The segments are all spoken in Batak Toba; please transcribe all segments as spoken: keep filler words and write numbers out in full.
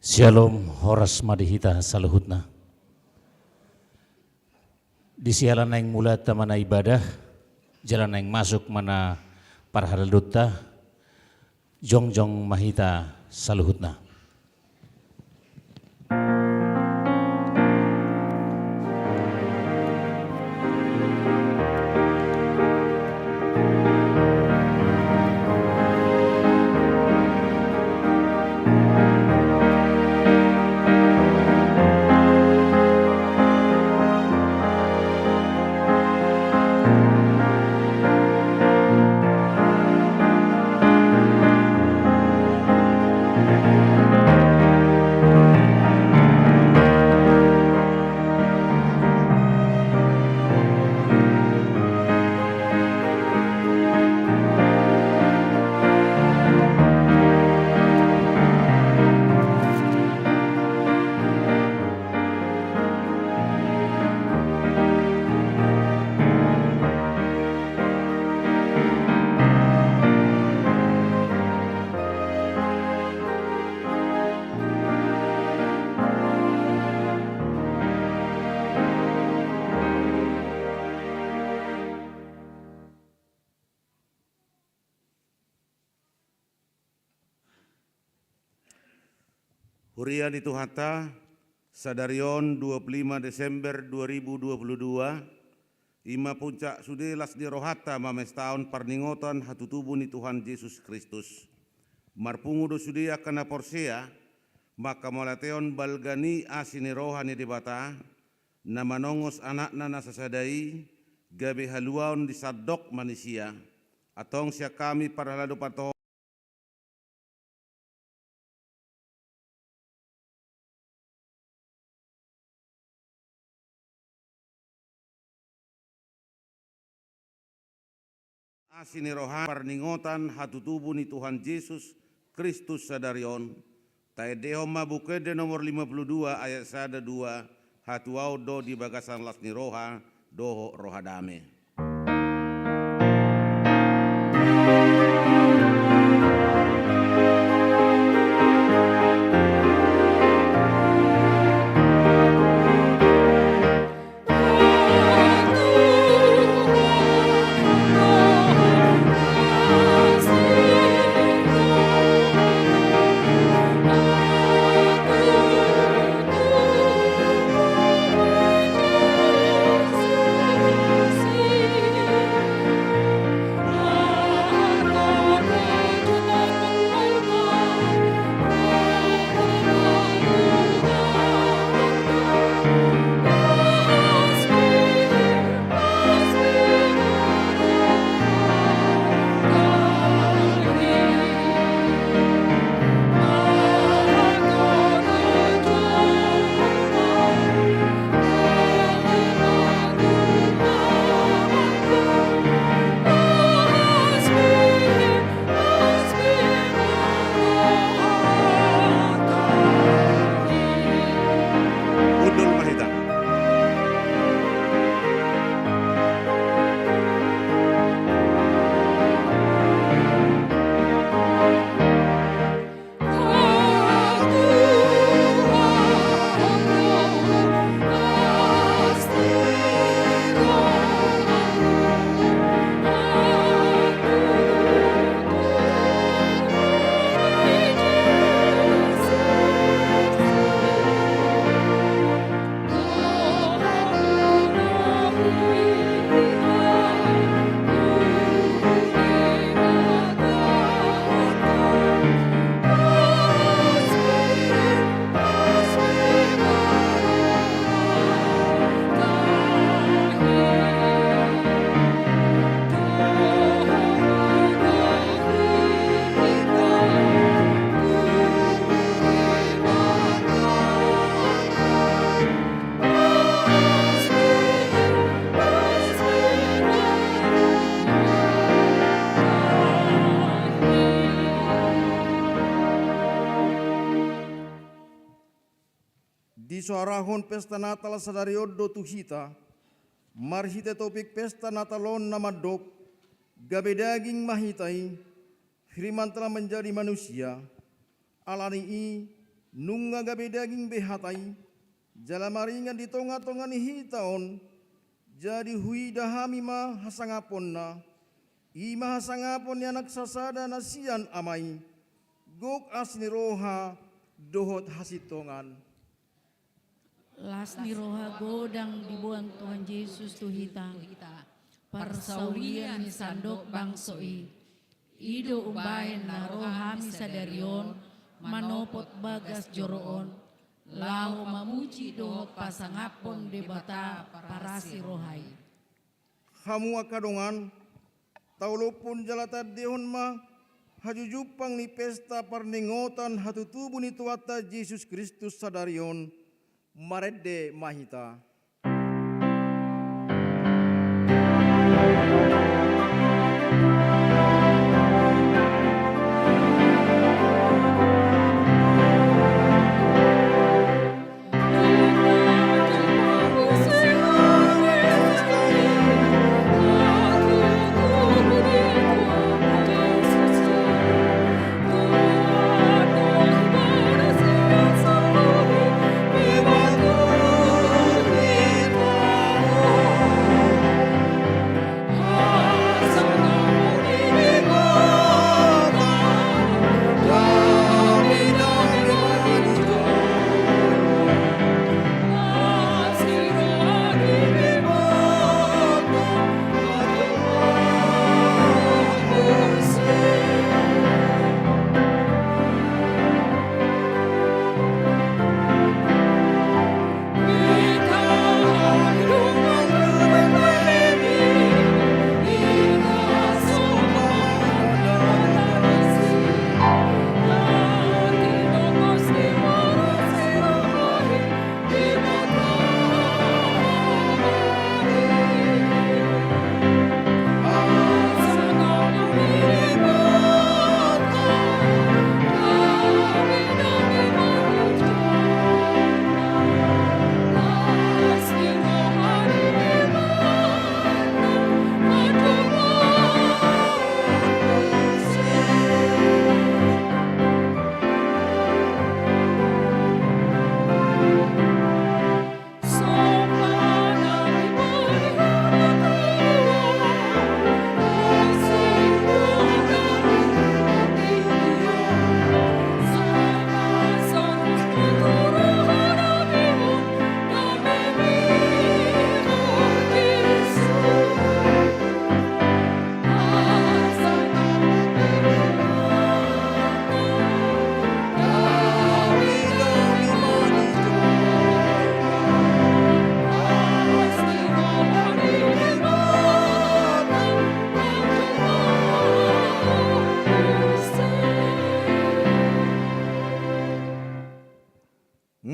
Syalom, horas ma di hita saluhutna. Di siala naeng mulai ta ma na ibadah, jala naeng masuk ma na parhalado ta, jongjong ma hita saluhutna. Huria ni Tuhanta, sadari on dua puluh lima Desember dua ribu dua puluh dua, i ma puncak sude las ni rohanta mamestahon parningotan hatutubu ni Tuhan Jesus Kristus. Marpungu do sude angka na porsea, mangkamauliatehon balga ni asi ni roha ni Debata, na manongos Anakna na sasada i, gabe haluaon di sandok manisia. Antong sian hami parhalado partohor asi ni roha parningotan hatutubu ni Tuhan Jesus Kristus sadari on. Taendehon ma Buku Ende nomor lima puluh dua ayat sada dua, hatuaon do di bagasan las ni roha dohot roha dame. Hundul ma hita. Disoarahon pesta Natal sadari on do tu hita, marhite topik pesta Natal on na mandok, gabe daging ma hita i, Firman telah menjadi manusia. Alani i, Nunga gabe daging be hata i, jala maringan di tonga-tonga ni hita on, jadi huida hami ma hasangaponna, i ma hasangapon ni Anak sasada na sian Ama i, gok asi ni roha dohot hasintongan. Las ni roha godang diboan Tuhan Jesus tu hita. Parsaulian ni sandok bangso i. I do umbahen na ro hami sadari on manopot bagas joro on, laho mamuji dohot pasangaphon Debata parasi roha i. Hamu angka dongan, taolophon jala taendehon ma hajujumpang ni pesta parningotan hatutubu ni Tuhanta Jesus Kristus sadari on, marende ma hita.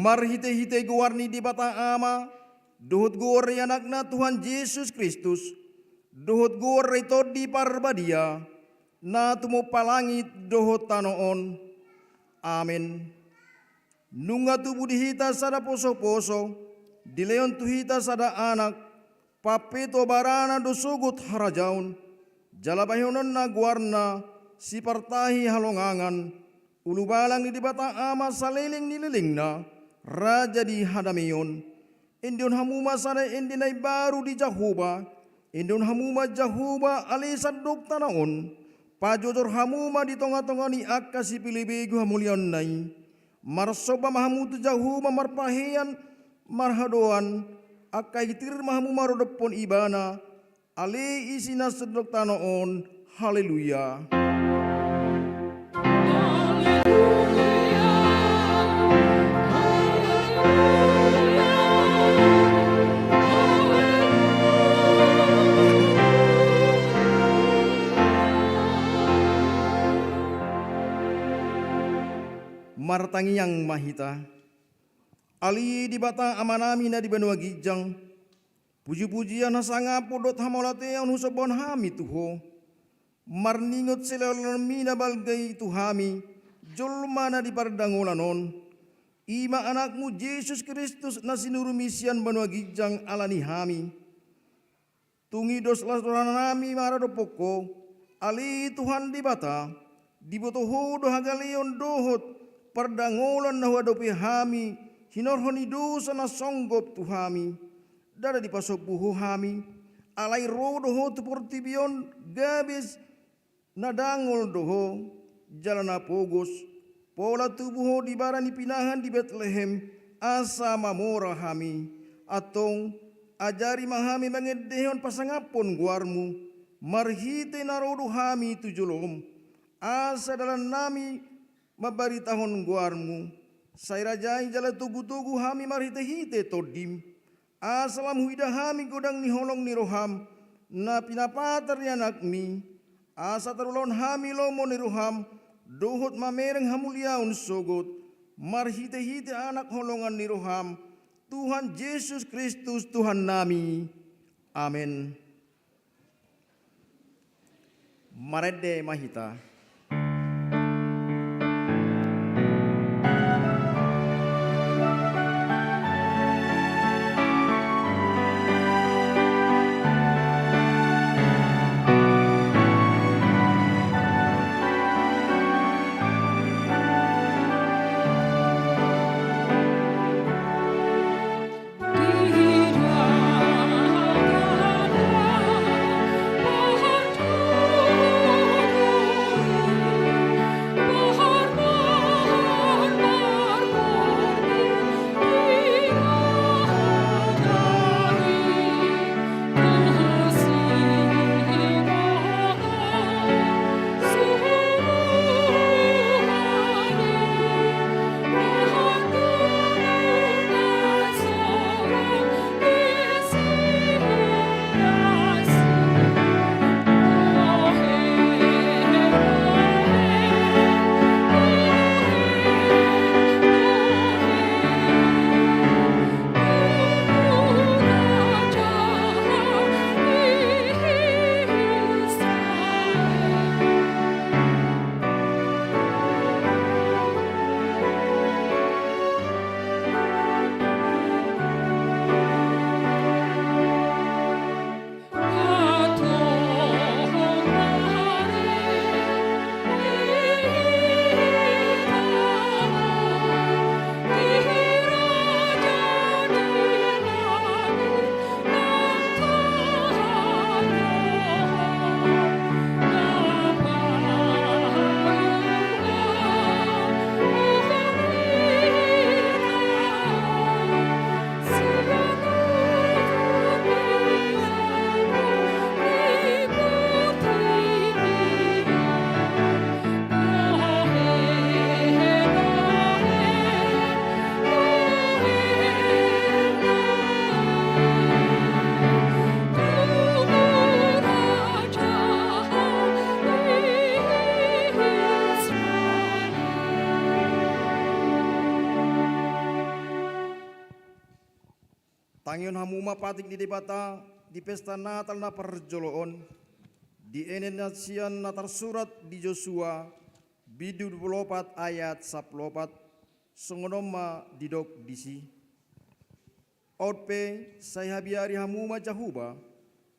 Marhitehite goar ni Debata Ama, dohot goar ni Anakna Tuhan Jesus Kristus, dohot goar ni Tondi Parbadia, na tumompa langit dohot tano on. Amen. Nunga tubu di hita sada posoposo, dilehon tu hita sada Anak, pampeto barana do sogot harajaon, jala bahenonna goarna Sipartahi Halongangan, Ulubalang ni Debata Ama saleleng ni lelengna, Raja ni Hadameon. Endehon hamu ma sada ende na imbaru di Jahowa, endehon hamu ma Jahowa ale sandok tano on, pajojor hamu ma di tongatonga ni angka sipelebegu hamuliaonna i. Marsomba ma hamu tu Jahowa marpahean marhadoan, angka i tir ma hamu maradophon Ibana, ale isi na sandok tano on. Haleluya. Martangiang ma hita. Ale Debata Amanami na di banua ginjang, pujipujian, hasangapon dohot hamauliateon husombahon hami tu Ho, marningot silehononMi na balga i tu hami, jolma na di pardangolan on, i ma Anakmu Jesus Kristus na sinuruMi sian banua ginjang ala ni hami. Tung i dos las rohanami maradophon Ho, ale Tuhan Debata, diboto Ho do hagaleon dohot pardangolan na huadopi hami hinorhon ni dosa na songgop tu hami. Ndada dipasombu Ho hami, alai ro do Ho tu portibi on gabe na dangol do Ho, jala na pogos. Pola tubu Ho di bara ni pinahan di Betlehem, asa mamora hami. Antong, ajari ma hami mangendehon pasangaphon goarMu, marhite na ro do hami tu jolom, asa dalannami mambaritahon goarMu. Sai rajai jala togutogu hami marhitehite TondiM, asa lam huida hami godang ni holong ni rohaM na pinapatar ni AnakMi, asa tarulahon hami lomo ni rohaM dohot mamereng hamuliaon sogot, marhitehite Anak holongan ni rohaM, Tuhan Jesus Kristus Tuhannami. Amen. Marende ma hita. Tangihon hamu ma patik ni Debata di pesta Natal na parjolo on, dienet na sian na tarsurat di Josua, bindu dua pulu opat ayat sampulu opat, songon on ma didok disi. On pe, sai habiari hamu ma Jahowa,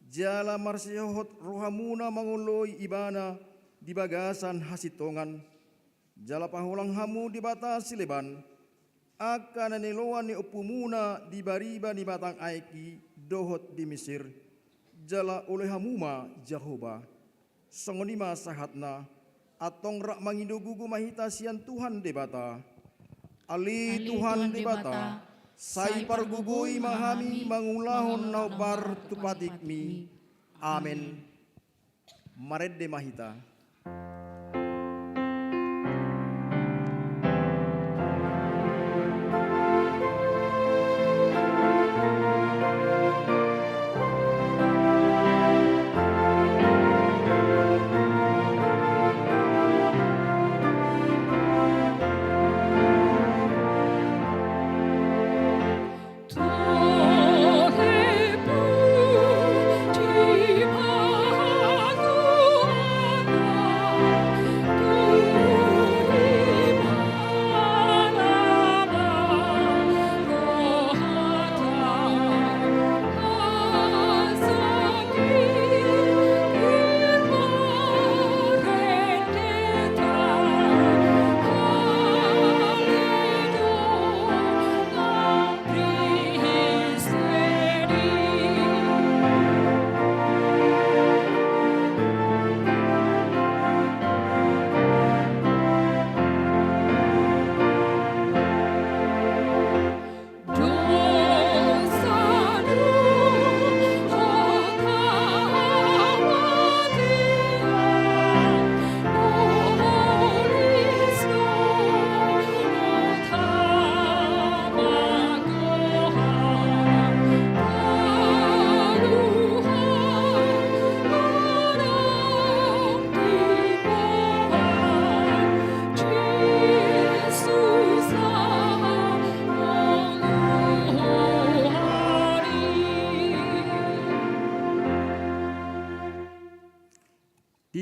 jala marsihohot rohamuna mangoloi Ibana di bagasan hasintongan. Jala paholang hamu debata sileban, angka na niloa ni ompumuna di bariba ni batang aek i dohot di Misir, jala oloi hamu ma Jahowa. Songon i ma sahatna, antong rap mangido gogo ma hita sian Tuhan Debata. Ale Tuhan Debata, sai pargogoi ma hami mangulahon na hombar tu patikmi. Amen. Marende ma hita.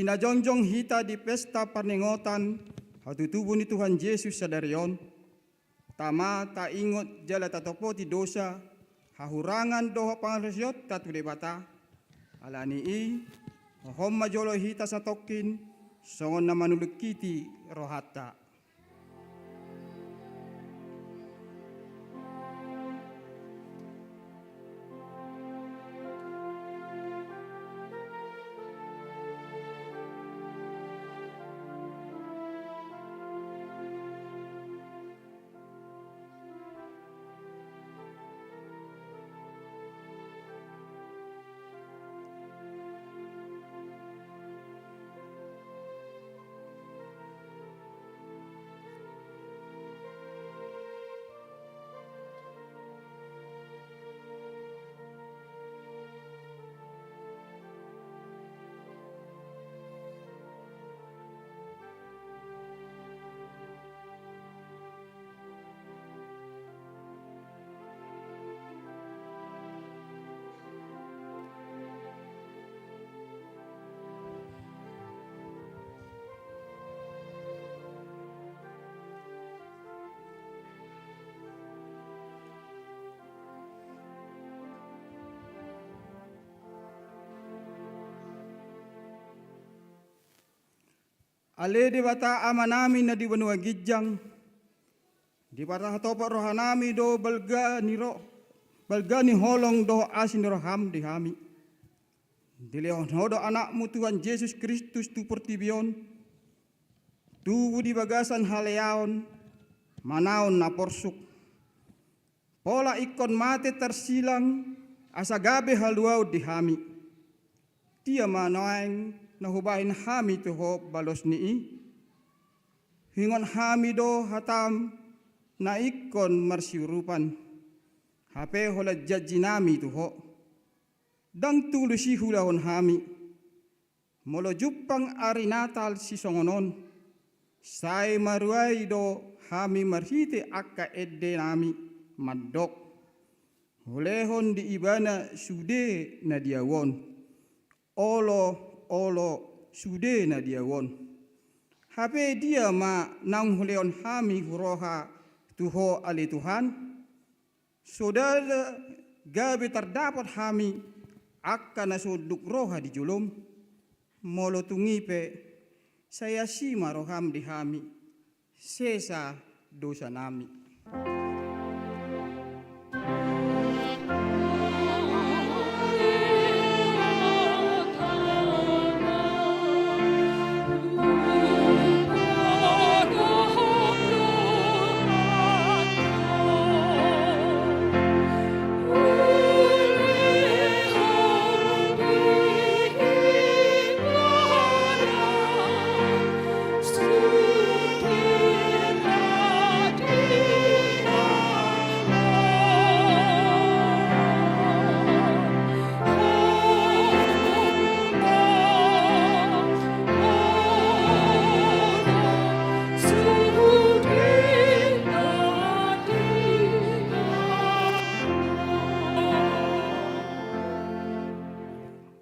Di na jongjong hita di pesta parningotan hatutubu ni Tuhan Jesus sadari on, tama taingot jala tatopoti dosa, hahurangan dohot pangalusionta tu Debata. Ala ni i, hohom ma jolo hita satongkin, songon na manulingkiti rohanta. Ale Debata Amanami na di banua ginjang, diparhatopot rohanami do balga ni ro, balga ni holong dohot asi ni roham di hami. Dilehon Ho do Anakmu Tuhan Jesus Kristus tu portibi on, tubu di bagasan haleaon, manaon na porsuk. Pola ingkon mate tarsilang, asa gabe haluaon di hami. Dia ma nuaeng na hubahen hami tu Ho balos ni i? Huingot hami do hatam na ingkon marsiurupan, hape holan janjinami tu Ho. Ndang tulus i huulahon hami. Molo jumpang ari Natal sisongon on, sai maruai do hami marhite angka endenami mandok: Hulehon di Ibana sude na di ahu on. Olo, olo, sude na di ahu on. Hape dia ma naung hulehon hami huroha tu Ho ale Tuhan? Soada gabe tardapot hami angka na so unduk roha di jolom. Molo tung i pe, sai asi ma roham di hami, sesa dosanami.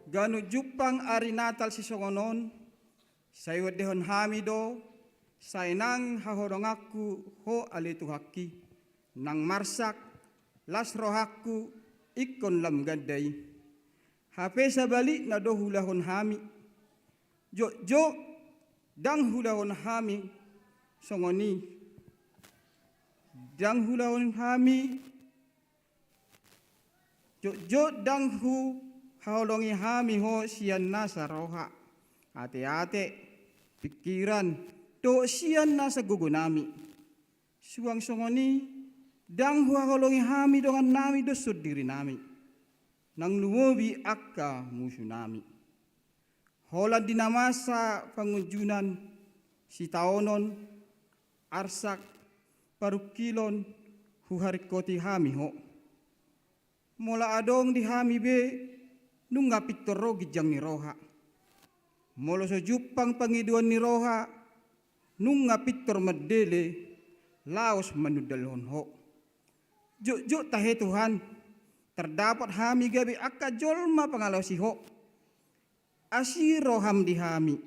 Ganup jumpang ari Natal sisongon on, sai huendehon hami do, sai nang haholonganku Ho ale Tuhanki, nang marsak, las rohangku ingkon lam ganda i. Hape sabalikna do huulahon hami. Jotjot ndang huulahon hami songon i. Ndang huulahon hami, jotjot ndang huhaholongi hami Ho sian nasa roha, ateate, pingkiran, dohot sian nasa gogonami. Suang songon i, ndang huhaholongi hami dongannami dohot sondirinami, nang lumobi angka musunami. Holan di na masa pangunjunan, sitaonon, arsak, parungkilon, huharingkoti hami Ho. Molo adong di hami be, nunga pintor ro ginjang ni roha. Molo so jumpang pangidoan ni roha, nunga pintor mandele, laos manundalhon Ho. Jotjot tahe Tuhan, tardapot hami gabe angka jolma pangalaosi Ho. Asi roham di hami,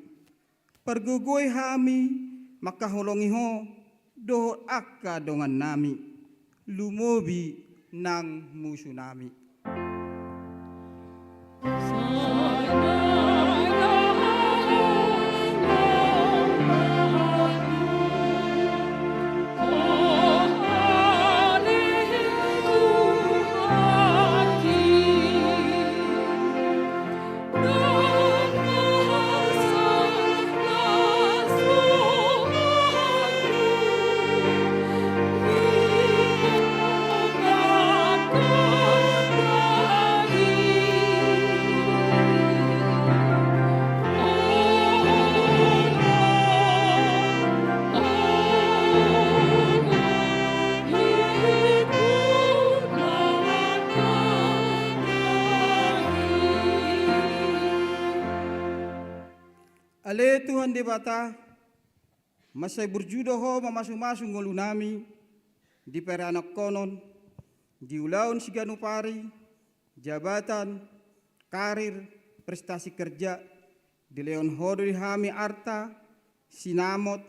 pargogoi hami mangkaholongi Ho dohot angka dongannami, lumobi nang musunami. Ale Tuhan Debata, mansai burju do Ho mamasumasu ngolunami di peranakhonon, di ulaon siganup ari, jabatan, karir, prestasi kerja, dilehon Ho do di hami arta, sinamot,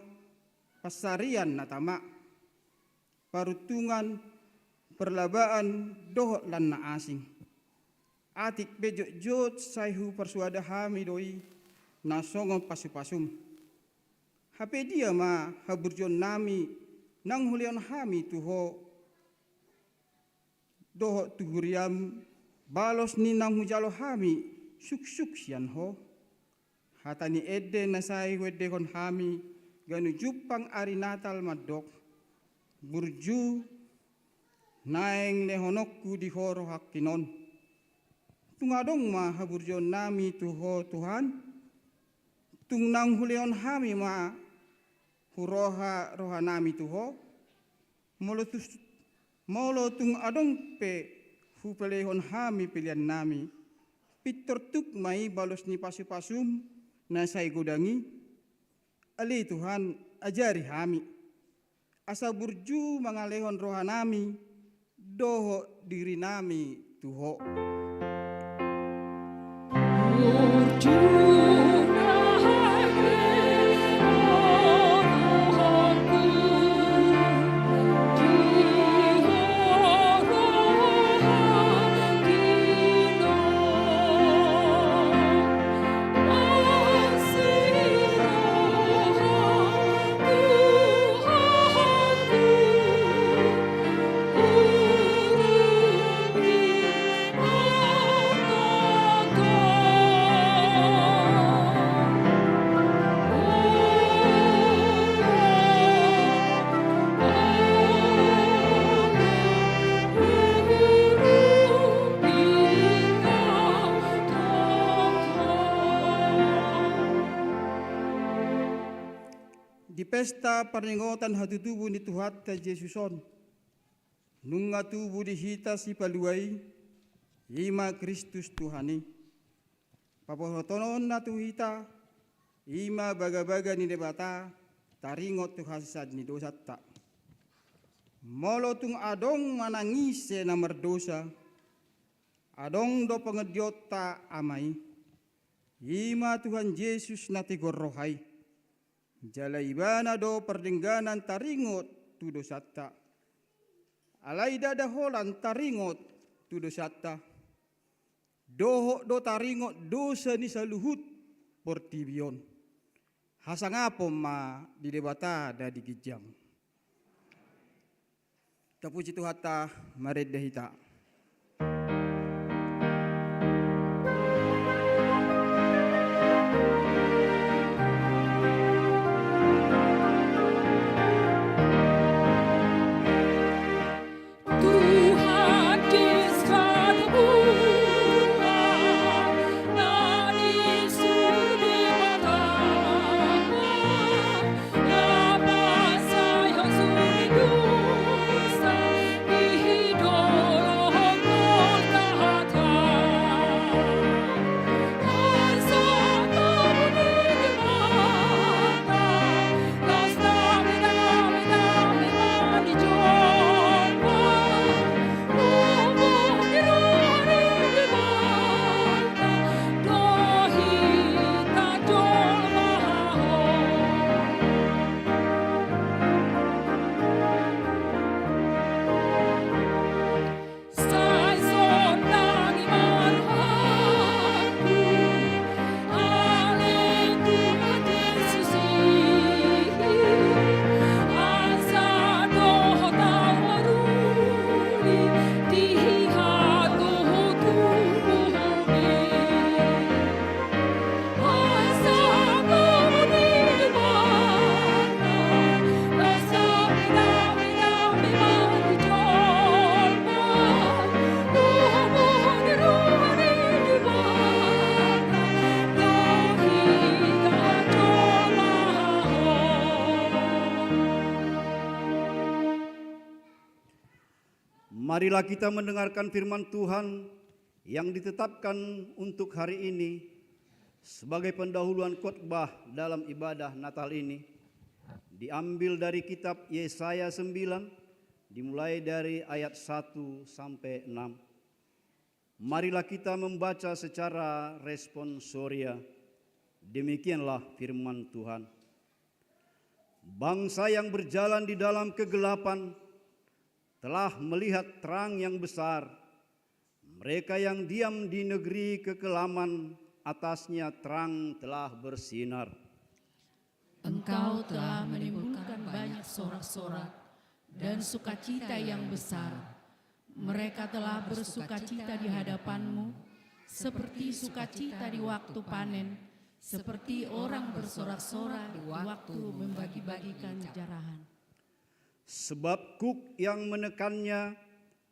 pansarian na tama, paruntungan, parlabaan, dohot lan na asing. Atik pe jotjot sai huparsuada hami do i na songon pasupasum. Hape dia ma haburjuonnami naung hulehon hami tu Ho dohot tu huriam, balos ni naung hujalo hami suksuk sian Ho? Hata ni ende na sai huendehon hami ganup jumpang ari Natal mandok: Burju naeng lehononku di Ho rohangkin on. Tung adong ma haburjuonnami tu Ho Tuhan? Tung naung hulehon hami ma huroha rohanami tu Ho? Molo tus-, molo tung adong pe hupelehon hami peleannami, pintor tuk ma i balos ni pasupasum na sai godang i? Ale Tuhan, ajari hami, asa burju mangalehon rohanami dohot dirinami tu Ho. Di pesta parningotan hatutubu ni Tuhanta Jesus on, nunga tubu di hita Sipalua i, i ma Kristus Tuhan i. Paboahonon na tu hita, i ma bagabaga ni Debata, taringot tu hasesaan ni dosanta. Molo tung adong manang ise na mardosa, adong do pangondionta Ama i, i ma Tuhan Jesus na tigor roha i. Jala Ibana do pardengganan taringot tu dosanta. Alai ndada holan taringot tu dosanta, dohot do taringot dosa ni saluhut portibi on. Hasangapon ma di Debata na di ginjang. Tapuji Tuhanta, marende hita. Marilah kita mendengarkan firman Tuhan yang ditetapkan untuk hari ini sebagai pendahuluan khotbah dalam ibadah Natal ini. Diambil dari kitab Yesaya sembilan, dimulai dari ayat satu sampai enam. Marilah kita membaca secara responsoria. Demikianlah firman Tuhan. Bangsa yang berjalan di dalam kegelapan telah melihat terang yang besar. Mereka yang diam di negeri kekelaman, atasnya terang telah bersinar. Engkau telah menimbulkan banyak sorak-sorak dan sukacita yang besar. Mereka telah bersukacita di hadapan-Mu, seperti sukacita di waktu panen, seperti orang bersorak-sorak di waktu membagi-bagikan jarahan. Sebab kuk yang menekannya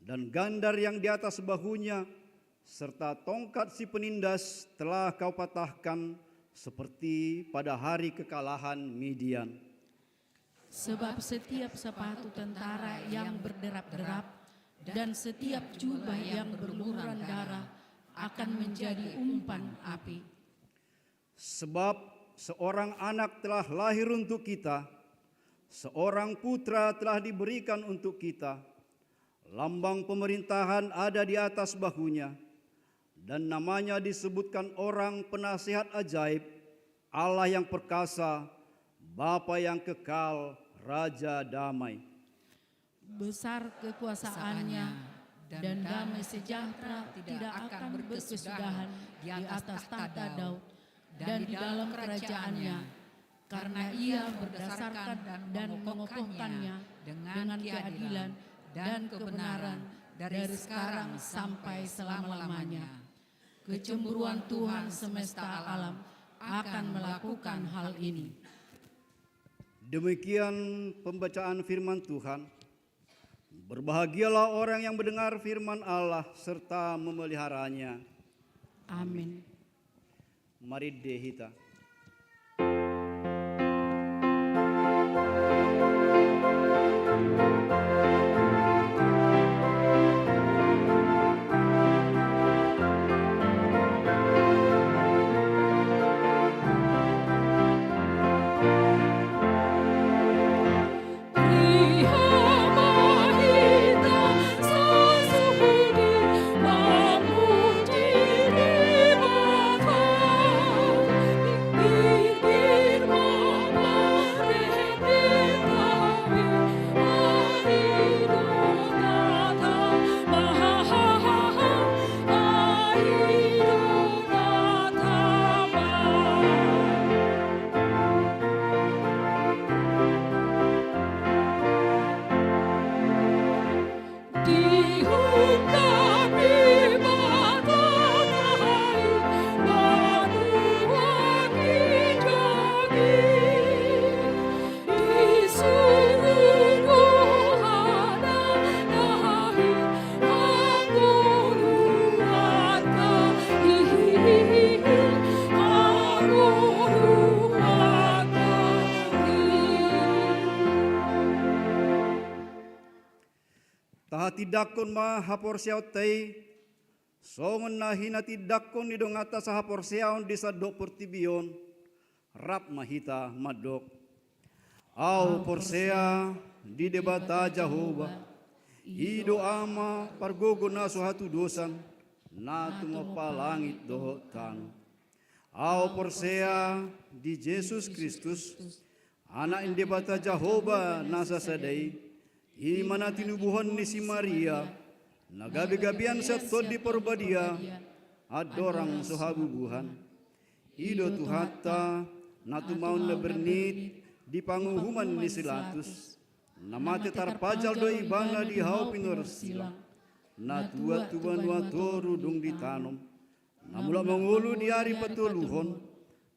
dan gandar yang di atas bahunya, serta tongkat si penindas telah Kau patahkan, seperti pada hari kekalahan Midian. Sebab setiap sepatu tentara yang berderap-derap dan setiap jubah yang berlumuran darah akan menjadi umpan api. Sebab seorang anak telah lahir untuk kita, seorang putra telah diberikan untuk kita. Lambang pemerintahan ada di atas bahunya, dan namanya disebutkan Orang Penasihat Ajaib, Allah yang Perkasa, Bapa yang Kekal, Raja Damai. Besar kekuasaannya, dan damai sejahtera tidak akan berkesudahan di atas tahta Daud dan di dalam kerajaannya, karena Ia berdasarkan dan mengokohkannya dengan keadilan dan kebenaran dari sekarang sampai selama-lamanya. Kecemburuan Tuhan semesta alam akan melakukan hal ini. Demikian pembacaan firman Tuhan. Berbahagialah orang yang mendengar firman Allah serta memeliharanya. Amin. Marende hita. Tahatindangkon ma haporseaonta i, songon na hinatindangkon ni donganta sahaporseaon di sandok portibi on. Rap ma hita mandok. Ahu porsea di Debata Jahowa, i do Ama pargogo na so hatudosan, na tumompa langit dohot tano. Ahu porsea di Jesus Kristus, Anak ni Debata Jahowa na sasada i, i ma na tinubuhon ni si Maria, na gabe-gabean sian Tondi Parbadia, andorang so habubuhan. I do Tuhanta, na tumaon na bernit di panguhuman ni si Latus, na mate tarpajal do ibana di hau pinorsilang, na tuat tu banua toru dung ditanom, na mulak mangolu di ari patoluhon,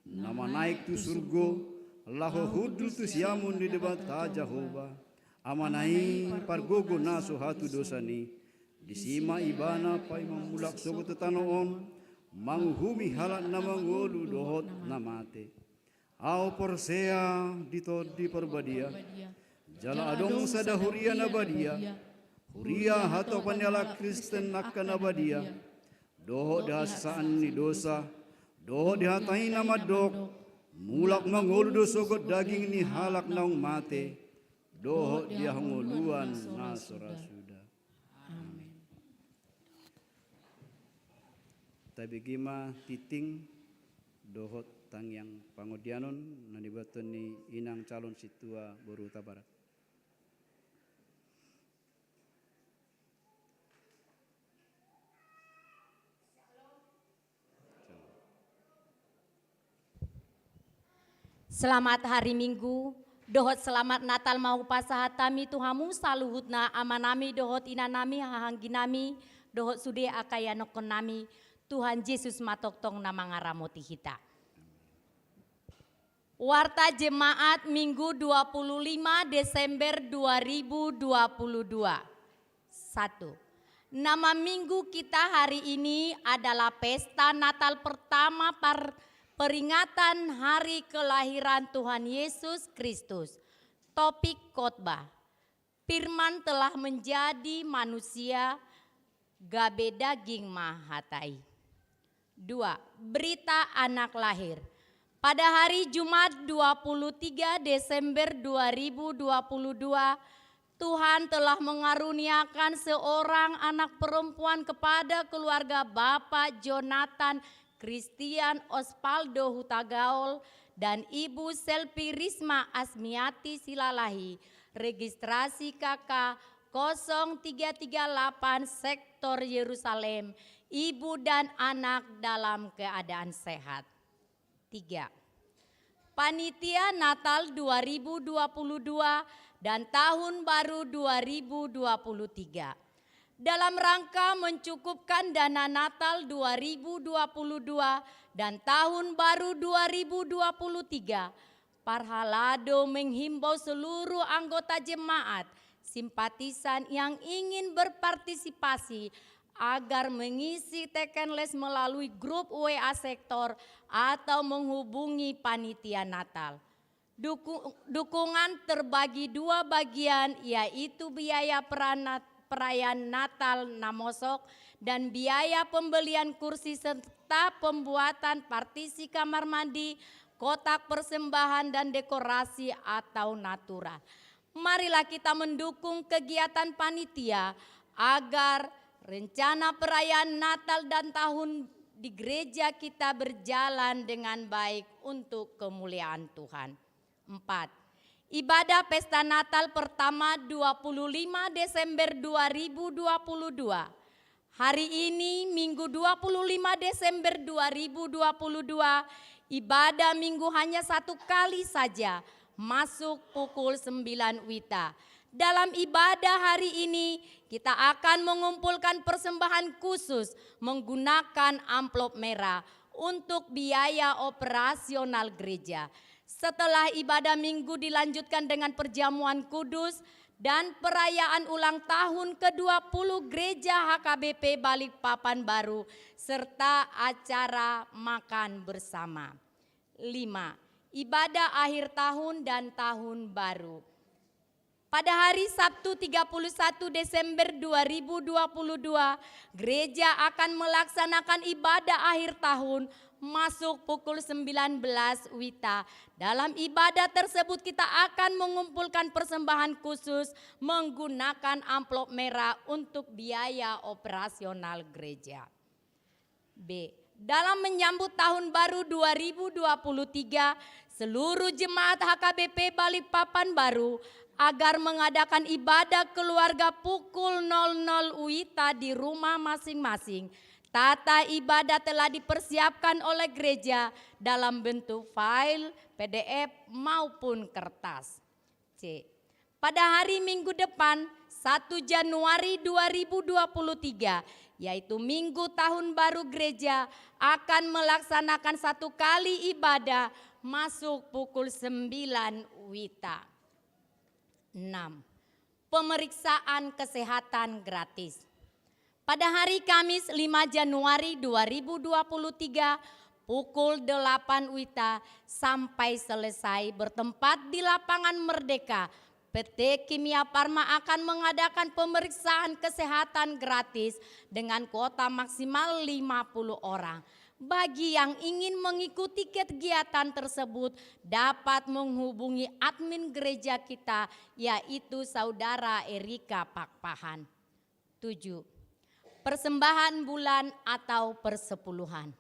na manaek tu surgo, laho hundul tu siamun ni Debata Jahowa, Amana i pargogo na so hatudosan i. Disi ma ibana paima mulak sogot tu tano on, manguhumi halak na mangolu dohot na mate. Ahu porsea di Tondi Parbadia, jala adong sada huria na badia, Huria hatopan ni halak Kristen angka na badia, dohot di hasesaan ni dosa, dohot di hata i na mandok, mulak mangolu do sogot daging ni halak naung mate, dohot di hangoluan na so ra suda. Amen. Tabege ma tingting dohot tangiang pangodianon na nibuathon ni inang calon sintua boru Hutabarat. Selamat hari Minggu, dohot selamat Natal ma hupasahat hami tu hamu saluhutna, amanami dohot inanami, hahangginami, dohot sude angka ianakkonnami. Tuhan Jesus ma tongtong na mangaramoti hita. Warta Jemaat Minggu dua puluh lima Desember dua ribu dua puluh dua. Satu. Nama Minggu kita hari ini adalah pesta Natal pertama par-, peringatan hari kelahiran Tuhan Yesus Kristus. Topik khotbah, Firman telah menjadi manusia, gabe daging ma hata i. Dua, berita anak lahir. Pada hari Jumat dua puluh tiga Desember dua ribu dua puluh dua, Tuhan telah mengaruniakan seorang anak perempuan kepada keluarga Bapak Jonathan Christian Osvaldo Hutagaol dan Ibu Selvi Risma Asmiati Silalahi, registrasi K K kosong tiga tiga delapan, sektor Yerusalem, ibu dan anak dalam keadaan sehat. Tiga. Panitia Natal dua ribu dua puluh dua dan Tahun Baru dua ribu dua puluh tiga. Dalam rangka mencukupkan dana Natal dua ribu dua puluh dua dan Tahun Baru dua ribu dua puluh tiga, Parhalado menghimbau seluruh anggota jemaat, simpatisan yang ingin berpartisipasi agar mengisi teken les melalui grup W A sektor atau menghubungi panitia Natal. Duku-, dukungan terbagi dua bagian, yaitu biaya peranat-, perayaan Natal na mosok dan biaya pembelian kursi serta pembuatan partisi kamar mandi, kotak persembahan dan dekorasi atau natura. Marilah kita mendukung kegiatan panitia agar rencana perayaan Natal dan tahun di gereja kita berjalan dengan baik untuk kemuliaan Tuhan. Empat. Ibadah Pesta Natal pertama dua puluh lima Desember dua ribu dua puluh dua. Hari ini, Minggu dua puluh lima Desember dua ribu dua puluh dua, ibadah Minggu hanya satu kali saja, masuk pukul sembilan WITA. Dalam ibadah hari ini, kita akan mengumpulkan persembahan khusus menggunakan amplop merah untuk biaya operasional gereja. Setelah ibadah Minggu dilanjutkan dengan perjamuan kudus dan perayaan ulang tahun kedua puluh Gereja H K B P Balikpapan Baru, serta acara makan bersama. Lima, ibadah akhir tahun dan tahun baru. Pada hari Sabtu tiga puluh satu Desember dua ribu dua puluh dua, gereja akan melaksanakan ibadah akhir tahun masuk pukul sembilan belas WITA. Dalam ibadah tersebut kita akan mengumpulkan persembahan khusus menggunakan amplop merah untuk biaya operasional gereja. B. Dalam menyambut tahun baru dua ribu dua puluh tiga, seluruh jemaat H K B P Balikpapan Baru agar mengadakan ibadah keluarga pukul nol nol WITA di rumah masing-masing. Tata ibadah telah dipersiapkan oleh gereja dalam bentuk file, P D F, maupun kertas. C. Pada hari Minggu depan, satu Januari dua ribu dua puluh tiga, yaitu Minggu Tahun Baru Gereja, akan melaksanakan satu kali ibadah masuk pukul sembilan WITA. Enam. Pemeriksaan kesehatan gratis. Pada hari Kamis lima Januari dua ribu dua puluh tiga, pukul delapan WITA, sampai selesai bertempat di Lapangan Merdeka, P T Kimia Farma akan mengadakan pemeriksaan kesehatan gratis dengan kuota maksimal lima puluh orang. Bagi yang ingin mengikuti kegiatan tersebut, dapat menghubungi admin gereja kita, yaitu Saudara Erika Pakpahan. Tujuh, persembahan bulan atau persepuluhan.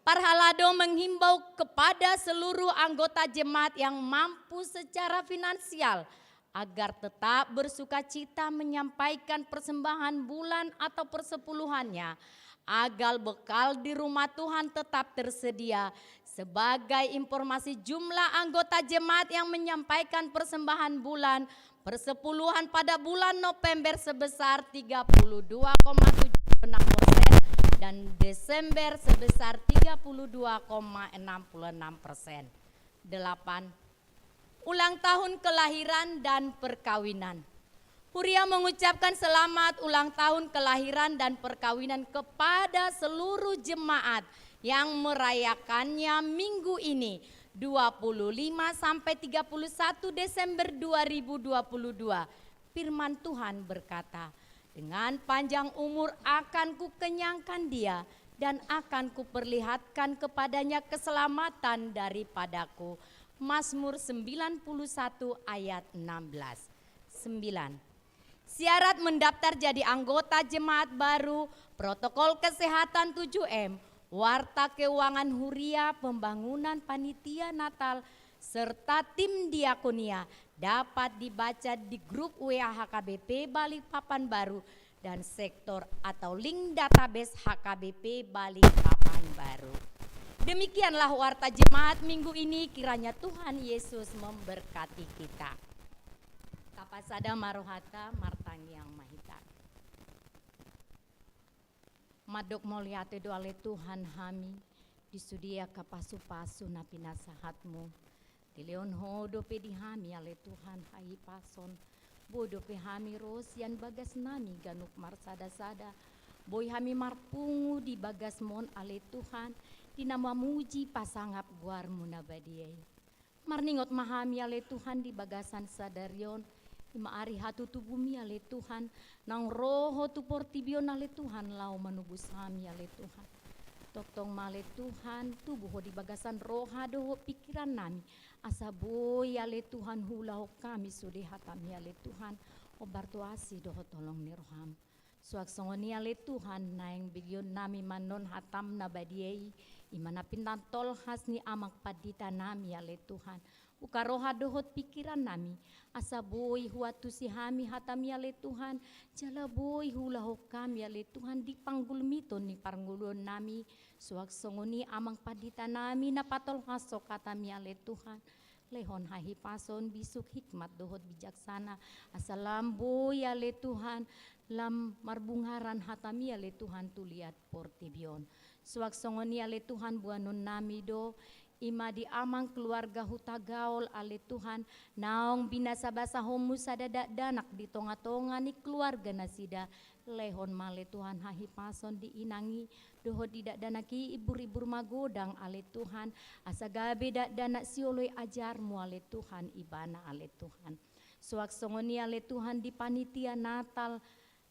Parhalado menghimbau kepada seluruh anggota jemaat yang mampu secara finansial agar tetap bersukacita menyampaikan persembahan bulan atau persepuluhannya, agar bekal di rumah Tuhan tetap tersedia. Sebagai informasi, jumlah anggota jemaat yang menyampaikan persembahan bulan persepuluhan pada bulan November sebesar tiga puluh dua koma tujuh enam persen dan Desember sebesar tiga puluh dua koma enam puluh enam persen. Delapan, ulang tahun kelahiran dan perkawinan. Huria mengucapkan selamat ulang tahun kelahiran dan perkawinan kepada seluruh jemaat yang merayakannya minggu ini, dua puluh lima sampai tiga puluh satu Desember dua ribu dua puluh dua. Firman Tuhan berkata, "Dengan panjang umur akan kukenyangkan dia, dan akan kuperlihatkan kepadanya keselamatan daripada-Ku." Mazmur sembilan puluh satu ayat enam belas. Sembilan, syarat mendaftar jadi anggota jemaat baru, protokol kesehatan tujuh M, warta keuangan huria, pembangunan panitia Natal, serta tim diakonia dapat dibaca di grup W A H K B P Balikpapan Baru dan sektor atau link database H K B P Balikpapan Baru. Demikianlah warta jemaat minggu ini, kiranya Tuhan Yesus memberkati kita. Tapasada ma rohanta, martangiang ma hita. Mandok mauliate do ale Tuhan hami, di sude angka pasupasu na pinasahat-Mu. Dilehon Ho dope di hami ale Tuhan hahipason. Boi dope hami ro sian bagasnami ganup marsada-sada. Boi hami marpungu di bagas-Mon ale Tuhan, di na mamuji pasangap goar-Mu na badia i. Marningot ma hami ale Tuhan di bagasan sadari on, i ma ari hatutubu-Mi ale Tuhan, naung ro Ho tu portibi on ale Tuhan, laho manobus hami ale Tuhan. Tongtong ma ale Tuhan, tubu Ho di bagasan roha dohot pingkirannami, asa boi ale Tuhan huulahon hami sude hata-Mi ale Tuhan, hombar tu asi dohot holong ni roha-M. Suang songon i ale Tuhan, naeng begeonnami ma annon hata-M na badia i, i ma na pinantolhas ni amang panditanami ale Tuhan. Buka roha dohot pingkirannami, asa boi huantusi hami hata-Mi ale Tuhan, jala boi huulahon hami ale Tuhan di panggulmiton ni parngoluonnami, suang songon i amang panditanami na patolhashon hata-Mi ale Tuhan. Lehon hahipason, bisuk, hikmat dohot bijaksana, asa lam boi ale Tuhan, lam marbungaran hata-Mi ale Tuhan tu liat portibi on. Suang songon i ale Tuhan, boanonnami do, i ma di amang keluarga Hutagaol ale Tuhan, naung binasabasahon-Mu sada dakdanak di tongatonga ni keluarga nasida. Lehon ma ale Tuhan hahipason di inang i, dohot di dakdanak i, ibur-ibur magodang ale Tuhan, asa gabe dakdanak sioloi ajar-Mu ale Tuhan, ibana ale Tuhan. Suang songon i ale Tuhan di panitia Natal,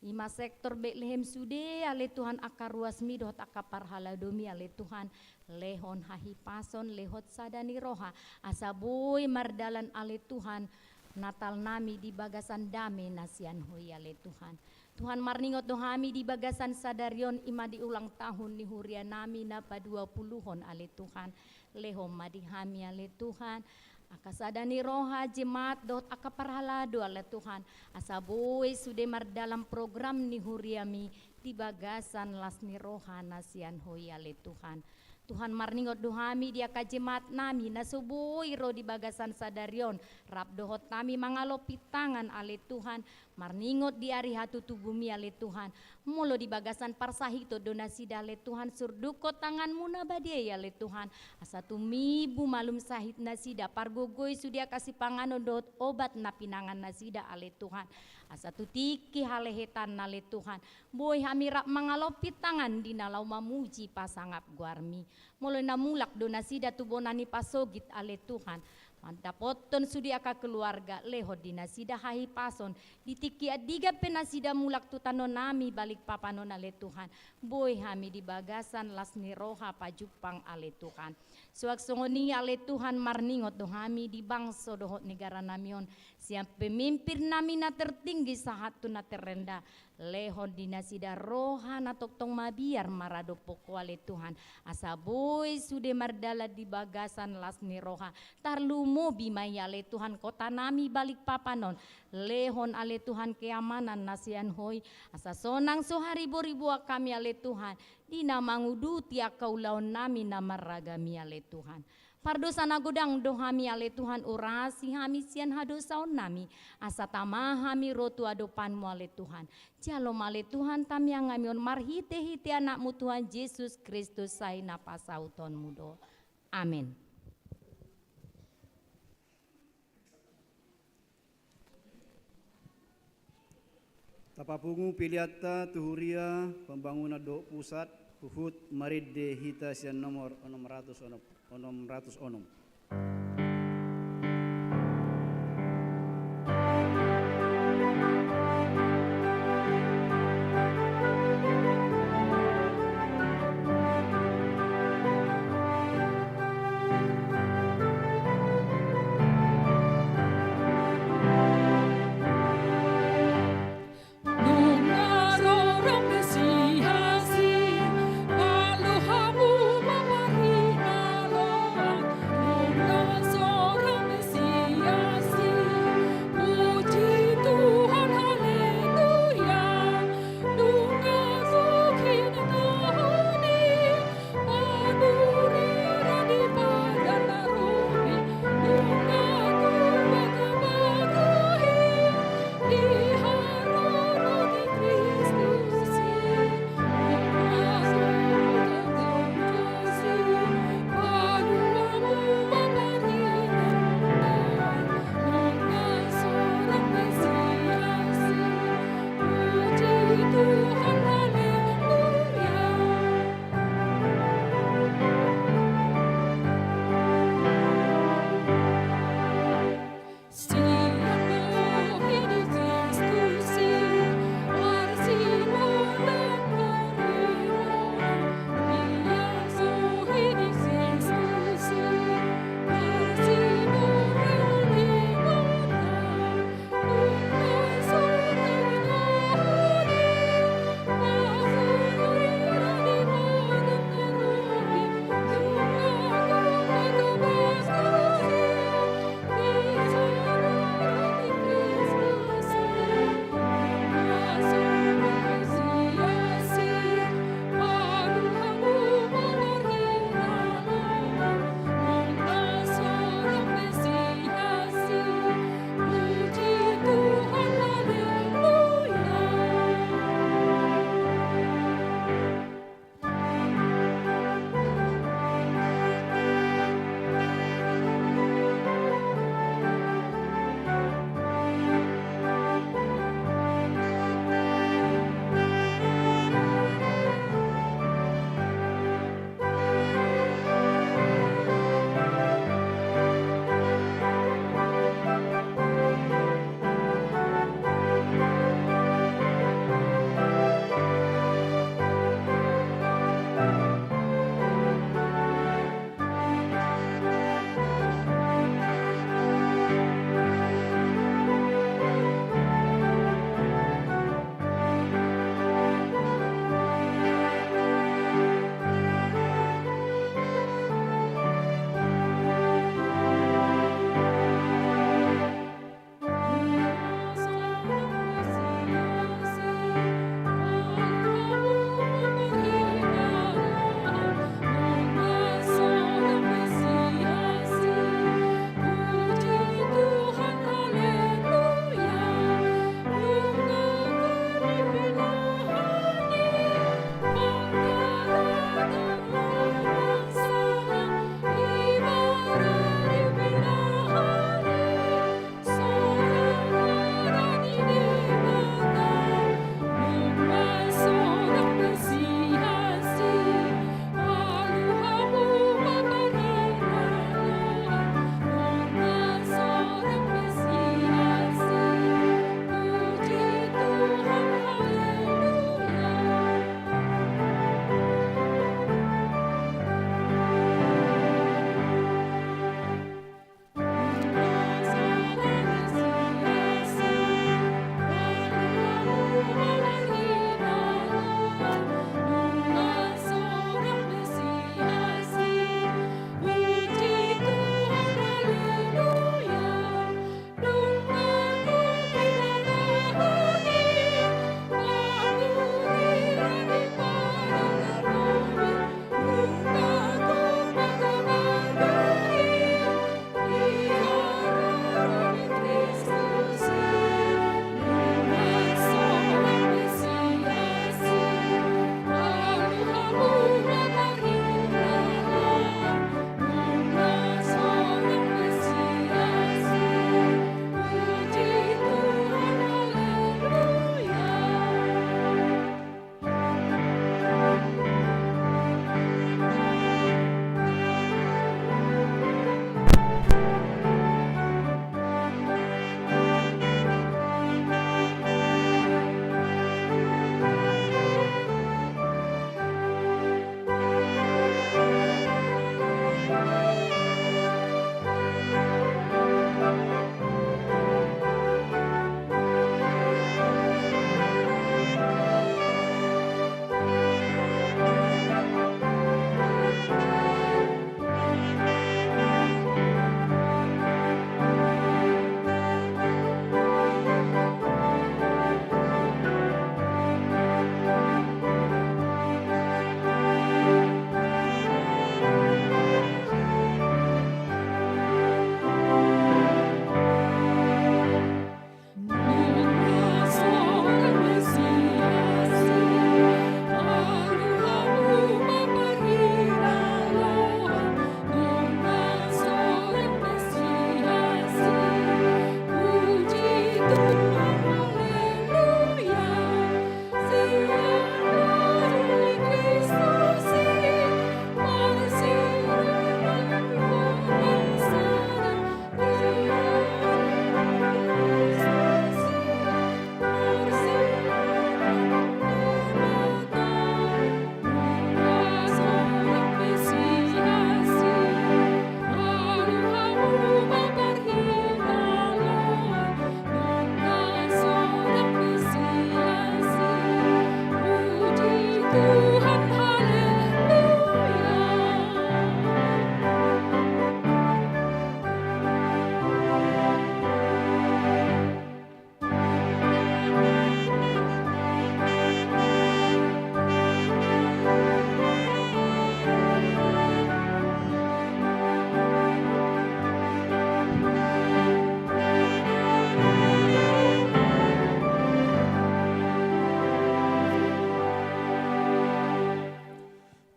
i ma sektor Betlehem sude ale Tuhan, angka ruas-Mi dohot angka parhalado-Mi ale Tuhan, lehon hahipason, lehon sada ni roha, asa boi mardalan ale Tuhan, Natalnami di bagasan dame na sian Ho i ale Tuhan. Tuhan, marningot do hami di bagasan sadari on, i ma di ulang tahun ni hurianami na paduapuluhon ale Tuhan. Lehon ma di hami ale Tuhan angka sada ni roha jemaat dohot angka parhalado ale Tuhan, asa boi sude mardalan program ni huria-Mi di bagasan las ni roha na sian Ho i ale Tuhan. Tuhan, marningot do hami di angka jemaatnami na so boi ro di bagasan sadari on, rap dohot hami mangalopi tangan ale Tuhan, marningot di ari hatutubu-Mi ale Tuhan. Molo di bagasan parsahiton do nasida ale Tuhan, surdukkon tangan-Mu na badia i ale Tuhan, asa tumibu malum sahit nasida, pargogoi sude angka sipanganon dohot obat na pinangan nasida ale Tuhan, asa tu tingki halehetanna ale Tuhan, boi hami rap mangalopi tangan di na laho mamuji pasangap goar-Mi. Molo na mulak do nasida tu bona ni pasogit ale Tuhan, mandapothon sude angka keluarga, lehon di nasida hahipason, di tingki andigan pe nasida mulak tu tano nami Balikpapan on ale Tuhan, boi hami di bagasan las ni roha pajumpang ale Tuhan. Suang songon i ale Tuhan, marningot do hami di bangso dohot negara nami on, sian pemimpin nami na tertinggi sahat tu na terrendah, lehon di nasida roha na tongtong mabiar maradophon Ho ale Tuhan, asa boi sude mardalan di bagasan las ni roha. Tarlumobi ma i ale Tuhan kota nami Balikpapan on, lehon ale Tuhan keamanan na sian Ho i, asa sonang so hariboriboan hami ale Tuhan, di na manguduti angka ulaon nami na marragam i ale Tuhan. Pardosa na godang do hami ale Tuhan, urasi hami sian hadosaon nami, asa tama hami ro tu adopanmu ale Tuhan. Jalo ma ale Tuhan tamiang hami on marhitehite Anakmu Tuhan Jesus Kristus sai na pasautonmu do. Amen. Tapapungu peleanta tu huria, pembangunan dohot pusat, huhut marende hita sian nomor onom ratus onom, onom ratus onom.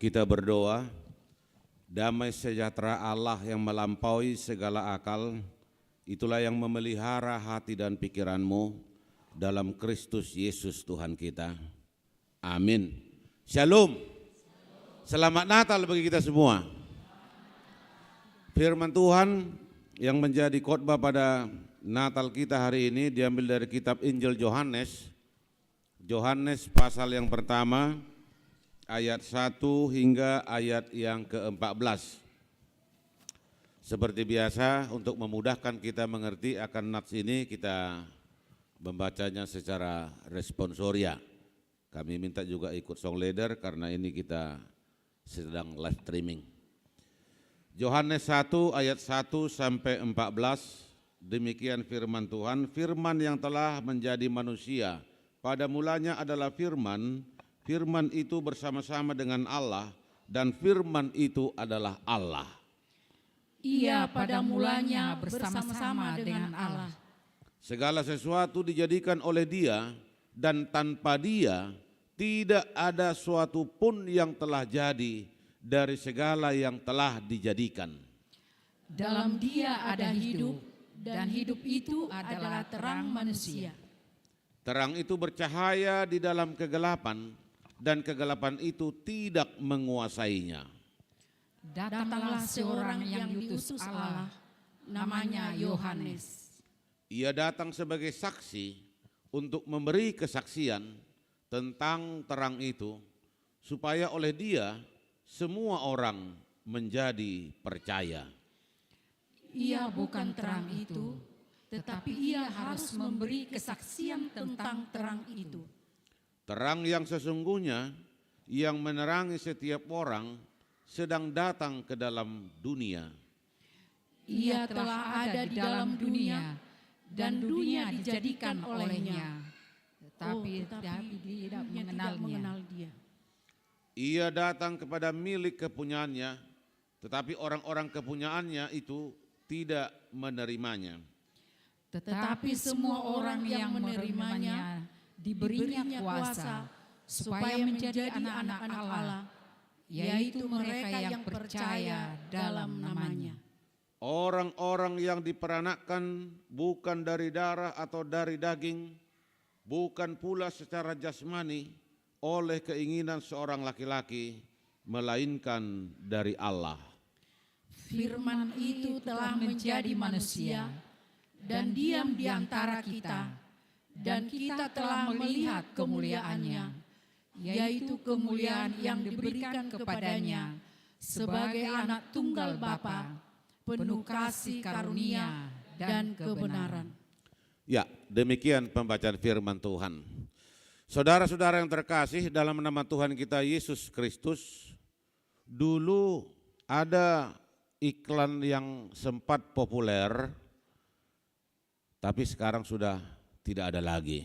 Kita berdoa. Damai sejahtera Allah yang melampaui segala akal, itulah yang memelihara hati dan pikiranmu dalam Kristus Yesus Tuhan kita. Amin. Shalom. Selamat Natal bagi kita semua. Firman Tuhan yang menjadi khotbah pada Natal kita hari ini diambil dari kitab Injil Yohanes. Yohanes pasal yang pertama, ayat satu hingga ayat yang keempat belas. Seperti biasa, untuk memudahkan kita mengerti akan nats ini, kita membacanya secara responsoria. Kami minta juga ikut song leader karena ini kita sedang live streaming. Yohanes satu ayat satu sampai empat belas, demikian firman Tuhan, firman yang telah menjadi manusia. Pada mulanya adalah firman, firman itu bersama-sama dengan Allah, dan firman itu adalah Allah. Ia pada mulanya bersama-sama dengan Allah. Segala sesuatu dijadikan oleh Dia, dan tanpa Dia tidak ada suatu pun yang telah jadi dari segala yang telah dijadikan. Dalam Dia ada hidup, dan hidup itu adalah terang manusia. Terang itu bercahaya di dalam kegelapan, dan kegelapan itu tidak menguasainya. Datanglah seorang yang diutus Allah, namanya Yohanes. Ia datang sebagai saksi untuk memberi kesaksian tentang terang itu, supaya oleh Dia semua orang menjadi percaya. Ia bukan terang itu, tetapi ia harus memberi kesaksian tentang terang itu. Terang yang sesungguhnya yang menerangi setiap orang sedang datang ke dalam dunia. Ia telah ada di dalam dunia, dan dunia dijadikan olehnya, tetapi, oh, tetapi tidak mengenalnya. Ia datang kepada milik kepunyaannya, tetapi orang-orang kepunyaannya itu tidak menerimanya. Tetapi semua orang yang menerimanya diberinya kuasa supaya menjadi anak-anak Allah, yaitu mereka yang percaya dalam namanya. Orang-orang yang diperanakkan bukan dari darah atau dari daging, bukan pula secara jasmani oleh keinginan seorang laki-laki, melainkan dari Allah. Firman itu telah menjadi manusia dan diam di antara kita, dan kita telah melihat kemuliaannya, yaitu kemuliaan yang diberikan kepadanya sebagai anak tunggal Bapa, penuh kasih karunia dan kebenaran. Ya, demikian pembacaan firman Tuhan. Saudara-saudara yang terkasih dalam nama Tuhan kita Yesus Kristus, dulu ada iklan yang sempat populer, tapi sekarang sudah tidak ada lagi.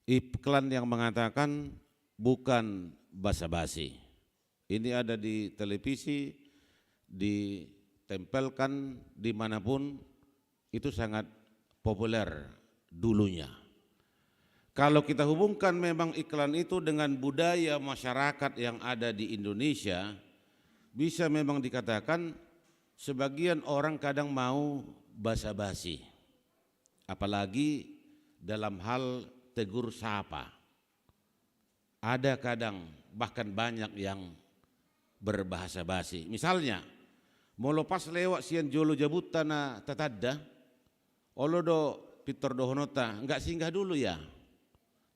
Iklan yang mengatakan bukan basa-basi. Ini ada di televisi, ditempelkan dimanapun, itu sangat populer dulunya. Kalau kita hubungkan memang iklan itu dengan budaya masyarakat yang ada di Indonesia, bisa memang dikatakan sebagian orang kadang mau basa-basi. Apalagi dalam hal tegur sapa. Ada kadang bahkan banyak yang berbahasa basi. Misalnya, molo pas lewat sian jolo jabunta na tatanda, olo do pintor dohononta, nggak singgah dulu ya?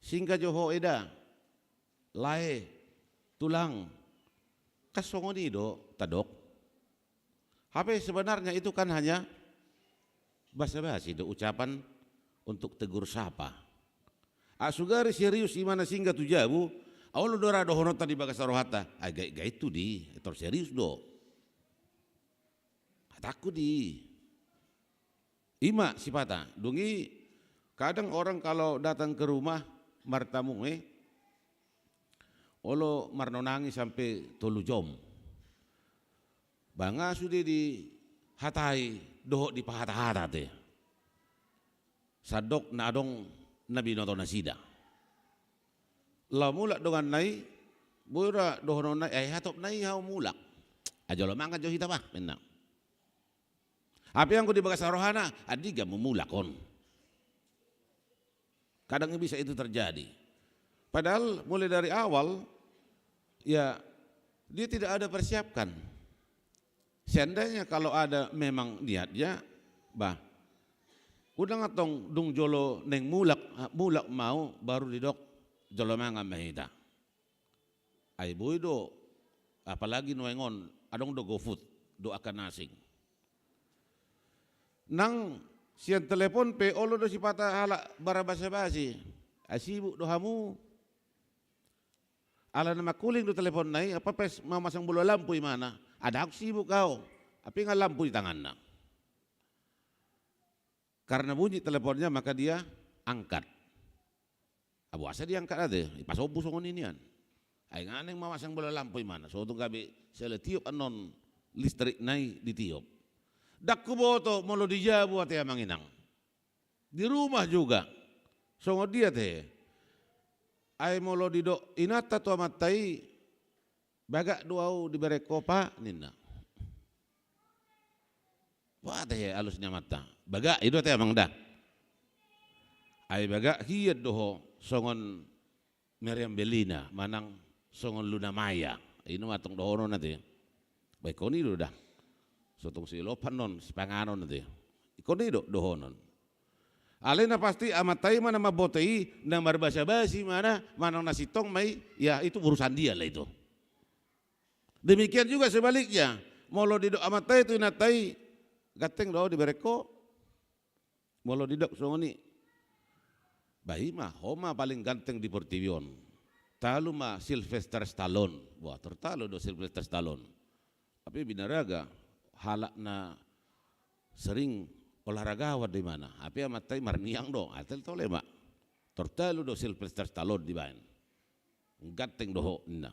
Singgah jo ho eda, lae, tulang. Kan songon i do tadok. Hape sebenarnya itu kan hanya basa-basi do, ucapan untuk tegur sapa. Asugari serius ima na singgah tu jabu, olo do ra dohononta di bagasan rohanta, ai gait-gait tu di, tor serius do. Hatangku di. Ima sipata, dung i kadang orang kalau datang ke rumah martamu e, olo marnonangi sampe tolu jom. Ba nga sude dihatai dohot dipahata-hata te. Sandok na adong na binoto nasida. Laho mulak donganna i, Boi do dohononna, eh, hatop na i hamu mulak. Ah, jolo mangan jo hita bah, ninna. Hape anggo di bagasan rohana, andigan mumulak on. Kadang bisa itu terjadi. Padahal mulai dari awal, ya, dia tidak ada persiapkan. Seandainya kalau ada memang niatnya, bah, unang antong dung jolo naeng mulak, mulak ma au baru didok jolo mangan ma hita. Ai boi do, apalagi nuaeng on, adong do GoFood, do angka na asing. Nang sian telepon pe olo do sipata halak marbasa-basi. Ai sibuk do hamu. Ala na mangkuling do teleponna i, apa pes mamasang bola lampu imana. Adong sibuk au. Tapi nga lampu di tanganna. Karena bunyi teleponnya, maka dia angkat. Ah, boasa diangkat ate, ipasombu songon i nian. Ai nga naeng mamasang bola lampu imana, so tung gabe sele tiop annon listrik na i ditiop. Ndang huboto molo di jabu ate amang inang. Di rumah juga. Songon dia ate. Ai molo didok inanta tu amanta i, bagak do au dibereng ho pa, ninna. Bah, ate alus ni amanta. Bagak, i do ate amang da. Ai bagak hian do ho songon Meriam Bellina, manang songon Luna Maya. I ma antong dohonon ate. Bah, ingkon i do da. So tung silopan on, sipanganon ate. Ingkon i do dohonon. Alai na pasti amanta i ma na mamboto i, na marbasa-basi ma na, manang na sintong ma i, ya itu urusan dia lah itu. Demikian juga sebaliknya, molo didok amanta i tu inanta i, ganteng do dibereng ho, molo didok songon i. Bah, i ma, ho ma paling ganteng di portibi on. Talu ma Sylvester Stallone. Wah, tor talu do Sylvester Stallone. Tapi binaraga, halak na sering olahragawan do imana. Hape amanta i marniang do, atel tole ma. Tor talu do Sylvester Stallone dibaen. Ganteng do ho, ninna.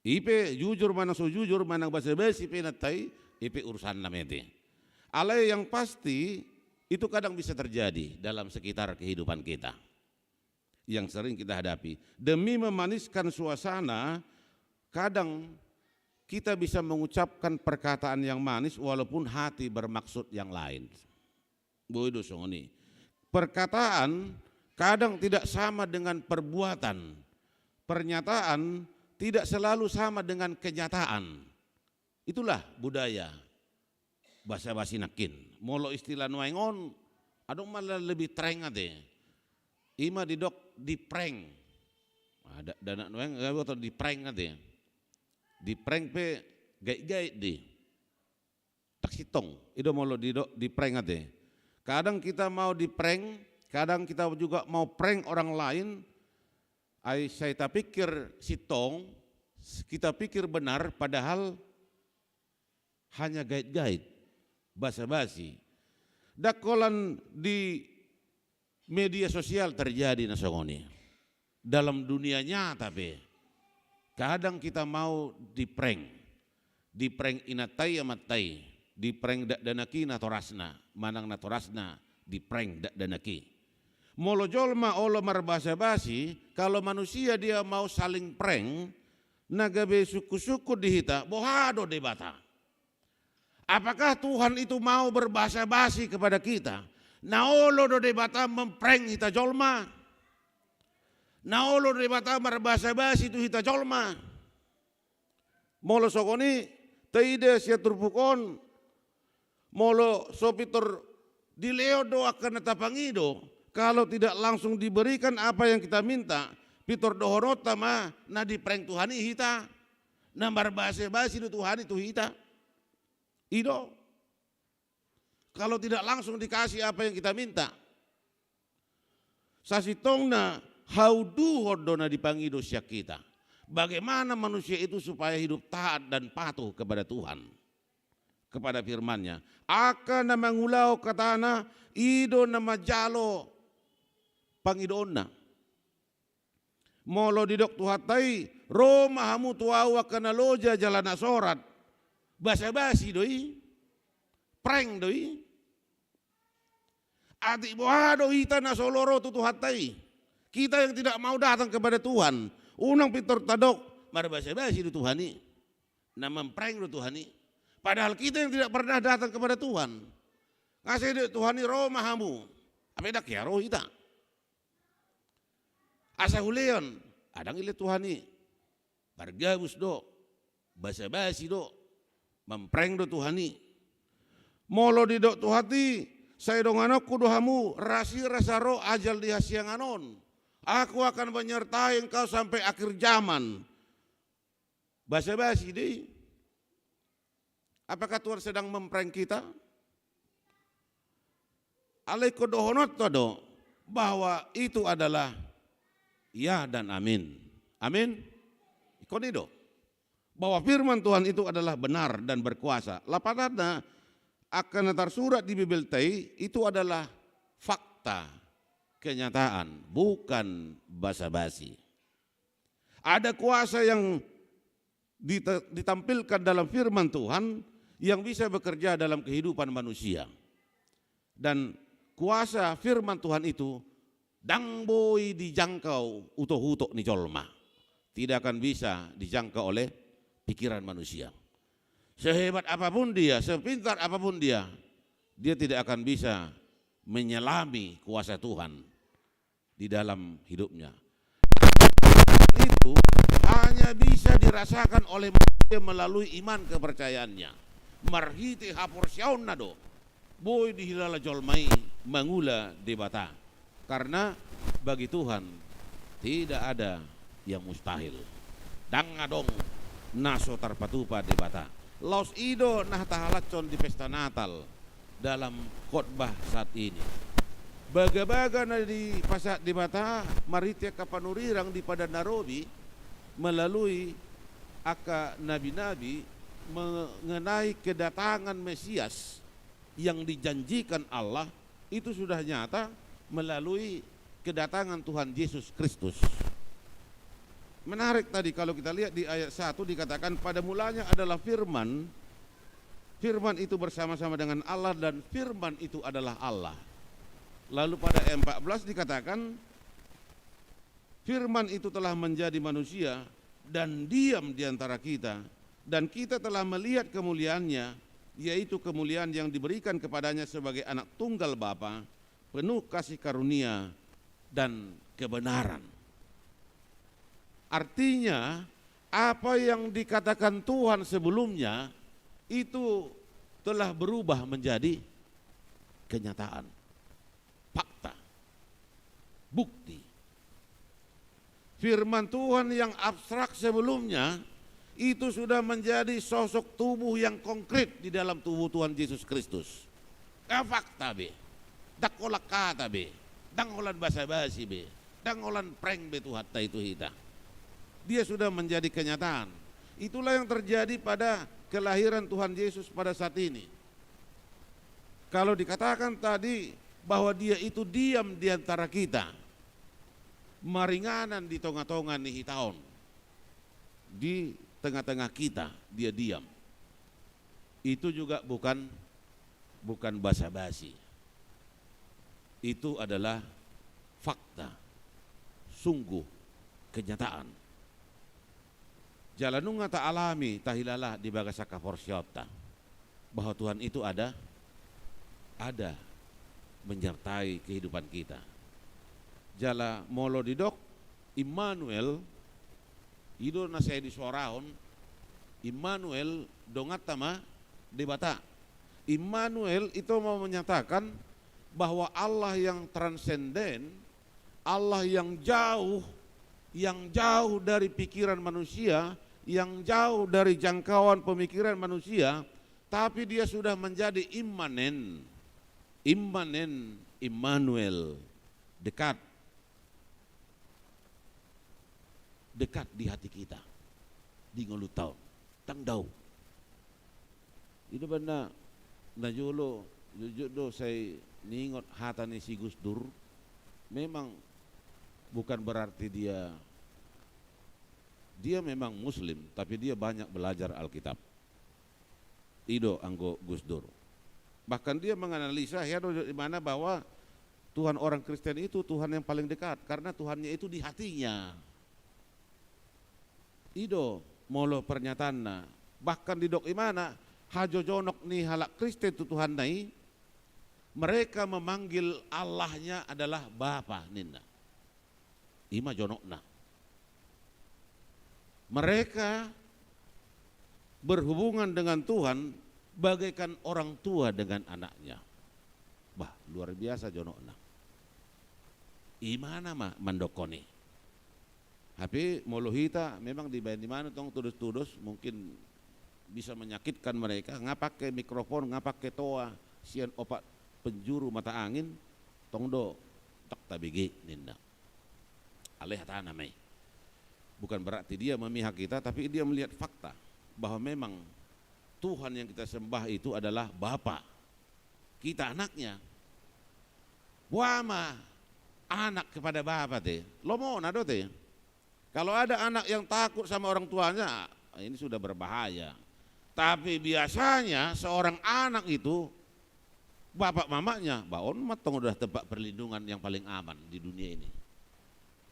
I pe jujur manang so jujur, manang basa-basi pe inanta i, i pe urusanna ma ate. Alai yang pasti, itu kadang bisa terjadi dalam sekitar kehidupan kita yang sering kita hadapi. Demi memaniskan suasana, kadang kita bisa mengucapkan perkataan yang manis walaupun hati bermaksud yang lain. Boi do songon i. Perkataan kadang tidak sama dengan perbuatan. Pernyataan tidak selalu sama dengan kenyataan. Itulah budaya basa-basi nangkin. Molo istilah nuaeng on, adong ma na lebih tereng ate. I ma didok di-prank. Ada dana nuaeng, atau di-prank ate. Di-prank pe gait-gait di. Ndang sintong, i do molo didok di-prank ate. Kadang kita mau di-prank, kadang kita juga mau prank orang lain, ai sai tapikir sintong, kita pikir benar, padahal hanya gait-gait, basa-basi. Ndang holan di media sosial terjadi na songon i. Dalam dunia nyata pe, kadang kita mau di-prank. Di-prank inanta i amanta i, di-prank dakdanak i natorasna, manang natorasna di-prank dakdanak i. Molo jolma olo marbasa-basi, kalau manusia dia mau saling prank, na gabe sungkun-sungkun di hita, boha do Debata? Apakah Tuhan itu mau berbasa-basi kepada kita? Na olo do Debata memprank hita jolma? Na olo do Debata marbasa-basi tu hita jolma? Molo songon i, taida sian turpuk on, molo so pintor dilehon do angka na tapangido, kalau tidak langsung diberikan apa yang kita minta, pintor dohononta ma na di-prank Tuhan i hita, na marbasa-basi do Tuhan i tu hita. I do. Kalau tidak langsung dikasih apa yang kita minta. Sasintongna hauduhon do na dipangido sian hita. Bagaimana manusia itu supaya hidup taat dan patuh kepada Tuhan, kepada firman-Nya. Angka na mangulahon hatana, i do na manjalo pangidoonna. Molo didok Tuhanta i, ro ma hamu tu Ahu angka na loja jala na sorat. Basa-basi do i. Prank do i. Atik boha do hita na so olo ro tu Tuhanta i? Kita yang tidak mau datang kepada Tuhan. Unang pintor tadok, Marbasa-basi do Tuhan i. Na memprank do Tuhan i. Padahal kita yang tidak pernah datang kepada Tuhan. Nga sai didok Tuhan i, ro ma hamu. Hape ndang hea ro hita. Asa hulehon, ndang dilehon Tuhan i. Pargabus do, basa-basi do, memprank do Tuhan i. Molo didok Tuhan i, sai donganonku do hamu, rasirasa ro ajal di hasiangan on. Aku akan menyertai engkau sampai akhir zaman. Basa-basi do i. Apakah Tuhan sedang memprank kita? Alai ingkon dohononta do bahwa itu adalah ya dan amin. Amin. Ingkon i do. Bahwa firman Tuhan itu adalah benar dan berkuasa. Lapatanna, angka na tarsurat di Bibelta i, itu adalah fakta, kenyataan, bukan basa-basi. Ada kuasa yang dita-, ditampilkan dalam firman Tuhan yang bisa bekerja dalam kehidupan manusia. Dan kuasa firman Tuhan itu ndang boi dijangkau utok-utok ni jolma. Tidak akan bisa dijangkau oleh pikiran manusia. Sehebat apapun dia, sepintar apapun dia, dia tidak akan bisa menyelami kuasa Tuhan di dalam hidupnya. Itu hanya bisa dirasakan oleh manusia melalui iman kepercayaannya. Marhite haporseaonna do boi dihilala jolma i mangula Debata. Karena bagi Tuhan tidak ada yang mustahil. Ndang adong na so tarpatupa Debata. Laos i do na tahalashon di pesta Natal dalam khotbah saat ini. Bagabaga na dipasahat Debata marhite angka panurirang di Padan na Robi melalui angka nabi-nabi mengenai kedatangan Mesias yang dijanjikan Allah itu sudah nyata melalui kedatangan Tuhan Yesus Kristus. Menarik tadi kalau kita lihat di ayat satu dikatakan, "Pada mulanya adalah Firman, Firman itu bersama-sama dengan Allah, dan Firman itu adalah Allah." Lalu pada ayat empat belas dikatakan, "Firman itu telah menjadi manusia dan diam di antara kita, dan kita telah melihat kemuliaannya, yaitu kemuliaan yang diberikan kepadanya sebagai anak tunggal Bapa, penuh kasih karunia dan kebenaran." Artinya, apa yang dikatakan Tuhan sebelumnya itu telah berubah menjadi kenyataan, fakta, bukti. Firman Tuhan yang abstrak sebelumnya itu sudah menjadi sosok tubuh yang konkret di dalam tubuh Tuhan Yesus Kristus. Eh, fakta be. Ndang holan hata be. Ndang holan basa-basi be. Ndang holan prank be Tuhanta i tu hita. Dia sudah menjadi kenyataan. Itulah yang terjadi pada kelahiran Tuhan Yesus pada saat ini. Kalau dikatakan tadi bahwa Dia itu diam di antara kita, maringanan di tonga-tonga ni hita on, di tengah-tengah kita Dia diam, itu juga bukan, bukan basa-basi. Itu adalah fakta, sungguh, kenyataan. Jala nunga taalami, tahilala di bagasan haporseaonta bahwa Tuhan itu ada, ada menyertai kehidupan kita. Jala molo didok Immanuel, i do na sai disorahon, Immanuel, donganta ma Debata. Immanuel itu mau menyatakan bahwa Allah yang transenden, Allah yang jauh, yang jauh dari pikiran manusia, yang jauh dari jangkauan pemikiran manusia, tapi Dia sudah menjadi immanen. Immanen, Immanuel, dekat. Dekat di hati kita, di ngolunta on. Ndang dao. I do umbahen na jolo, jujur do, sai niingot hata ni si Gus Dur. Memang bukan berarti dia, dia memang Muslim, tapi dia banyak belajar Alkitab. I do anggo Gus Dur. Bahkan dia menganalisa, hea do di mana bahwa Tuhan orang Kristen itu Tuhan yang paling dekat, karena Tuhannya itu di hatinya. I do molo pernyataanna. Bahkan didok imana, hajojonok ni halak Kristen tu Tuhanna i, mereka memanggil Allahnya adalah Bapa, ninna. I ma jonokna. Mereka berhubungan dengan Tuhan bagaikan orang tua dengan anaknya. Bah, luar biasa jonokna. Imana ma mandokkon i. Hape molo hita memang dibaen imana tong tudos-tudos, mungkin bisa menyakitkan mereka, nga pake mikrofon, nga pake toa, sian opat penjuru mata angin, tong do tak tabege ninna. Alai hatana ma i. Bukan berarti dia memihak kita, tapi dia melihat fakta bahwa memang Tuhan yang kita sembah itu adalah Bapa. Kita anaknya. Boha ma anak kepada bapa te? Lomona do te. Kalau ada anak yang takut sama orang tuanya, ini sudah berbahaya. Tapi biasanya seorang anak itu, bapak mamanya, bah on ma tong udah tempat perlindungan yang paling aman di dunia ini.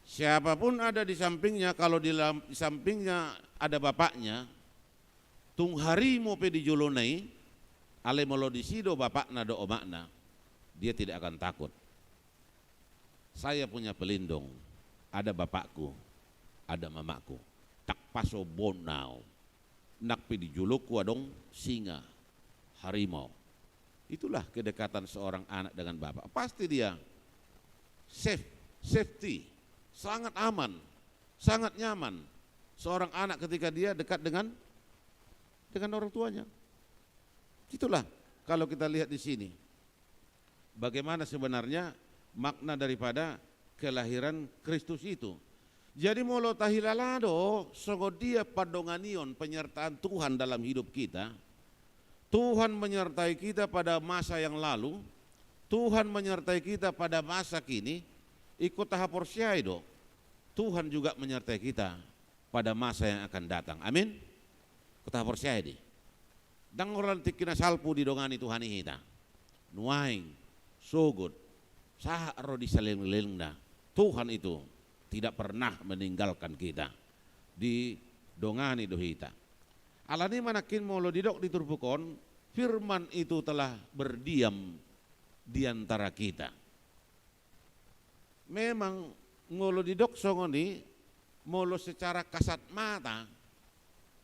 Siapapun ada di sampingnya, kalau di lam-, di sampingnya ada bapaknya, tung harimo pe di jolona i, alai molo disi do bapakna dohot omakna, dia tidak akan takut. Saya punya pelindung, ada bapakku, ada mamakku. Tak pasobon au. Nang pe di jolongku adong singa, harimau. Itulah kedekatan seorang anak dengan bapak. Pasti dia safe, safety, sangat aman, sangat nyaman seorang anak ketika dia dekat dengan dengan orang tuanya. Itulah kalau kita lihat di sini. Bagaimana sebenarnya makna daripada kelahiran Kristus itu. Jadi molo tahilala do songon dia pandonganion penyertaan Tuhan dalam hidup kita, Tuhan menyertai kita pada masa yang lalu, Tuhan menyertai kita pada masa kini, ingkon tahaporseai do Tuhan juga menyertai kita pada masa yang akan datang. Amin. Ingkon tahaporseai do i. Ndang holan tingki na salpu didongani Tuhan i hita. Nuaeng, sogot, sahat ro di salelenglelengna, Tuhan itu tidak pernah meninggalkan kita. Didongani do hita. Alani i ma nangkin molo didok di turpuk on, firman itu telah berdiam di antara kita. Memang molo didok songon i, molo secara kasat mata,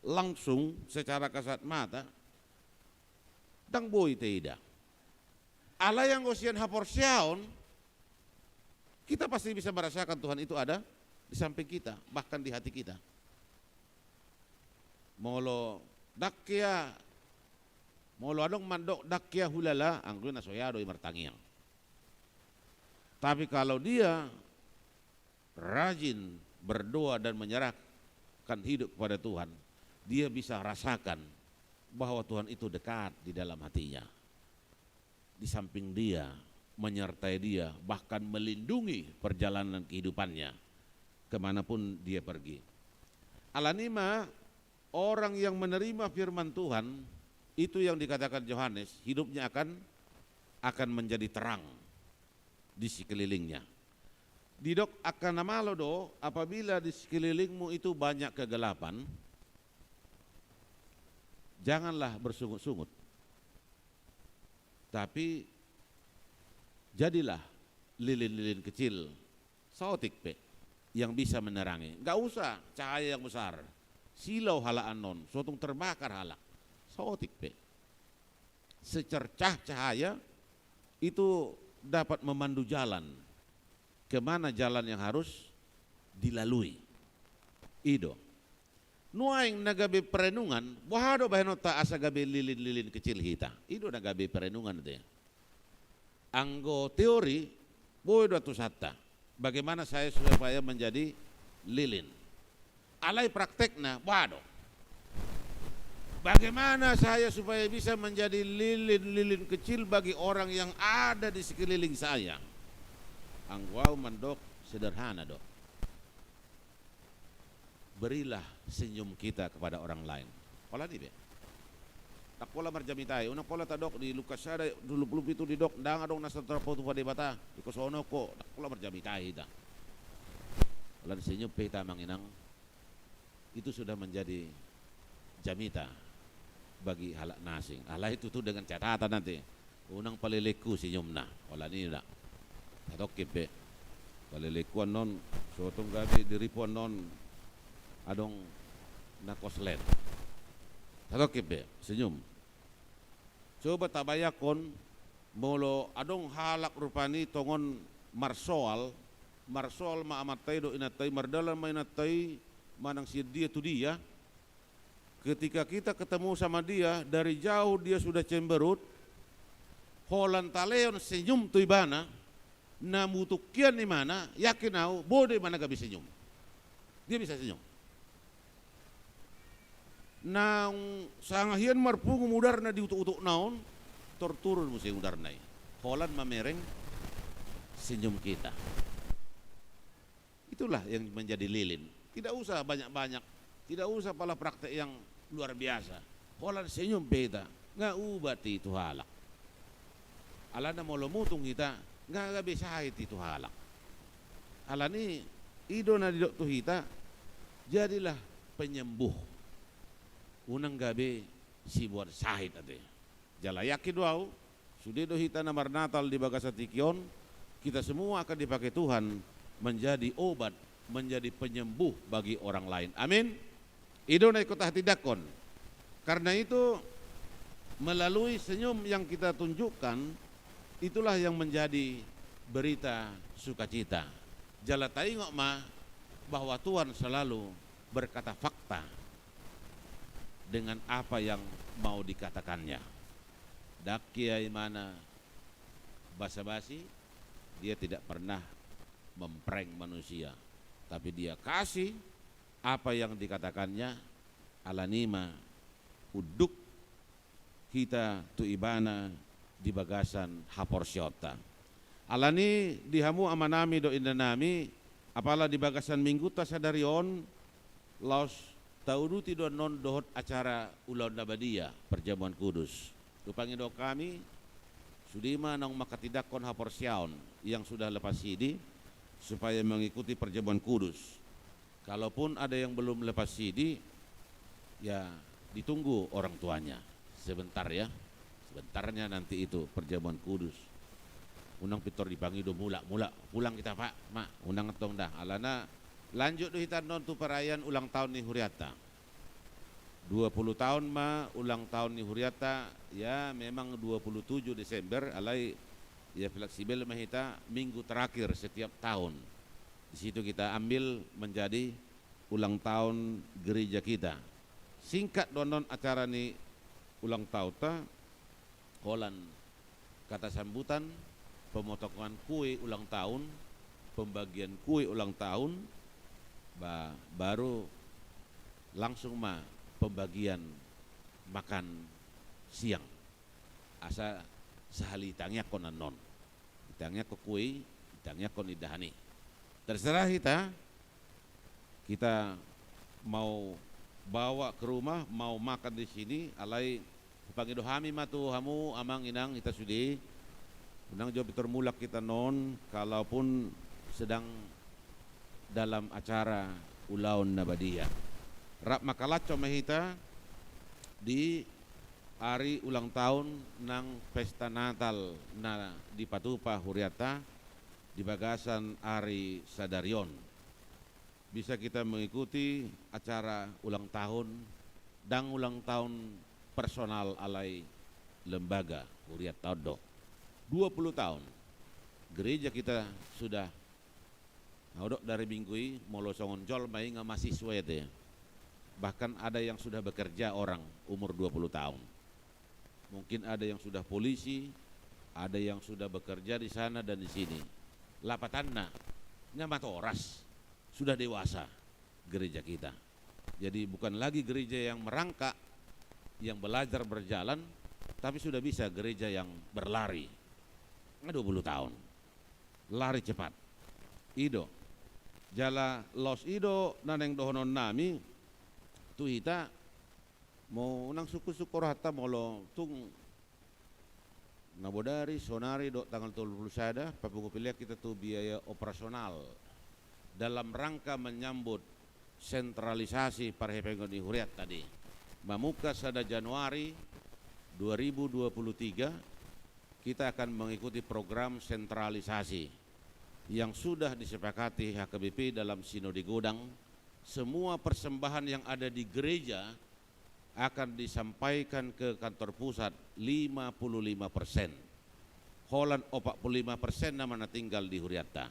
langsung secara kasat mata, ndang boi taida. Alai anggo sian haporseaon, kita pasti bisa merasakan Tuhan itu ada di samping kita, bahkan di hati kita. Molo ndang hea, molo adong mandok ndang hea hulala, anggo i na so hea do i martangiang. Tapi kalau dia rajin berdoa dan menyerahkan hidup kepada Tuhan, dia bisa rasakan bahwa Tuhan itu dekat di dalam hatinya, di samping dia, menyertai dia, bahkan melindungi perjalanan kehidupannya kemanapun dia pergi. Alani i ma, orang yang menerima firman Tuhan, itu yang dikatakan Yohanes, hidupnya akan, akan menjadi terang di sekelilingnya. Didok angka na malo do, apabila di sekelilingmu itu banyak kegelapan, janganlah bersungut-sungut. Tapi jadilah lilin-lilin kecil, saotik pe, yang bisa menerangi. Nggak usah cahaya yang besar. Silau halak annon, so tung terbakar halak. Saotik pe. Secercah cahaya itu dapat memandu jalan ke mana jalan yang harus dilalui. I do. Nuaeng na gabe perenungan, boha do bahenonta asa gabe lilin-lilin kecil hita? I do na gabe perenungan te. Anggo teori, boi do atusanta. Bagaimana saya supaya menjadi lilin? Alai praktekna, boha do? Bagaimana saya supaya bisa menjadi lilin-lilin kecil bagi orang yang ada di sekeliling saya? Anggo au mandok, sederhana do. Berilah senyum kita kepada orang lain. Holan i be. Ndang pola marjamita i, unang pola tadok di Lukas sada, dua puluh pitu didok, ndang adong na so tarpatupa Debata, ingkon songon on ho, ndang pola marjamita i hita. Holan senyum pe hita amang inang. itu sudah menjadi jamita bagi halak na asing. Alai tutu dengan catatan nanti, unang palelenghu senyumna, holan i da. Satongkin pe. Palelenghu annon, so tung gabe diripu annon adong na koslet. Satongkin pe, senyum. Coba tabayangkon, molo adong halak rupani tongon marsoal, marsoal ma amanta i dohot inanta i, mardalan ma inanta i manang sian dia tu dia. Ketika kita ketemu sama dia, dari jauh dia sudah cemberut, holan talehon senyum tu ibana, na mutuk hian imana, yakin au, boi do imana gabe senyum. Dia bisa senyum. Naung sanga hian marpungu mudarna di utuk-utukna on, tor turun muse mudarna i. Holan mamereng senyum kita. Itulah yang menjadi lilin. Tidak usah banyak-banyak, tidak usah pala praktek yang luar biasa. Holan senyum pe hita, nga ubat i tu halak. Alana molo mutung hita, nga gabe sahit i tu halak. Alani i do na didok tu hita, jadilah penyembuh. Unang gabe sibuat sahit ate. Jala yakin do au, sude do hita na marnatal di bagasan tingki on, kita semua akan dipakai Tuhan menjadi obat, menjadi penyembuh bagi orang lain. Amin. I do na ingkon tahatindangkon. Karena itu, melalui senyum yang kita tunjukkan, itulah yang menjadi berita sukacita. Jala taingot ma bahwa Tuhan selalu berkata fakta dengan apa yang mau dikatakannya. Ndang hea imana basa-basi, dia tidak pernah memprank manusia, tapi dia kasih apa yang dikatakannya. Alani ma unduk hita tu ibana di bagasan haporseaonta. Alani di hamu amanami dohot indanami, apala di bagasan minggunta sadari on, laos tauduti do annon dohot acara ulaon na badia, perjamuan kudus. Hupangido hami, sude ma naung manghatindangkon haporseaon yang sudah lepas sidi, supaya mengikuti perjamuan kudus. Kalaupun ada yang belum lepas sidi, ya ditunggu orang tuanya sebentar ya. Sebentarnya nanti itu perjamuan kudus. Unang pintor dipangido mulak, mulak, pulang kita, Pak, Mak, unang antong da. Alana lanjut do hita annon tu perayaan ulang tahun ni hurianta. Dua puluh tahun ma ulang tahun ni hurianta, ya memang dua puluh tujuh Desember, alai ya fleksibel ma hita minggu terakhir setiap tahun. Di situ kita ambil menjadi ulang tahun gereja kita. Singkat do annon acara ni ulang tahunta, holan kata sambutan, pemotongan kue ulang tahun, pembagian kue ulang tahun, ba, baru langsung ma pembagian makan siang. Asa sahali tangiangkon annon. Ditangiangkon kue i, ditangiangkon indahan i. Terserah hita, kita mau bawa ke rumah, mau makan di sini, alai hupangido hami ma tu hamu amang inang hita sude, unang jo pintor mulak hita annon, kalaupun sedang dalam acara ulaon na badia. Rap mangkalashon ma hita di ari ulang tahun nang pesta Natal na dipatupa hurianta di bagasan ari sadari on. Bisa kita mengikuti acara ulang tahun, ndang ulang tahun personal alai lembaga, hurianta on do. Dua puluh tahun gereja kita sudah. Na hudok dari minggu i, molo songon jolma i nga mahasiswa i ate. Bahkan ada yang sudah bekerja orang umur dua puluh tahun. Mungkin ada yang sudah polisi, ada yang sudah bekerja di sana dan di sini. Lapatanna, nga matoras, sudah dewasa gereja kita. Jadi bukan lagi gereja yang merangkak, yang belajar berjalan, tapi sudah bisa gereja yang berlari. Nga dua puluh tahun. Lari cepat. I do. Jala laos i do na naeng dohononnami tu hita, molo unang sungkun-sungkun rohanta molo tung na bodari, sonari dohot tanggal tolu pulu sada, papungu pelean hita tu biaya operasional dalam rangka menyambut sentralisasi parhepengon ni hurianta tadi. Mamungka sada Januari dua ribu dua puluh tiga, kita akan mengikuti program sentralisasi yang sudah disepakati H K B P dalam Sinode Godang. Semua persembahan yang ada di gereja akan disampaikan ke kantor pusat lima puluh lima persen. Holan opat puluh lima persen nama na tinggal di hurianta.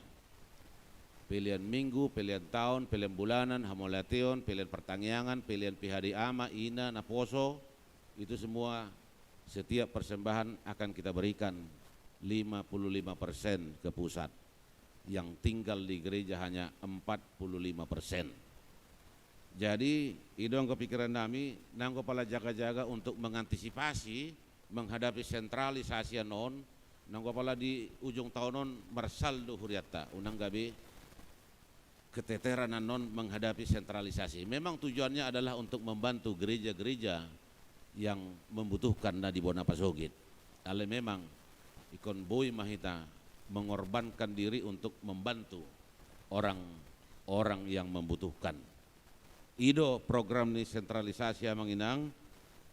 Pelean minggu, pelean taon, pelean bulanan, hamauliateon, pelean partangiangan, pelean P H D ama, ina, naposo, itu semua setiap persembahan akan kita berikan lima puluh lima persen ke pusat. Yang tinggal di gereja hanya empat puluh lima persen. Jadi, i do anggo pikiran nami, nanggo pala jaga-jaga untuk mengantisipasi, menghadapi sentralisasi annon, nanggo pala di ujung taon on marsaldo hurianta, unang gabe keteteran annon menghadapi sentralisasi. Memang tujuannya adalah untuk membantu gereja-gereja yang membutuhkan na di bona pasogit. Alai memang ingkon boi ma hita mengorbankan diri untuk membantu orang-orang yang membutuhkan. I do program ni sentralisasi, amang inang.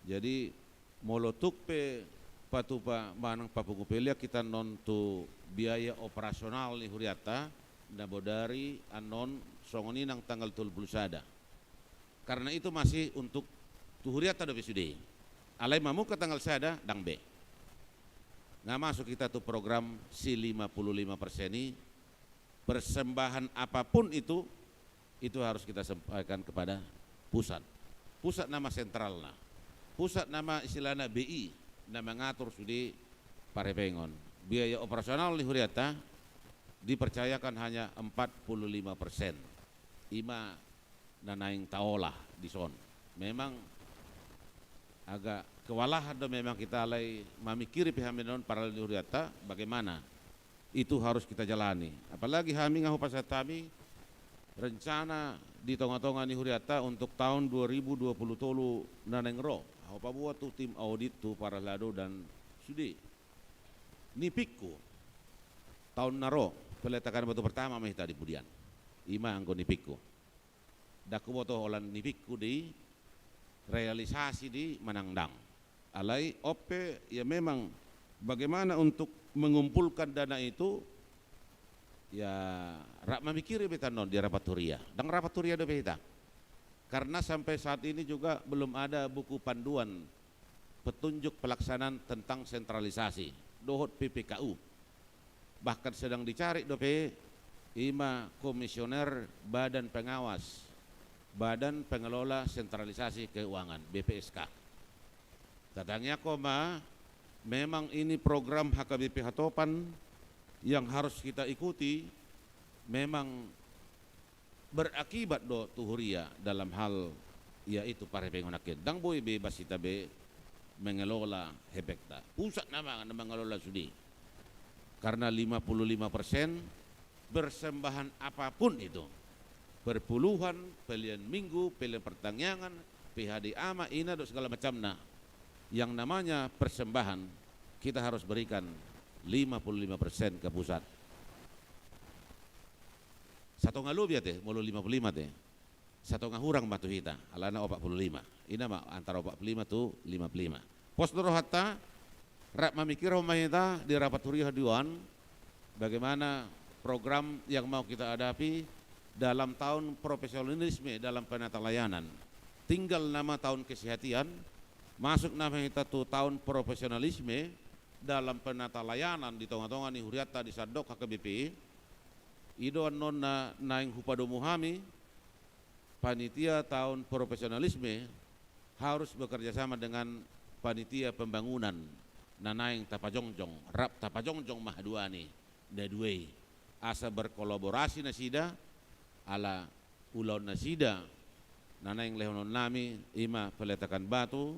Jadi, molo tung pe patupa manang papungu pelean hita annon tu biaya operasional ni hurianta, na bodari annon songon i nang tanggal tolu pulu sada. Karena itu masih untuk tu hurianta dope sude. Alai mamungka tanggal sada, ndang be. Nga masuk hita tu program si lima puluh lima persen i, persembahan apapun itu, itu harus kita sampaikan kepada pusat. Pusat nama sentralna. Pusat nama istilahna B I, na mangatur sude parhepengon. Biaya operasional ni hurianta dipercayakan hanya empat puluh lima persen. I ma na naeng taolah dison. Memang agak kewalahan do memang hita, alai mamikiri pe hami annon parhalado ni hurianta, bagaimana itu harus kita jalani. Apalagi hami nga hupasahat hami rencana di tonga-tonga ni hurianta untuk taon dua ribu dua puluh tolu na naeng ro. Ahu paboa tu tim audit, tu parhalado dan sude. Nipikku, taon na ro, peletakan batu pertama ma hita di pudian. I ma anggo nipikku. Ndang huboto holan nipikku di realisasi di manang ndang. Alai on pe, ya memang, bagaimana untuk mengumpulkan dana itu, ya, rap mamikiri be hita annon di rapat huria. Ndang rapat huria dope hita. Karena sampai saat ini juga belum ada buku panduan petunjuk pelaksanaan tentang sentralisasi dohot P P K U. Bahkan sedang dicari dope, i ma Komisioner Badan Pengawas Badan Pengelola Sentralisasi Keuangan, B P S K. Tatangiangkon ma, memang ini program H K B P Hatopan yang harus kita ikuti, memang berakibat do tu huria dalam hal, ya, itu parhepengon nangkin. Ndang boi bebas hita be mengelola hepengta. Pusat nama na mangelola sude. Karena lima puluh lima persen persembahan apapun itu, perpuluhan, pelean minggu, pelean partangiangan, P H D ama, ina, dohot segala macamna, yang namanya persembahan, kita harus berikan lima puluh lima persen ke pusat. Satonga lobi ate, molo lima puluh lima ate. Satonga hurang ma tu hita, alana opat puluh lima. I ma antara opat puluh lima tu lima puluh lima. Pos do rohanta, rap mamikirhon ma hita di rapat huria haduan, bagaimana program yang mau kita hadapi dalam tahun profesionalisme dalam penata layanan. Tinggal nama tahun kesehatan, masuk nama hita tu tahun profesionalisme dalam penata layanan di tonga-tonga ni hurianta di sandok H K B P. I do annon na naeng hupadomu hami, panitia tahun profesionalisme harus bekerja sama dengan panitia pembangunan na naeng tapajongjong, rap tapajongjong ma haduan i na dua i. Asa berkolaborasi nasida, ala ulaon nasida na naeng lehonon nami, i ma peletakan batu,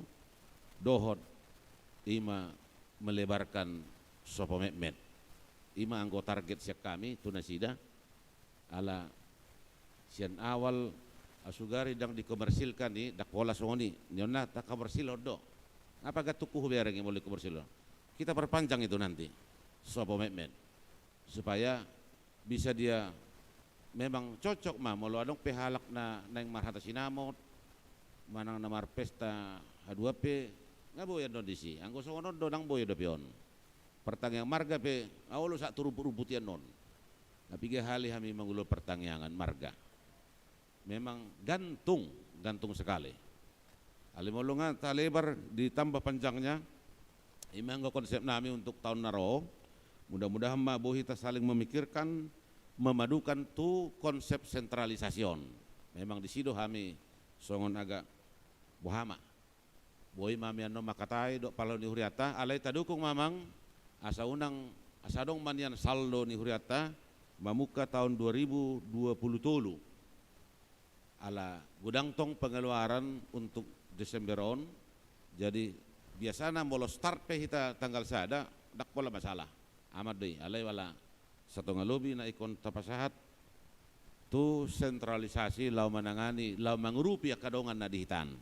dohot i ma melebarkan sopo metmet. I ma anggo target sian hami tu nasida, ala sian awal, ah, sugari ndang dikomersilkan i, ndang pola songon i. Nion na takomersilhon do. Apa ga tungku hubereng i molo dikomersilhon? Kita perpanjang itu nanti. Sopo metmet. Supaya bisa dia memang cocok ma molo adong pe halak na naeng marhata sinamot manang na marpesta haduan pe, nga boi annon disi. Anggo songon on do nang boi dope on. Partangiang marga pe nga olo sahat tu rumput-rumputi annon. Na piga hali hami mangulahon partangiangan marga. Memang gantung, gantung sekali. Alai molo nga talebar ditambah panjangnya, ima anggo konsep nami untuk taon na ro, mudah-mudahan ma boi hita saling memikirkan, memadukan tu konsep sentralisasi on. Memang disi do hami songon agak boha ma. Boi ma hami annon mangkatai dohot parhalado ni hurianta, alai tadukung ma amang, asa unang, asa adong ma nian saldo ni hurianta, mamungka taon dua ribu dua puluh tolu. Ala godang tong pengeluaran untuk Desember on, jadi biasana molo start pe hita tanggal sada, ndang pola masalah. Aman do i, alai ala satonga lobi na ingkon tapasahat tu sentralisasi laho manangani, laho mangurupi angka dongan na di hita an.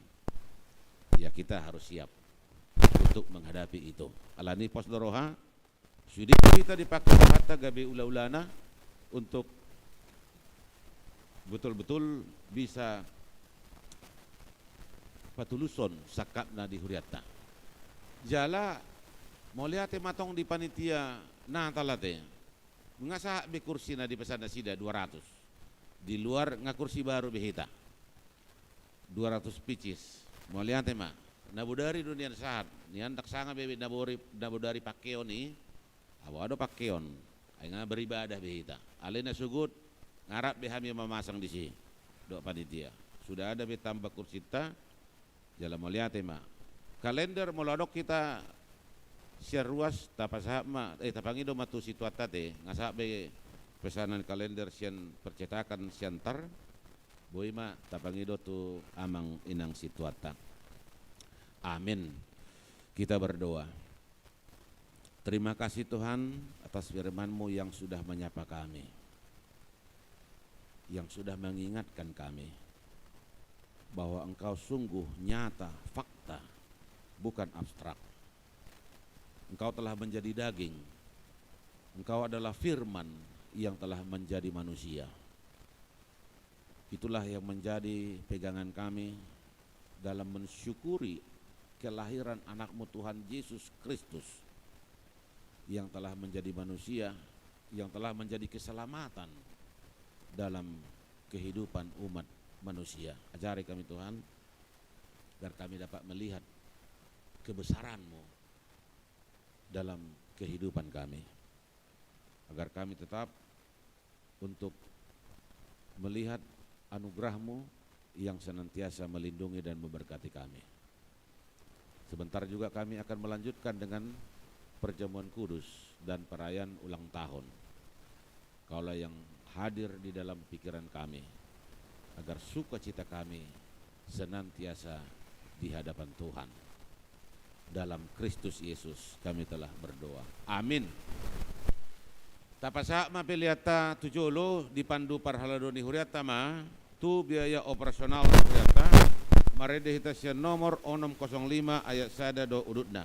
Ya, kita harus siap untuk menghadapi itu. Alani pos do roha, sude do hita dipake rohanta gabe ula-ulana untuk betul-betul bisa patulushon sangkapna di hurianta. Jala mauliate ma tong di panitia Natal ate. Nga sahat be kursi na dipesan nasida dua ratus. Di luar nga kursi baru be hita. Dua ratus picis. Mauliate ma. Na bodari do nian sahat. Nian ndang sanga be na bori-, na bodari pakeon i. Au do pakeon. Ai nga beribadah be hita. Alai na sogot nga rap be hami mamasang disi. Dohot panitia. Sudah ada be tambah kursinta. Jala mauliate ma. Kalender molo adong hita sian ruas tapasahat ma, eh, tapangido ma tu situanta ate, nga sahat be pesanan kalender sian percetakan Siantar, boi ma tapangido tu amang inang situanta. Amin. Kita berdoa. Terima kasih Tuhan atas firman-Mu yang sudah menyapa kami, yang sudah mengingatkan kami bahwa Engkau sungguh nyata, fakta, bukan abstrak. Engkau telah menjadi daging. Engkau adalah firman yang telah menjadi manusia. Itulah yang menjadi pegangan kami dalam mensyukuri kelahiran Anak-Mu Tuhan Yesus Kristus yang telah menjadi manusia, yang telah menjadi keselamatan dalam kehidupan umat manusia. Ajari kami Tuhan, agar kami dapat melihat kebesaran-Mu dalam kehidupan kami. Agar kami tetap untuk melihat anugerah-Mu yang senantiasa melindungi dan memberkati kami. Sebentar juga kami akan melanjutkan dengan perjamuan kudus dan perayaan ulang tahun. Kaulah yang hadir di dalam pikiran kami, agar sukacita kami senantiasa di hadapan Tuhan. Dalam Kristus Yesus kami telah berdoa. Amin. Tapasahat ma peleanta tu jolo, dipandu parhalado ni hurianta ma tu biaya operasional ni hurianta, marende hita sian nomor onom kosong lima ayat sada do udutna.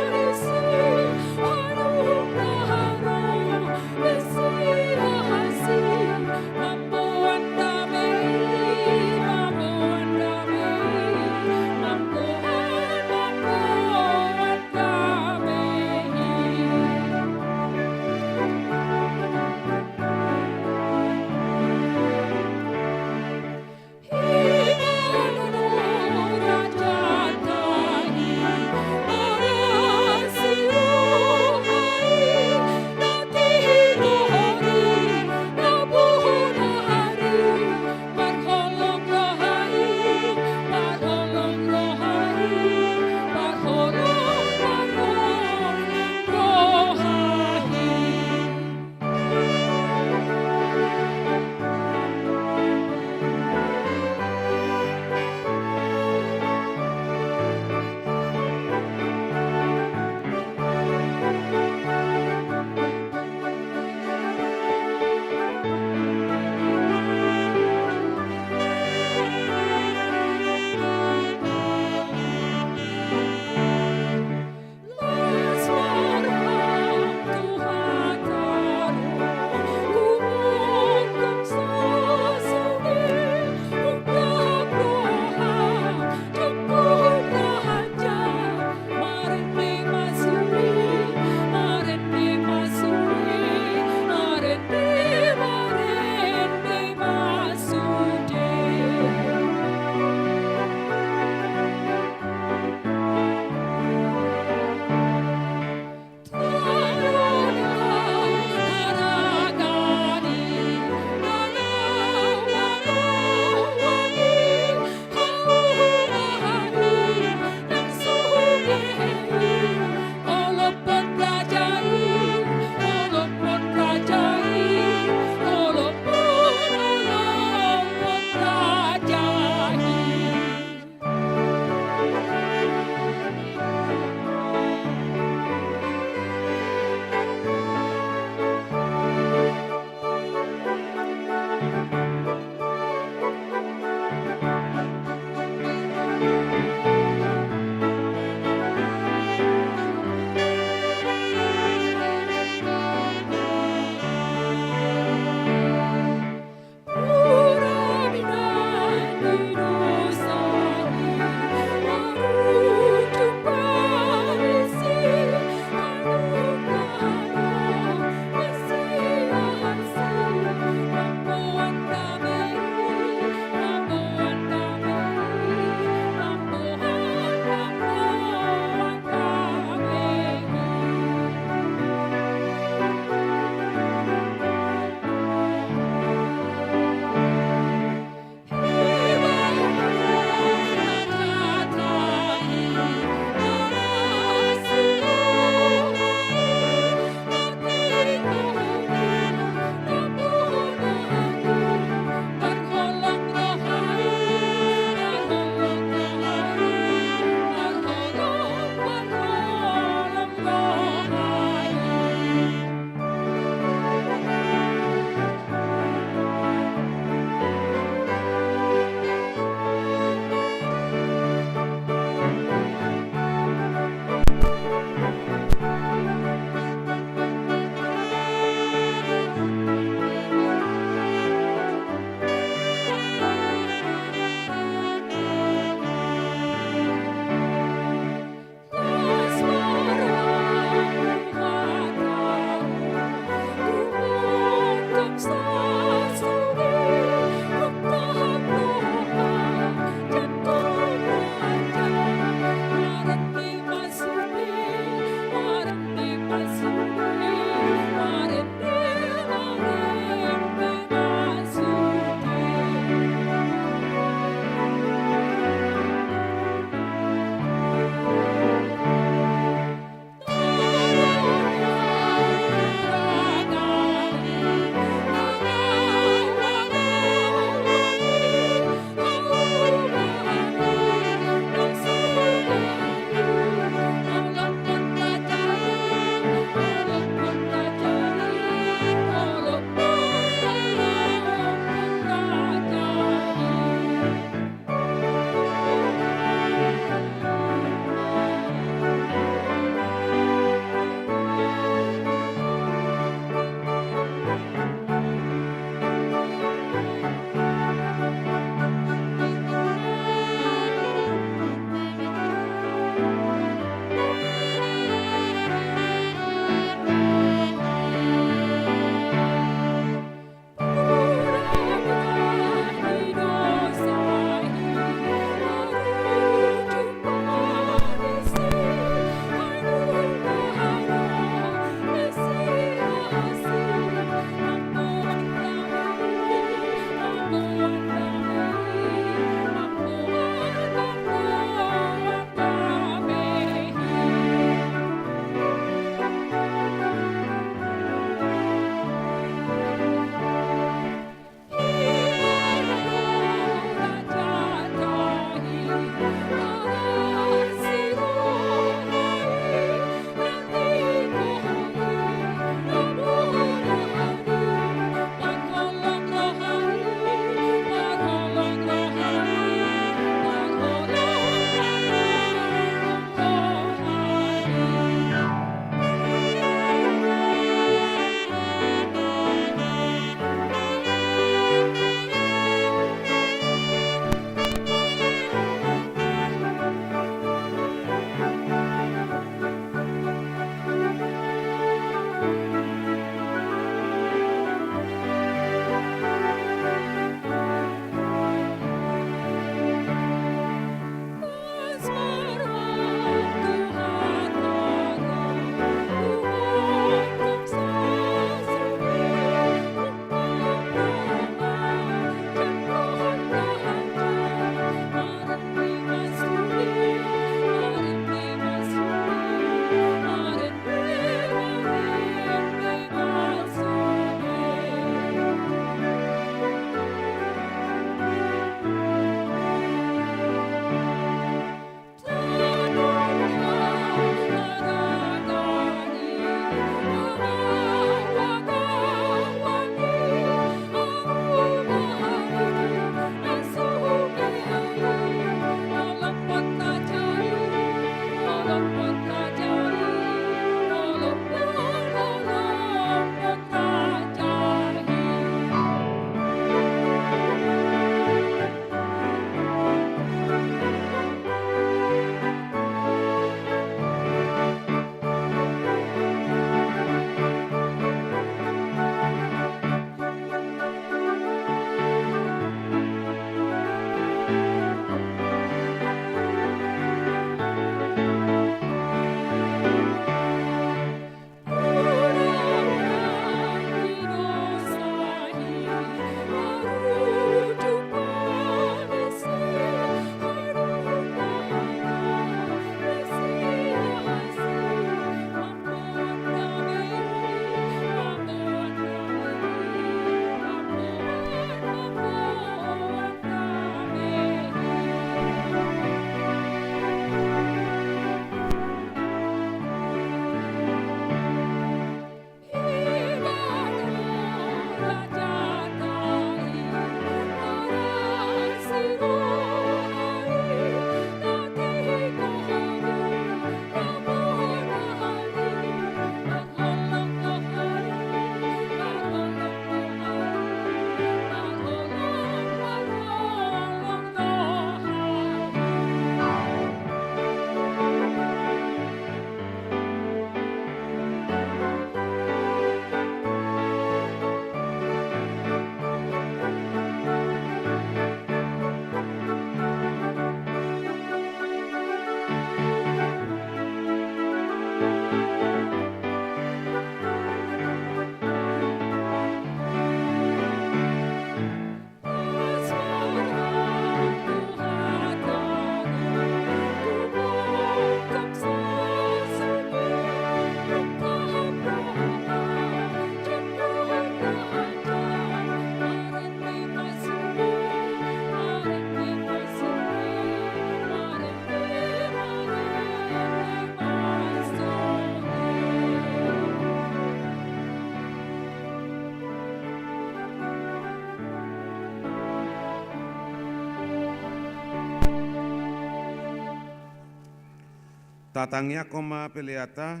Tangiangkon ma peleanta.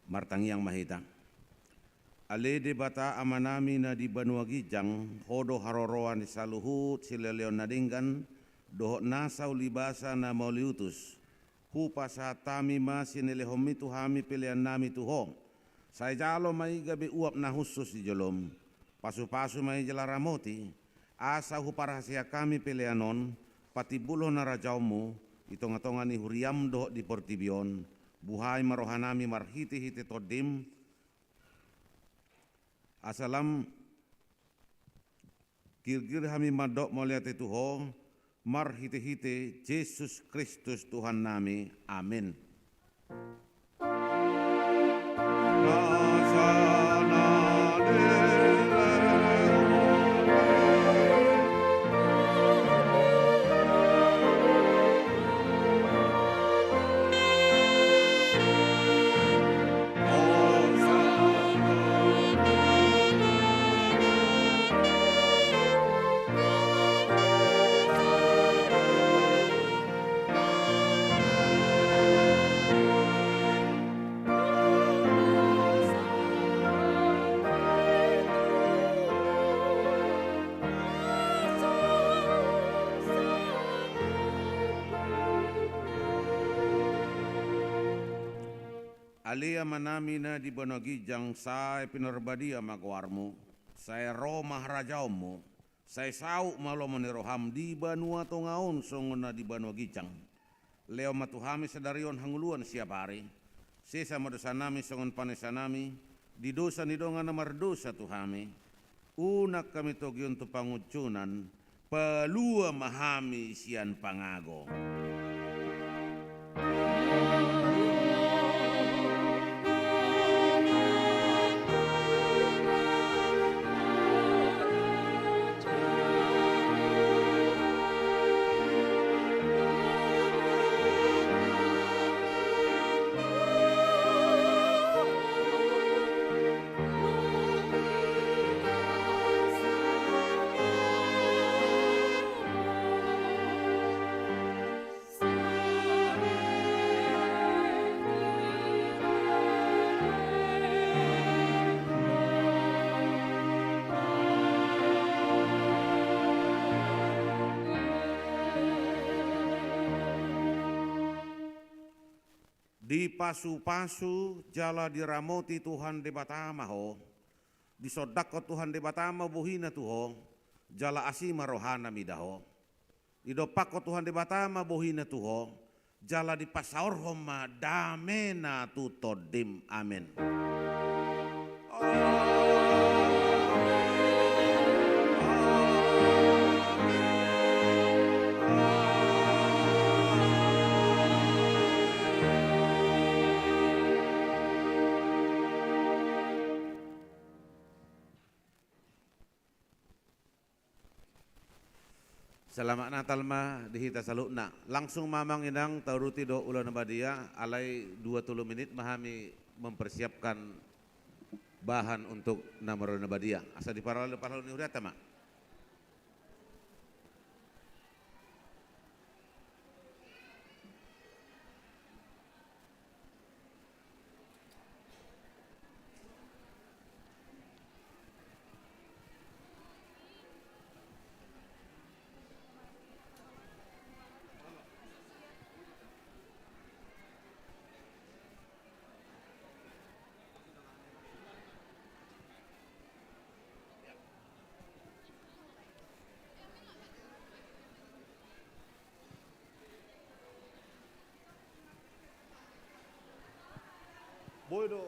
Martangiang ma hita. Ale Debata Amanami na di banua ginjang, Ho do haroroan ni saluhut silehonlehon na denggan dohot nasa ulibasa na mauliutus. Hupasahat hami ma sinelehonmi tu hami peleannami tu Ho. Sai jalo ma i gabe uap na hushus di jolom. Pasupasu ma i jala ramoti, asa huparhaseang hami pelean on patimbulhon harajaonmu di tongatonga ni huriam dohot di portibi on. Buhai ma rohanami marhitehite Tondim, asa lam girgir hami mandok mauliate tu Ho, marhitehite Jesus Kristus Tuhannami. Amin. Ale Amanami na di banua ginjang, sai pinarbadia ma goarmu, sai ro ma harajaonmu, sai saut ma lomo ni roham di banua tonga on songon na di banua ginjang. Lehon ma tu hami sadari on hangoluan siapari. Sesa ma dosanami songon panesanami di dosa ni dongan na mardosa tu hami. Unang hami togihon tu pangunjunan, palua ma hami sian pangago. Dipasupasu jala diramoti Tuhan Debata ma ho, disondangkon Tuhan Debata ma bohina tu ho, jala asi ma rohana mida ho. Didompakkon Tuhan Debata ma bohina tu ho, jala dipasaorhon ma damena tu tondim. Amen. Selamat Natal ma di hita saluhutna. Langsung ma amang inang tauduti do ulaon na badia, alai dua tolu menit ma hami mempersiapkan bahan untuk na marulaon na badia. Asa diparalo, paralo ni hurianta ma. Boi do.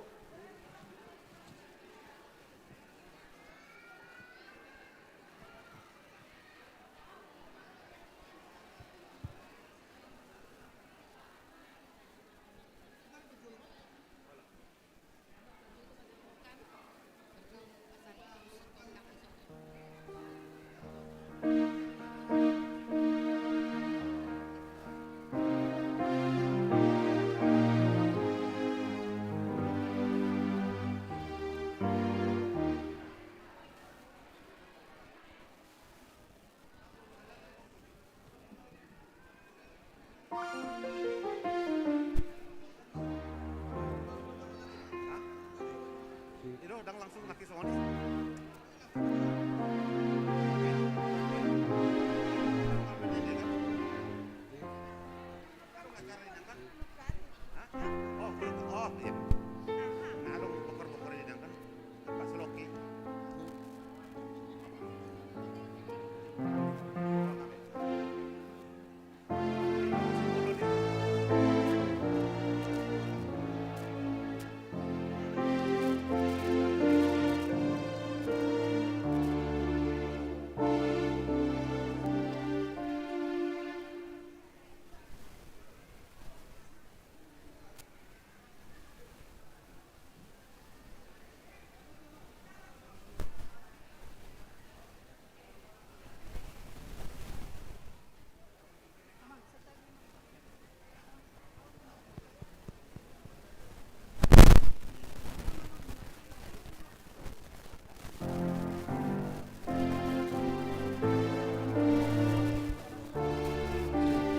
Ndang langsung maki songon i. Hah? Oh, itu. Oh, iya. Nah, lu boker-boker di dangkan. Pas loki.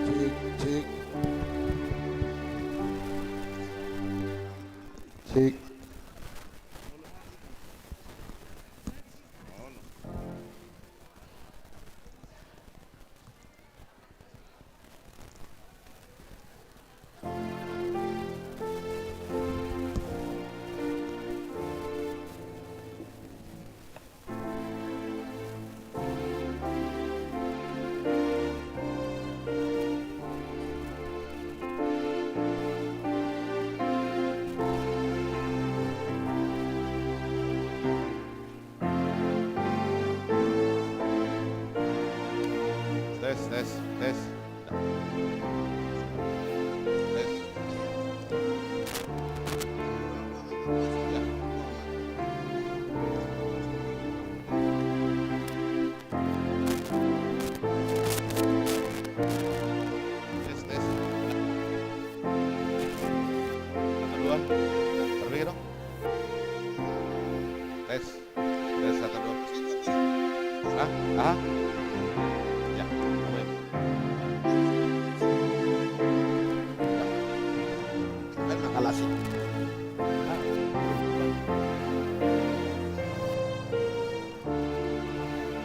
Cek, cek. Cek. Tes, tes, tes. Tes. Ya. Tes, tes. Satu, dua. Perbaiki dong. Tes. Tes, satu, dua. Hah? Hah? Ya, apa ya? Ya. Kan makalasi. Hah?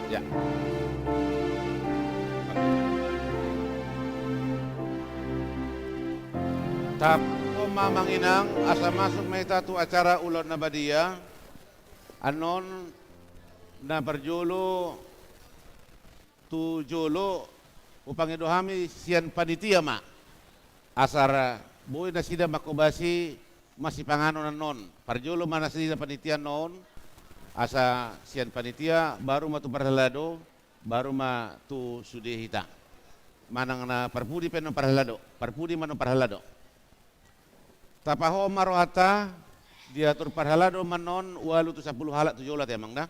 Ya. Tap, o ma amang inang, asa masuk ma hita tu acara Ulaon na Badia. Annon na parjolo tu jolo hupangido hami sian panitia ma. Asa ra boi nasida manghobasi masipanganon annon. Parjolo ma nasida panitia annon, asa sian panitia, baru ma tu parhalado, baru ma tu sude hita. Manang na parpudi pe annon parhalado, parpudi ma annon parhalado. Tapaho ma rohanta, diatur parhalado ma annon ualu tu sampulu halak tu jolo ate amang da.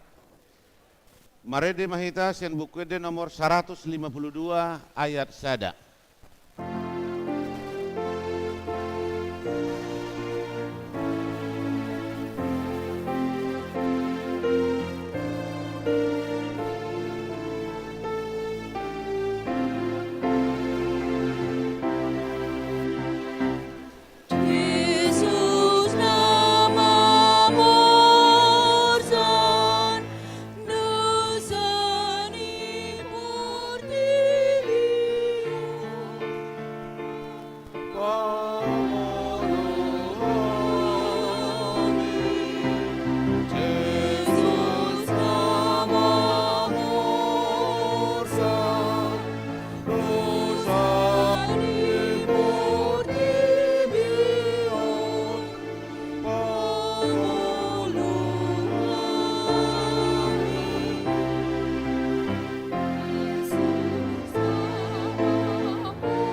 Marende ma hita sian Buku Ende nomor saratus lima pulu dua ayat sada. Jesus na mamorsan dosa ni portibi on. Pamoloi hami, Jesus na mamorsan dosa ni portibi on. Pamoloi hami, Jesus na mamorsan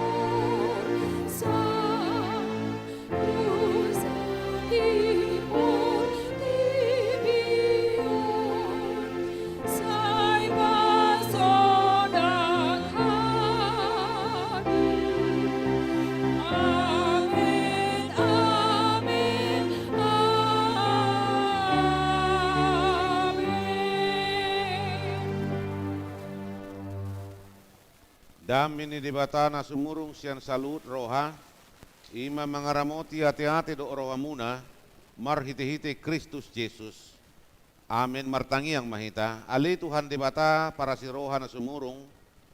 dosa ni portibi on. Sai pasonang hami. Amen, amen, amen. Dame ni Debata na sumurung sian saluhut roha, i ma mangaramoti ateate dohot rohamuna, marhitehite Kristus Jesus. Amen. Martangiang ma hita. Ale Tuhan Debata, parasi roha na sumurung,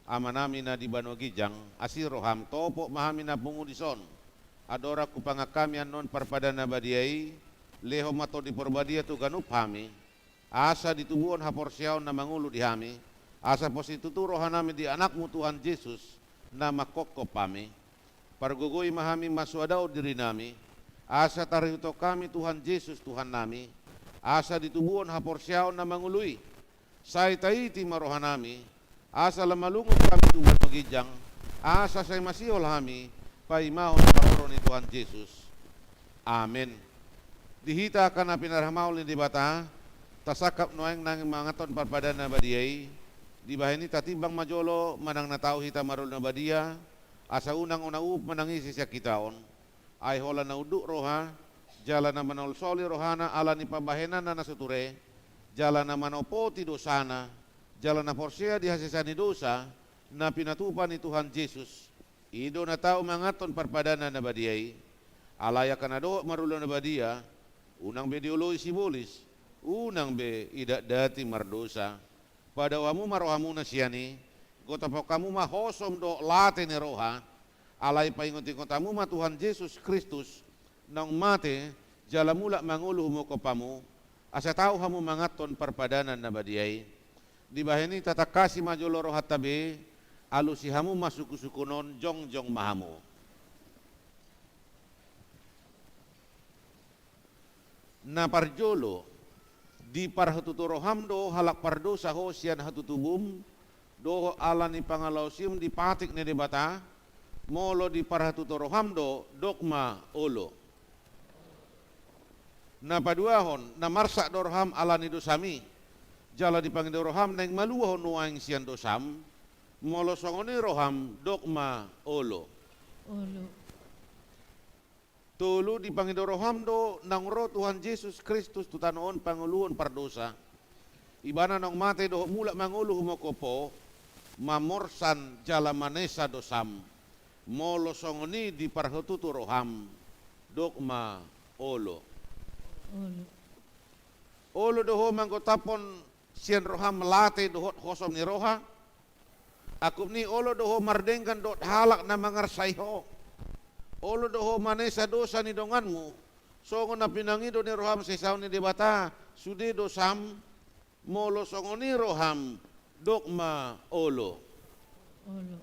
Amanami na di banua ginjang, asi roham, topot ma hami na pungu dison. Andorang hupangan hami annon parpadan na badia i, lehon ma Tondi Porbadia tu ganup hami, asa ditubuhon haporseaon na mangolu di hami, asa pos situtu rohanami di Anakmu Tuhan Jesus, na manghophop hami. Pargogoi ma hami masuadaon dirinami, asa tarihuthon hami Tuhan Jesus Tuhannami, asa ditubuhon haporseaon na mangolu i. Sai taiti ma rohanami, asa lam malungun hami tu banua ginjang, asa sai masihol hami paimahon haroro ni Tuhan Jesus. Amen. Di hita angka na pinarmaol ni Debata, tasangkap nuaeng nang manganhon parpadan na badia i, dibahen i tatimbang ma jolo manang na tau hita marula na badia, asa unang na uhup manang ise sian hita on. Ai holan na unduk roha, jala na manolsoli rohana ala ni pambahenanna na so ture, jala na manopoti dosana, jala na porsea di hasesaan ni dosa, na pinatupa ni Tuhan Jesus. I do na tau manganhon parpadanna na badia i. Alai angka na dohot marula na badia, unang be dioloi sibolis, unang be idatdati mardosa. Padao hamu ma rohamuna sian i, gotopon hamu ma hosom dohot late ni roha, alai paingotingot hamu ma Tuhan Jesus Kristus, naung mate, jala mulak mangolu humongkop hamu, asa tau hamu manganhon parpadanan na badia i. Dibahen i tatangkasi ma jolo rohanta be, alusi hamu ma sungkunsungkun on, jongjong ma hamu. Na parjolo, diparhatutu roham do halak pardosa ho sian hatutubum, dohot ala ni pangalaosim di patik ni Debata, molo diparhatutu roham do, dok ma olo. Na paduahon, na marsak do roham ala ni dosam i, jala dipangido roham naeng malua ho nuaeng sian dosam, molo songon i roham, dok ma olo. Olo. Tolu, dipangido roham do naung ro Tuhan Jesus Kristus tu tano on pangoluhon pardosa. Ibana naung mate dohot mulak mangolu humongkop ho, mamorsan jala manesa dosam. Molo songon i diparhatutu roham, dok ma olo. Olo. Olo do ho manggotaphon sian roham late dohot hosom ni roha. Angkup ni olo do ho mardenggan dohot halak na mangarsai ho. Olo do ho manesa dosa ni donganmu. Songon na pinangido ni roham sesaon ni Debata, sude dosam, molo songon i roham, dok ma olo. Olo.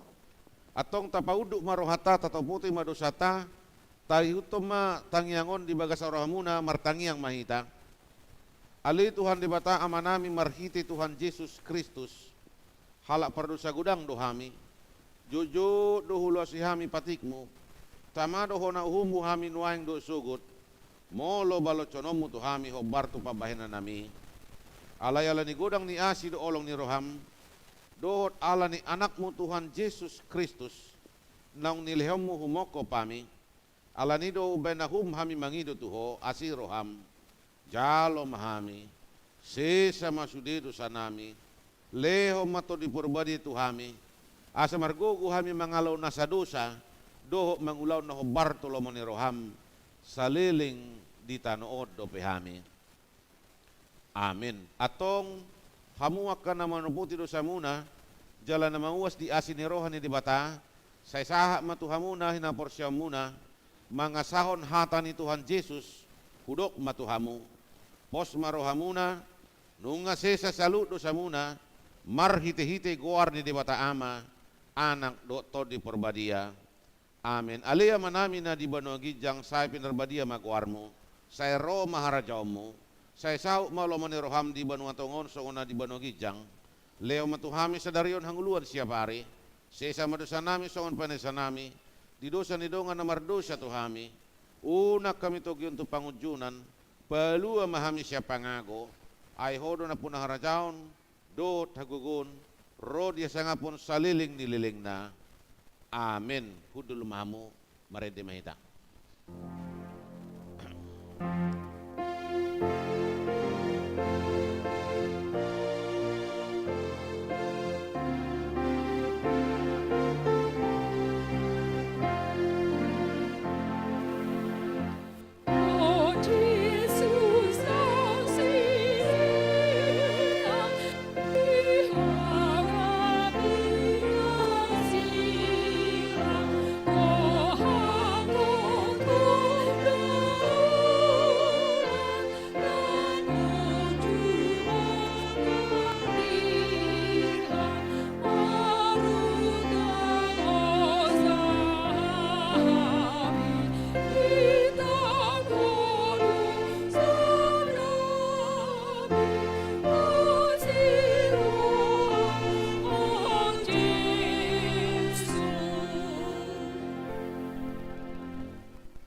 Antong tapaunduk ma rohanta, tatopoti ma dosanta, taihuthon ma tangiang on di bagasan rohamuna, martangiang ma hita. Ale Tuhan Debata Amanami marhite Tuhan Jesus Kristus, halak pardosa godang do hami. Jotjot do huloasi hami patikmu. Tama do hona uhummu hami nuaeng dohot sogot. Molo baloshononmu tu hami hombar tu pambahenannami. Alai ala ni godang ni asi dohot holong ni roham, dohot ala ni Anakmu Tuhan Jesus Kristus, naung nilehonmu humongkop hami. Ala ni do umbahen na uhum hami mangido tu ho, asi roham. Jalo ma hami, sesa ma sude dosanami, lehon ma Tondi Porbadia tu hami, asa margogo hami mangalo nasa dosa, dohot mangulahon na hombar tu lomo ni roham, saleleng di tano on dope hami. Amen. Antong, hamu angka na manopoti dosamuna, jala na mauas di asi ni roha ni Debata, sai sahat ma tu hamuna hinaporseaonmuna, mangasahon hata ni Tuhan Jesus, hudok ma tu hamu. Pos ma rohamuna, nunga sesa saluhut dosamuna, marhitehite goar ni Debata Ama, Anak dohot Tondi Porbadia. Amen. Ale Amanami na di banua ginjang, sai pinarbadia ma goarmu, sai ro ma harajaonmu, sai saut ma lomo ni roham di banua tonga on songon na di banua ginjang. Lehon ma tu hami sadari on hangoluan siapari. Sesa ma dosanami songon panesanami di dosa ni dongan na mardosa tu hami. Unang hami togihon tu pangunjunan, palua ma hami sian pangago. Ai ho do nampuna harajaon, dohot hagogoon, ro di hasangapon saleleng ni lelengna. Amen. Hundul ma hamu. Marende ma hita.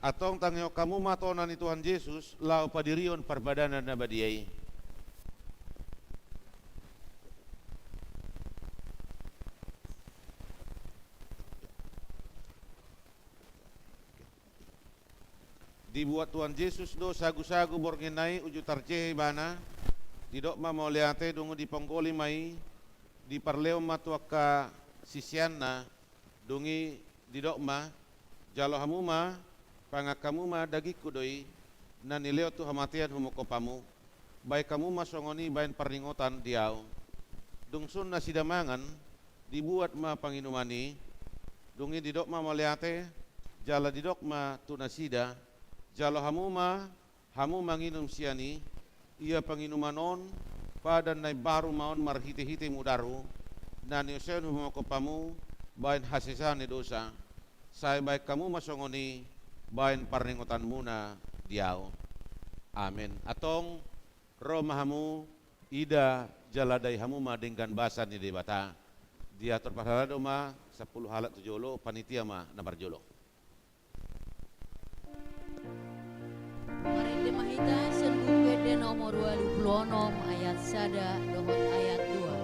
Antong tangihon hamu ma tona ni Tuhan Jesus laho padirihon parpadanan na badia i. Dibuat Tuhan Jesus do sagusagu borngin na i uju tarjehe ibana, didok ma mauliate, dung i diponggoli ma i, diparlehon ma tu angka siseanna, dung i didok ma, jalo hamu ma pangan, hamu ma dagingku do i, na nilehon tu hamatean humongkop hamu, baen hamu ma songon i baen parningotan di ahu. Dung sun nasida mangan, dibuat ma panginuman i, dung i didok ma mauliate, jala didok ma tu nasida, jalo hamu ma hamu manginum sian i, ia panginuman on padan na imbaru ma on marhitehite mudarhu, na niuseon humongkop hamu baen hasesaan ni dosa. Sai baen hamu ma songon i baen parningotanmuna di ahu. Amen. Antong ro ma hamu, ida jala dai hamu ma denggan basa ni Debata. Diatur parhalado ma sampulu halak tu jolo, panitia ma na parjolo. Marende ma hita sian Buku Ende nomor ualu pulu onom ayat sada dohot ayat dua.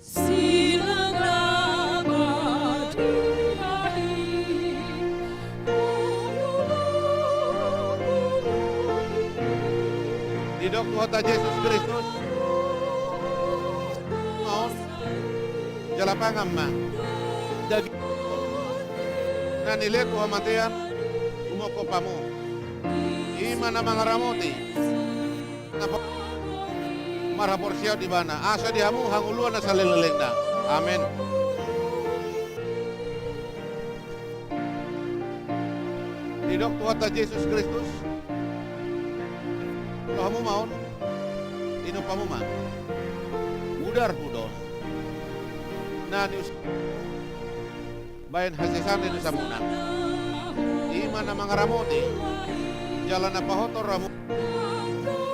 Silang na badia i. Didok Tuhanta Jesus Kristus, maon, jala pangan ma daging na nilehon tu hamatean humongkop hamu. I ma na mangaramoti na pa-, marhaporseaon di ibana, asa di hamu hangoluan na saleleng-lelengna. Amen. Didok Tuhanta Jesus Kristus, jalo hamu ma on, inum hamu ma. Mudarhu do on. Na nius- baen hasesaan ni dosamuna. I ma na mangaramoti jala na pahothon ramuna,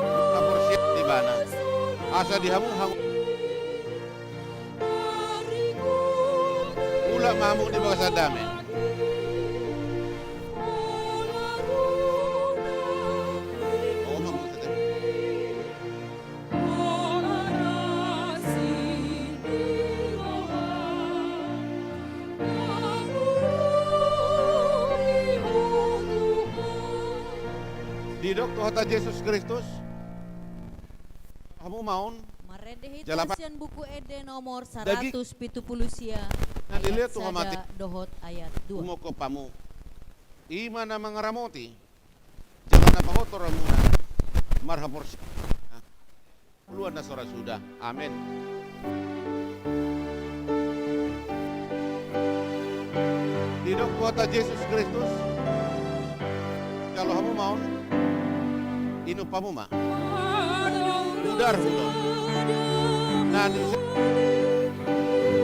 na porsea di ibana, asa di hamu hang-, mulak ma hamu di bagasan dame. Didok Tuhanta Jesus Kristus, hamu ma on. Marende hita jala pa- sian Buku Ende nomor daging saratus pitu pulu sia, na nilehon tu hamatean ayat sada dohot ayat dua. Humongkop hamu. I ma na mangaramoti jala na pahothon ramuna marhaporseaon, hangoluan na so ra suda. Amen. Didok Tuhanta Jesus Kristus, jalo hamu ma on, inum hamu ma. Mudarhu do on. Na nius-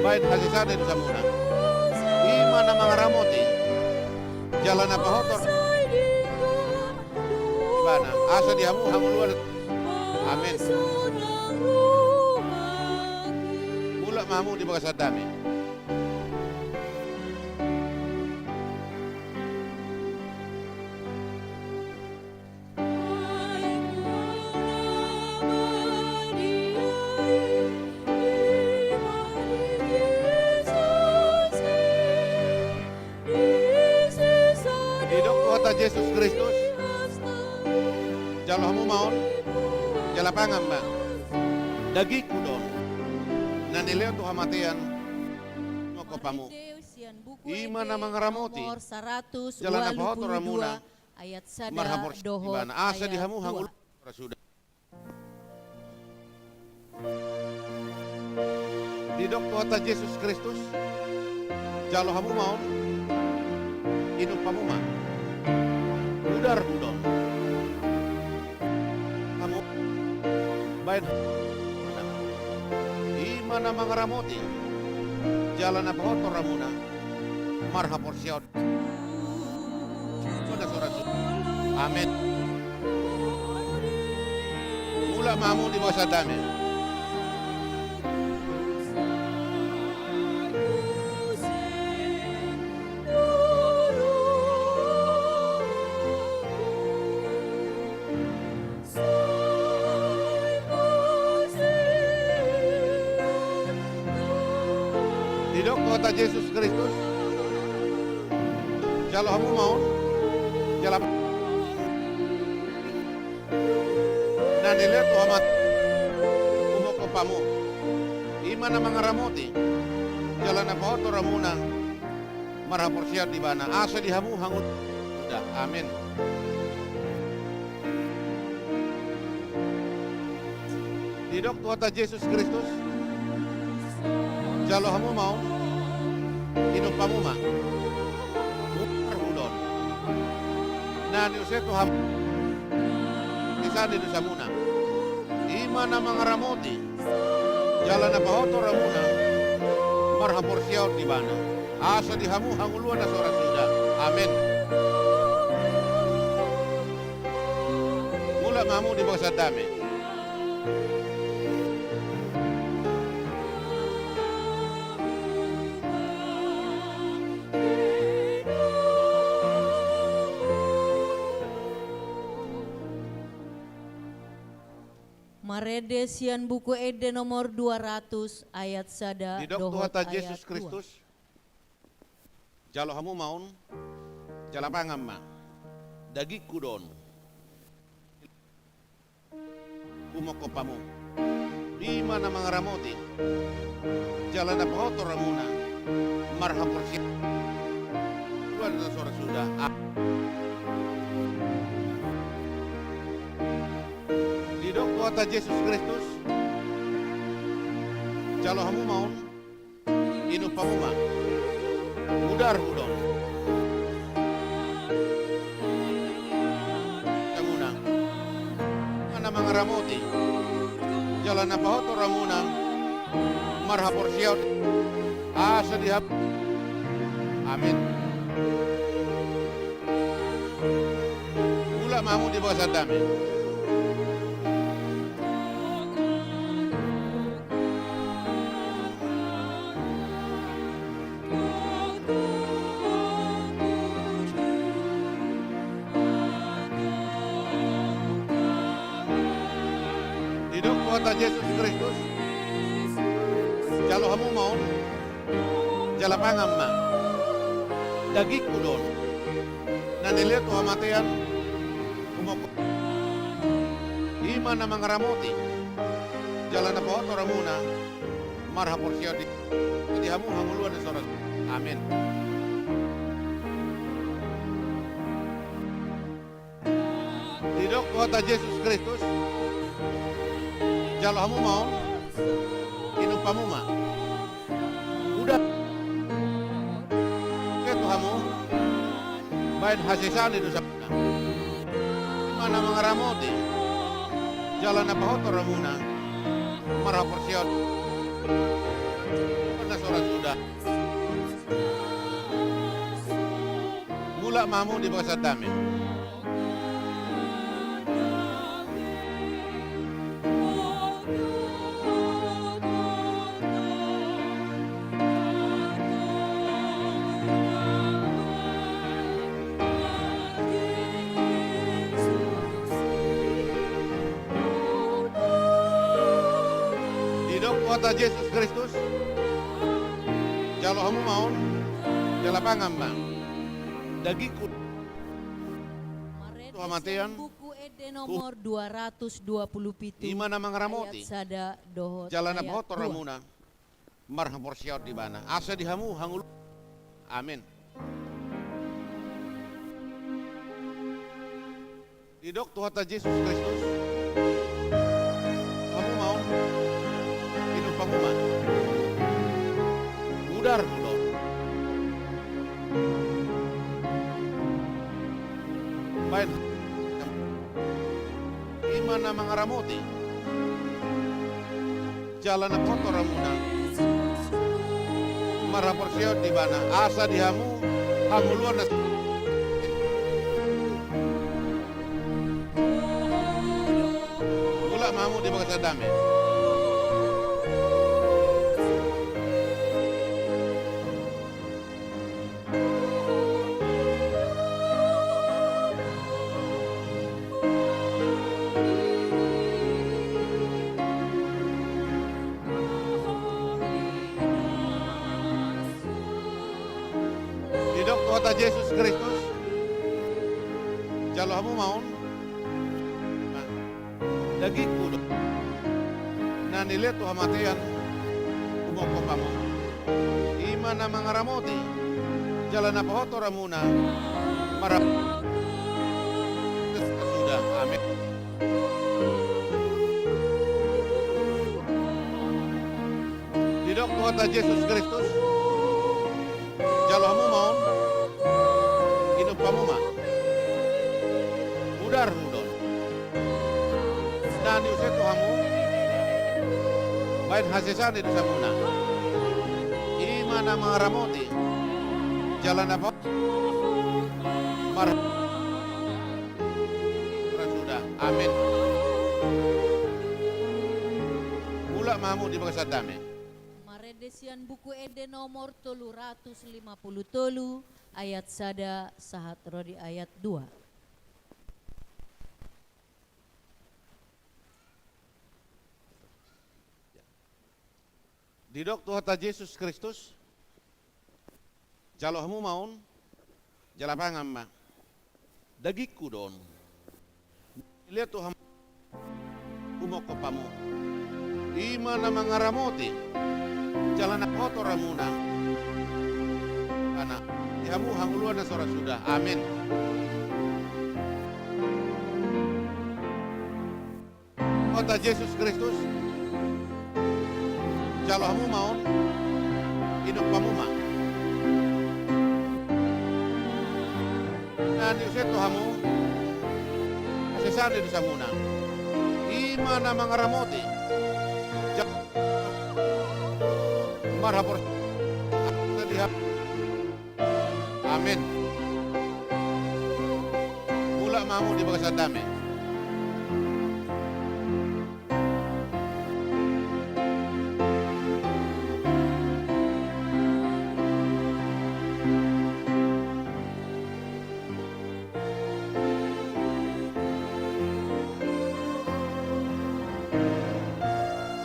baen hasesaan ni dosamuna. I ma na mangaramoti jala na pahothon ibana, asa di hamu hangoluan. Amen. Mulak ma hamu di bagasan dame. Didok Tuhanta Jesus Kristus, jalo hamu ma on, jala pangan ma. Dagingku do on, na nilehon tu hamatean humongkop hamu. I ma na mangaramoti jala na pahothon ramuna marhaporseaon di ibana, asa di hamu hangoluan na so ra suda. Didok Tuhanta Jesus Kristus, jalo hamu ma on, inum hamu ma. Mudarhu do on. Hamu baen, i ma na mangaramoti jala na pahothon ramuna marhaporseaon. Amen. Mulak ma hamu di bagasan dame. Tuhanta Jesus Kristus, jalo hamu ma on, jala na nilehon tu hamate, humophop hamu. I ma na mangaramoti, jala na pahothon ramuna, marhaporseaon di ibana, asa di hamu hangoluan. Amen. Didok Tuhanta Jesus Kristus, jalo hamu ma on, inum hamu ma. Ular hudon. Na niuse tu hamu, hasesaan ni dosamuna. I ma na mangaramoti, jala na pahothon ramuna, marhaporseaon di ibana, asa di hamu hangoluan na so ra suda. Amen. Mulak ma hamu di bagasan dame. Marende sian Buku Ende nomor dua ratus, ayat sada dohot ayat dua. Didok Tuhanta Jesus Kristus, jalo hamu ma on, jala pangan ma. Dagingku do on. Humophop hamu. I ma na mangaramoti, jala na pahothon ramuna, marhaporseaon, hangoluan na so ra suda. A- Didok Tuhanta Jesus Kristus, jalo hamu ma on, inum hamu ma. Ular hudon. Ramuna, i ma na mangaramoti, jala na pahothon ramuna, marhaporseaon, asa di hamu. Amen. Mulak ma hamu di bagasan dame. Didok Tuhanta Jesus Kristus, jalo hamu ma on, jala pangan ma. Dagingku do on. Na nilehon tu hamatean, humophop. I ma na mangaramoti, jala na pahothon ramuna, marhaporseaon di, di hamu hangoluan na so ra. Amen. Didok Tuhanta Jesus Kristus, jalo hamu ma on, inum hamu ma. Ular hudon. Niuse tu hamu, baen hasesaan ni dosa. I ma na mangaramoti, jala na pahothon ramuna, marhaporseaon, na so ra suda. Mulak ma hamu di bagasan dame. Didok Tuhanta Jesus Kristus, jalo hamu ma on, jala pangan ma. Dagingku. Marende sian Buku Ende nomor dua ratus dua puluh pitu, i ma na mangaramoti, ayat sada dohot ayat dua. Jala na pahothon ramuna, marhaporseaon di ibana, asa di hamu hangoluan. Amen. Didok Tuhanta Jesus Kristus, hamu ma on, inum hamu ma. Ular hudon. Baen, i ma na mangaramoti, jala na pahothon ramuna, marhaporseaon di ibana, asa di hamu hangoluan na. Mulak ma hamu di bagasan dame. Kota Jesus Kristus, jalo hamu ma on. Dagingku do na nilehon tu hamatean, humongkop hamu. I ma na mangaramoti jala na pahothon ramuna. Marhapangkeon. Sudah. Amin. Didok Tuhanta Jesus Kristus, jalo hamu ma on, inum hamu ma. Mudarhu do on. Na niuse tu hamu, baen hasesaan ni dosamuna. I ma na mangaramoti jala na pa-, mar-, sudah. Amin. Mulak ma hamu di bagasan dame. Marende sian Buku Ende nomor tolu ratus lima puluh tolu, ayat sada sahat ro di ayat dua. Didok Tuhanta Jesus Kristus, jalo hamu ma on, jala pangan ma. Dagingku do on. Nilehon tu hamu, humongkop hamu. I ma na mangaramoti jala na pahothon ramuna. Ana, di hamu hangoluan na so ra suda. Amin. Kota Jesus Kristus, jalo hamu ma on, inum hamu ma. Na niuse tu hamu, hasesaan ni dosamuna. I ma na mangaramoti. Ja-, marhapor-, Amin. Mulak ma hamu di bagasan dame.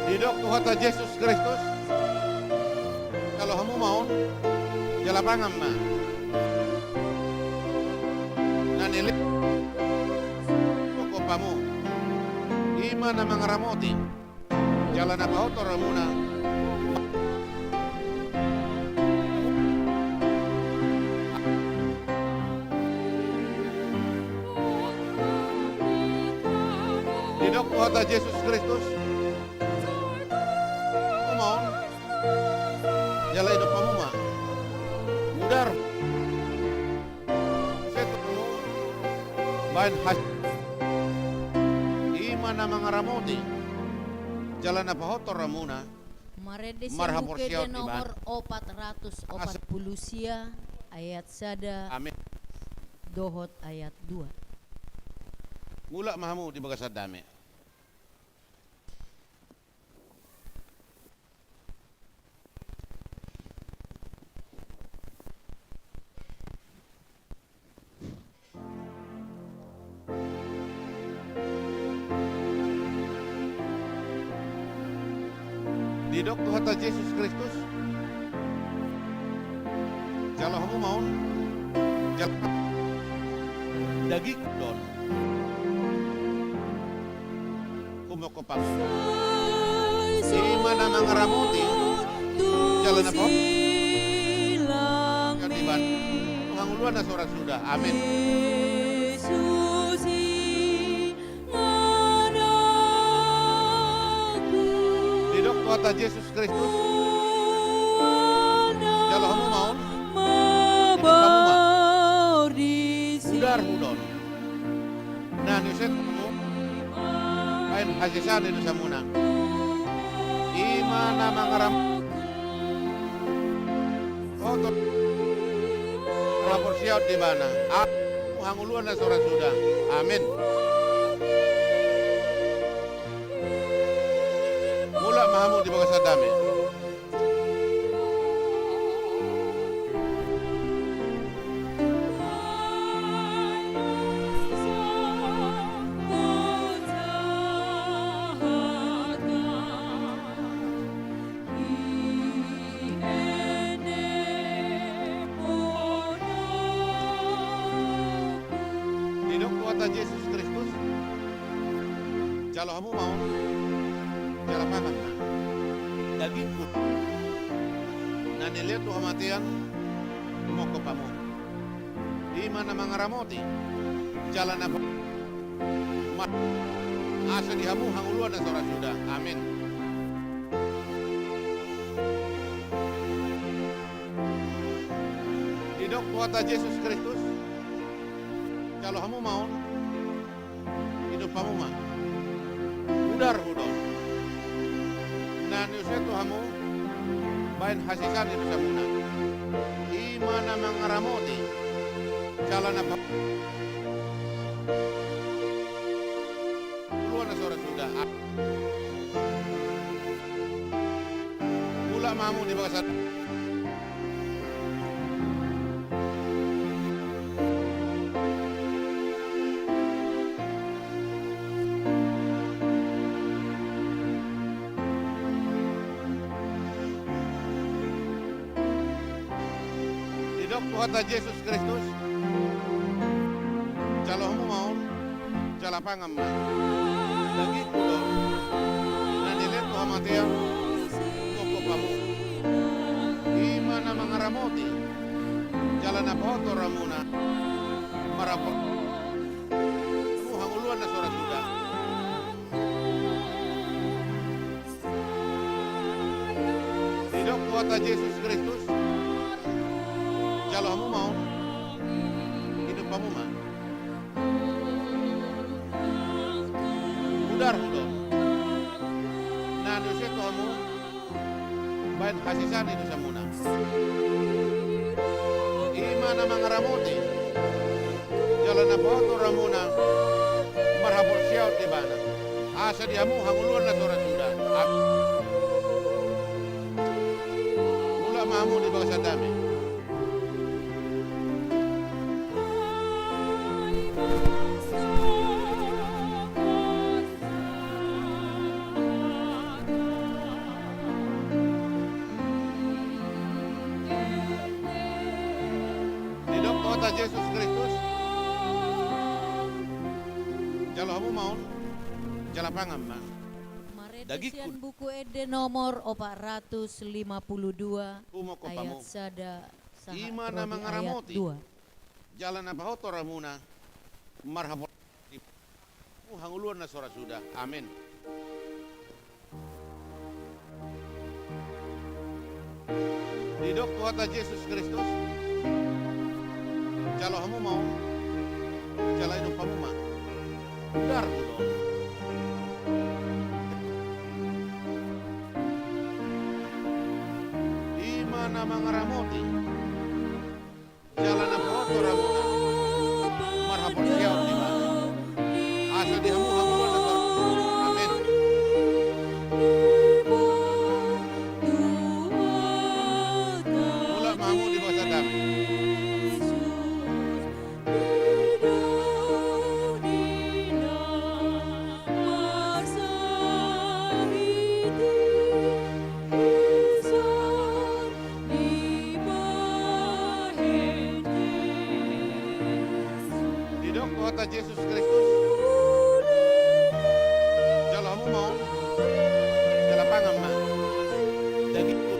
Didok Tuhanta Jesus Kristus, jalo hamu ma on, jala pangan ma. Na nilehon, humongkop hamu. I ma na mangaramoti jala na pahothon ramuna. Didok Tuhanta Jesus Kristus, hamu ma on, jala inum hamu ma. Mudar. Setu baen has-, i ma na mangaramoti jala na pahothon ramuna. Marende sian Buku Ende nomor opat ratus opat puluh sia, ayat sada. Amin. Dohot ayat dua. Mulak ma hamu di bagasan dame. Didok Tuhanta Jesus Kristus, jalo hamu ma on, jala dagingku do on. Humongkop hamu. I ma na mangaramoti jala na pahothon ramuna. Hangoluan na so ra suda. Amin. Didok Tuhanta Jesus Kristus, jalo hamu ma on, inum hamu ma. Mudarhu do on. Na niuse tu hamu, baen hasesaan ni dosamuna. I ma na mangaram-, hotor, raporseaon di ibana. Hangoluan na so ra suda. Amin. Mulak ma hamu di bagasan dame. Jesus Kristus, jalo hamu ma on, jala pangan ma. Dagingku na nilehon tu hamatean, mongkop hamu. I ma na mangaramoti, jala na pa-, ma-, asa di hamu hangoluan na so ra suda. Amen. Didok Tuhanta Jesus Kristus, jalo hamu ma on, inum hamu ma. Udarhu do on. Na niuse tu hamu, baen hasesaan ni dosamuna. I ma na mangaramoti, jala na pa-, hangoluan na so ra suda. Mulak ma hamu di bagasan. Didok Tuhanta Jesus Kristus, jalo hamu ma on, jala pangan ma. Dagingku do on, na nilehon tu hamatean, mongkop hamu. I ma na mangaramoti, jala na pahothor hamuna, marhapol-, hamu hangoluan na so ra suda. Didok Tuhanta Jesus Kristus, jalo hamu ma on, inum hamu ma. Udarhu do on. Na niuse tu hamu, baen hasesaan ni dosamuna. I ma na mangaramoti, jala na pahothor hamuna, marhaporseaon di ibana. Asa di hamu hangoluan na so ra suda. Am-, mulak ma hamu di bagasan dame. Didok Tuhanta Jesus Kristus, jalo hamu ma on, jala pangan ma. Marende sian Buku Ende nomor opat ratus lima puluh dua, ayat sada sahat ro di ayat dua. Dagingku do on. I ma na mangaramoti, jala na pahothor hamuna, marhapol-, hangoluan na so ra suda. Amen. Didok Tuhanta Jesus Kristus, jalo hamu ma on, jala inum hamu ma. Udarhu do on. I ma na mangaramoti, jala na pahothor hamuna, marhaporseaon di ibana. Asa di hamu hangoluan na so ra. Amen. Mulak ma hamu di bagasan dame. Didok Tuhanta Jesus Kristus, jalo hamu ma on, jala pangan ma. Dagingku.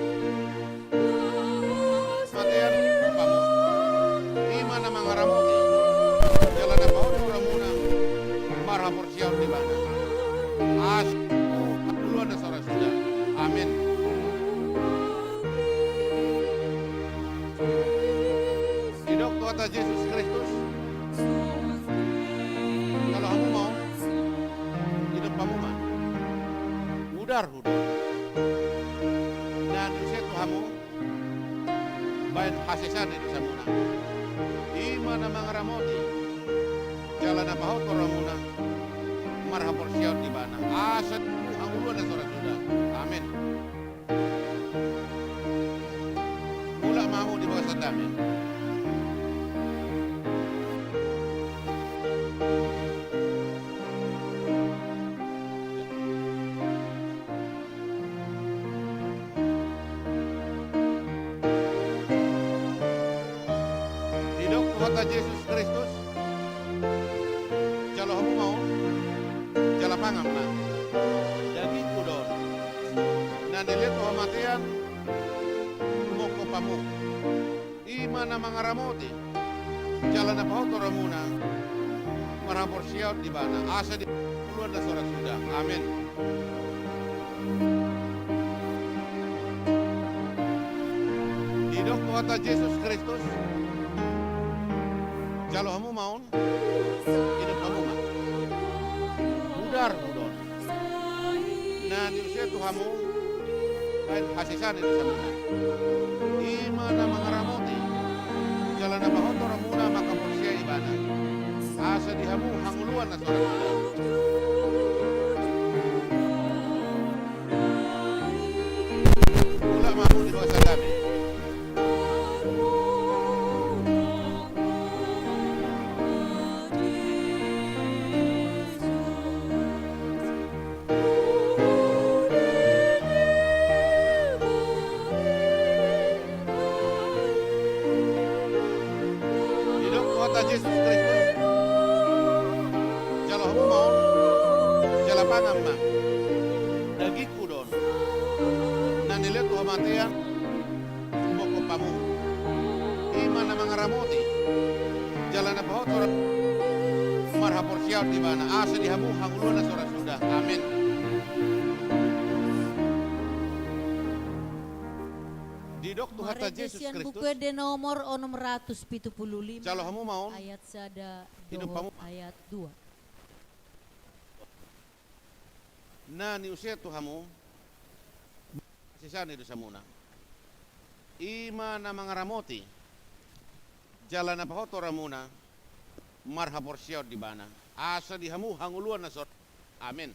Matean pamu. I ma na mangaramoti. Jala na pahothor hamuna. Marhapor siaon di ibana. Asa hangoluan na so ra suda. Amen. Didok Tuhanta Jesus Kristus, jalo hamu ma on, inum hamu ma. Udarhu do na niuse tu hamu, baen hasesaan ni dosamuna. I ma na mangaramoti, jala na pahothor hamuna, marhapor siaon di ibana. Asa hangoluan na so ra suda. Amen. Mulak ma hamu di bagasan dame. Didok Tuhanta Jesus Kristus, Jalo hamu ma on, jala pangan ma. Dagingku do on, na nilehon tu hamatean, humongkop hamu. I ma na mangaramoti, jala na pahothon ramuna, marhaporseaon di ibana, asa di hangoluan na so ra suda. Amen. Didok Tuhanta Jesus Kristus, jalo hamu ma on, inum hamu ma. Mudarhu do on, na niuse tu hamu baen hasesaan ni dosamuna. I ma na mangaramoti, jala na pahothon ramuna manghaporseai ibana, asa di hamu hangoluan na so ra suda. Mulak ma hamu di bagasan dame. Didok Tuhanta Jesus Kristus, jalo hamu ma on, jala pangan ma. Dagingku do on, na nilehon tu hamatean, humongkop hamu. I ma na mangaramoti, jala na pahothon ramuna, marhaporseaon di ibana, asa di hamu hangoluan na so ra suda. Amen. Didok Tuhanta Jesus Kristus. Buku Ende nomor onom ratus pitu pulu lima, jalo hamu ma on, ayat sada, inum hamu ma. Ayat dua. Na niuse tu hamu hasesaan ni dosamuna. I ma na mangaramoti, jala na pahothon ramuna, marhaporseaon di ibana, asa di hamu hangoluan na so ra. Amen.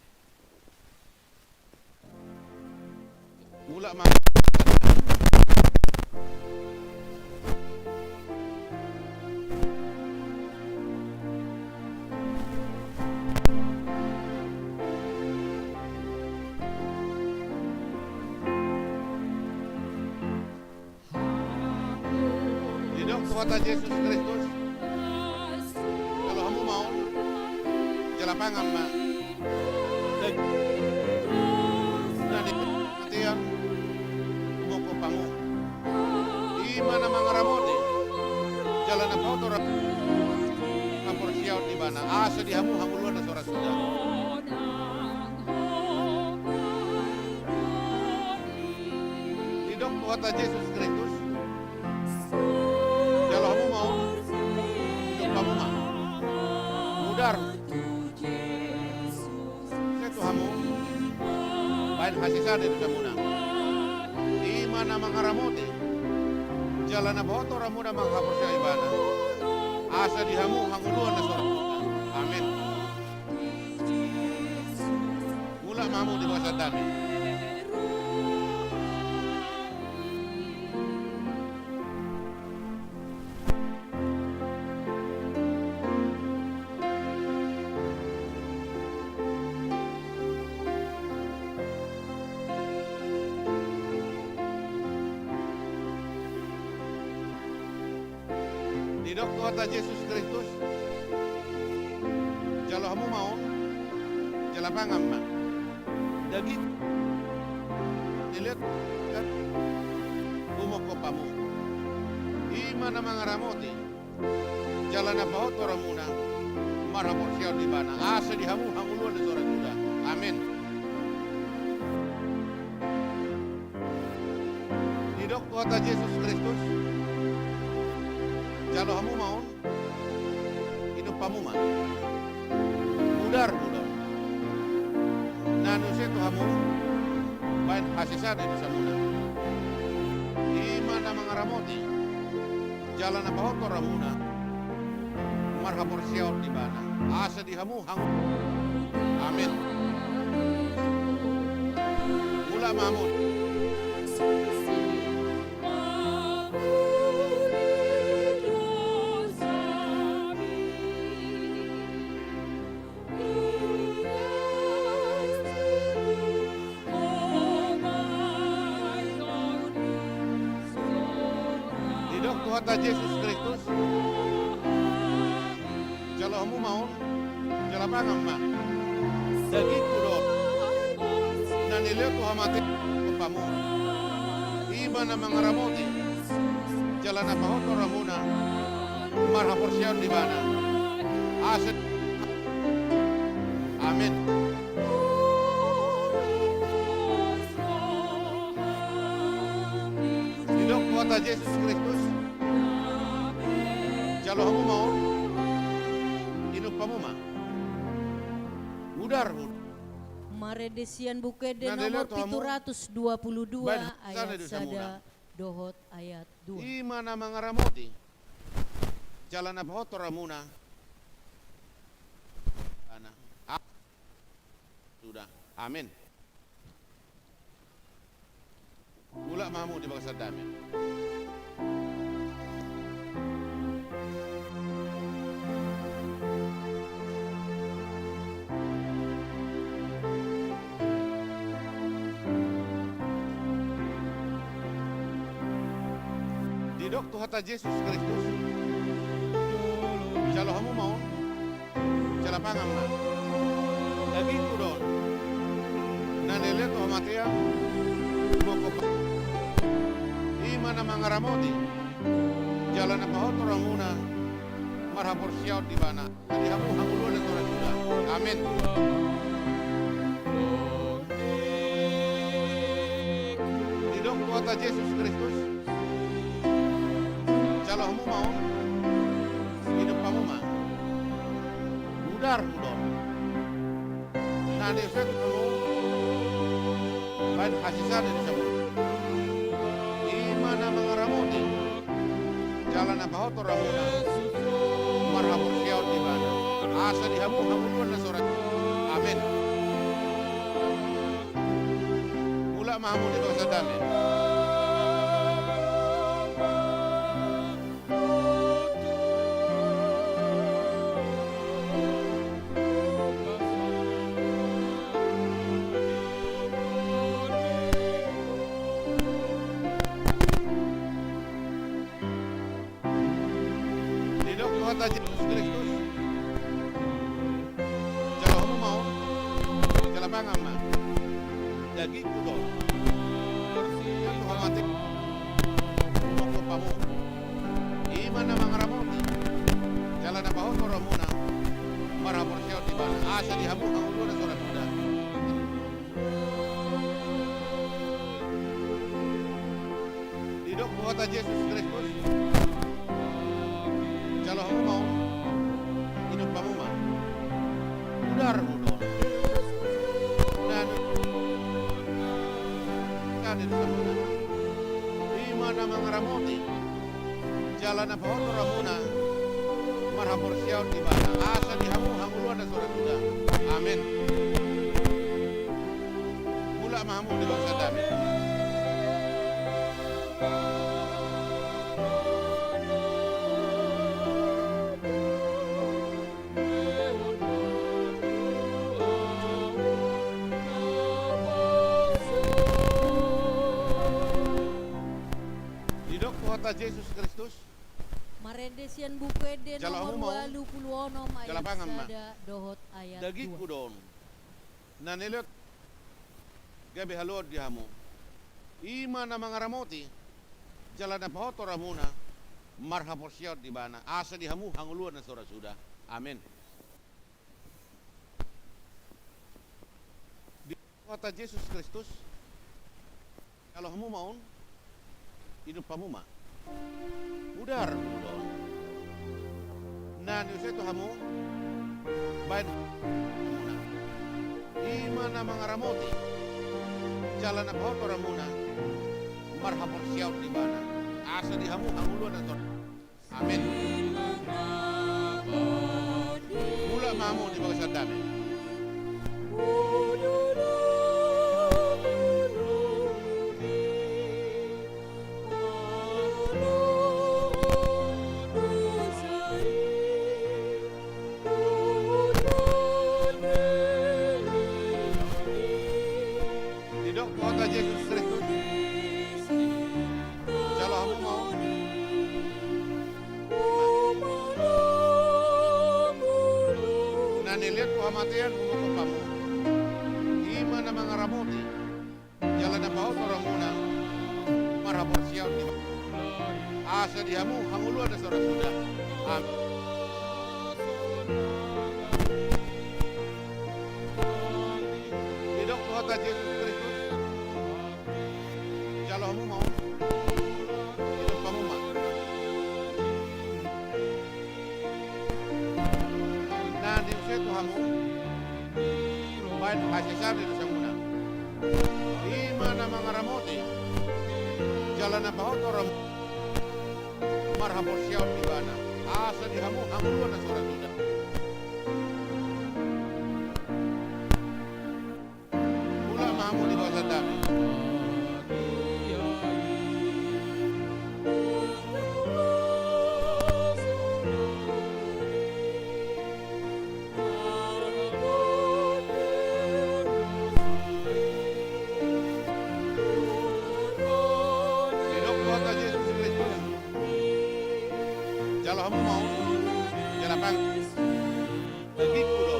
Mulak ma. Didok Tuhanta Jesus Kristus, jalo hamu ma on, jala pangan ma. Dagingku do on, na nilehon tu hamatean, humongkop hamu. I ma na mangaramoti, jala na pahothon ramuna, marhaporseaon di ibana, asa di hamu hangoluan na so ra suda. Didok Tuhanta Jesus Kristus, jalo hamu ma on, inum hamu ma. Mudarhu do on, niuse tu hamu baen hasesaan ni dosamuna. I ma na mangaramoti, jala na pahothon ramuna manghaporseai ibana, asa di hamu hangoluan na so ra suda. Amen. Mulak ma hamu di bagasan dame. Didok Tuhanta Jesus Kristus, jalo hamu ma on, jala pangan ma. Dagingku do on, nilehon tu hamatean, humongkop hamu. I ma na mangaramoti, jala na pahothon ramuna, marhaporseaon di ibana, asa di hamu hangoluan na so ra suda. Amen. Didok Tuhanta Jesus Kristus, jalo hamu ma on, inum hamu ma. Mudarhu do on, na niuse tu hamu baen hasesaan ni dosamuna. I ma na mangaramoti, jala na pahothon ramuna, marhaporseaon di ibana, asa di hamu hang-. Amen. Mulak ma hamu. Didok Tuhanta Jesus Kristus, jalo hamu ma on, Jala pangan ma. Dagingku do on, na nilehon tu hamatean, hamu. I ma na mangaramoti jala na pahothor hamuna marhaporseaon di ibana. Asa. Amen. Didok hata Jesus Kristus, jalo hamu ma on, inum hamu ma. Udarhu. Marende sian Buku Ende nomor pitu ratus dua puluh dua, ayat sada dohot ayat dua. I ma na mangaramoti jala na pahothor hamuna. Ana. Sudah. Amen. Mulak ma hamu di bagasan dame. Didok tu hata Jesus Kristus, jalo hamu ma on, jala pangan ma. Dagingku do on, na nilehon tu hamatean, moko pa-, i ma na mangaramoti jala na pahothor hamuna marhaporseaon di ibana. Asa di hamu hangoluan na so ra suda. Amen. Didok tu hata Jesus Kristus, jalo hamu ma on, inum hamu ma. Udarhu do on, na nilehon tu hamu bahen hasesaan di sabur. I ma na mangaramoti jala na pahothor hamuna marhaporseaon di ibana. Asa di hamu hangoluan na so ra. Amen. Mulak ma hamu di bagasan dame. Didok tu hata Jesus Kristus, jalo hamu ma on, jala pangan ma. Dagingku do on, na nilehon tu hamatean, moko pa-, i ma na mangaramoti jala na pahothor hamuna marhaporseaon di ibana. Asa di hamu hangoluan na so ra suda. Didok tu hata Jesus Kristus, jalo hamu ma on, inum hamu ma. Udarhu do on, na nilehon tu hamatean, i ma na mangaramoti jala na pahothor hamuna marhaporseaon di ibana. Asa di hamu hangoluan na so ra suda. Amen. Mulak ma hamu di bagasan dame. Didok tu hata Jesus Kristus. Marende sian Buku Ende nomor ualu pulu onom, ayat sada dohot ayat dua. Dagingku do on, na nilehon, gabe haloan di hamu. I ma na mangaramoti jala na pahothor hamuna marhaporseaon di ibana. Asa di hamu hangoluan na so ra suda. Amen. Di hata Jesus Kristus, jalo hamu ma on, inum hamu ma. Udarhu do on, na nilehon tu hamu bahen, i ma na mangaramoti jala na pahothor hamuna marhaporseaon di ibana. Asa di hamu hangoluan na so ra. Amen. Mulak ma hamu di bagasan dame. Didok tu hata Jesus Kristus, jalo hamu ma on, na Hamatean humophop hamu. I ma na mangaramoti jala na pahothor hamuna marhaporseaon di Ibana. Asa di hamu hangoluan na so ra suda. Amin. Didok Tuhanta Jesus Kristus, jalo hamu ma on, inum hamu ma. Na niuse tu hamu baen hasesaan ni dosamuna. I ma na mangaramoti jala na pahothor hamu marhaporseaon di Ibana. Asa di hamu hangoluan na so ra suda. Mulak ma hamu di bagasan dame. Didok Tuhanta Jesus Kristus, jalo hamu ma on, jala pangan. Dagingku do.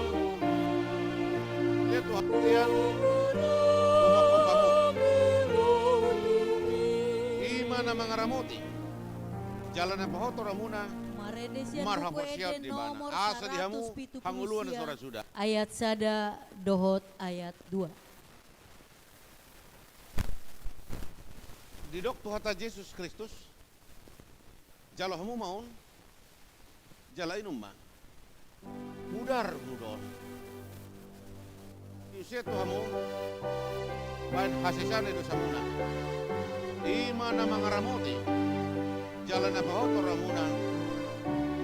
Lean tu hamatean, humophop hamu. I ma na mangaramoti jala na pahothor hamuna marhaporseaon di Ibana. Asa di hamu hangoluan na so ra suda. Ayat sada dohot ayat dua. Didok Tuhanta Jesus Kristus, jalo hamu ma on, jala inum ma. Pudarhu do on. Niuse tu hamu baen hasesaan ni dosamuna. I ma na mangaramoti jala na pahothor hamuna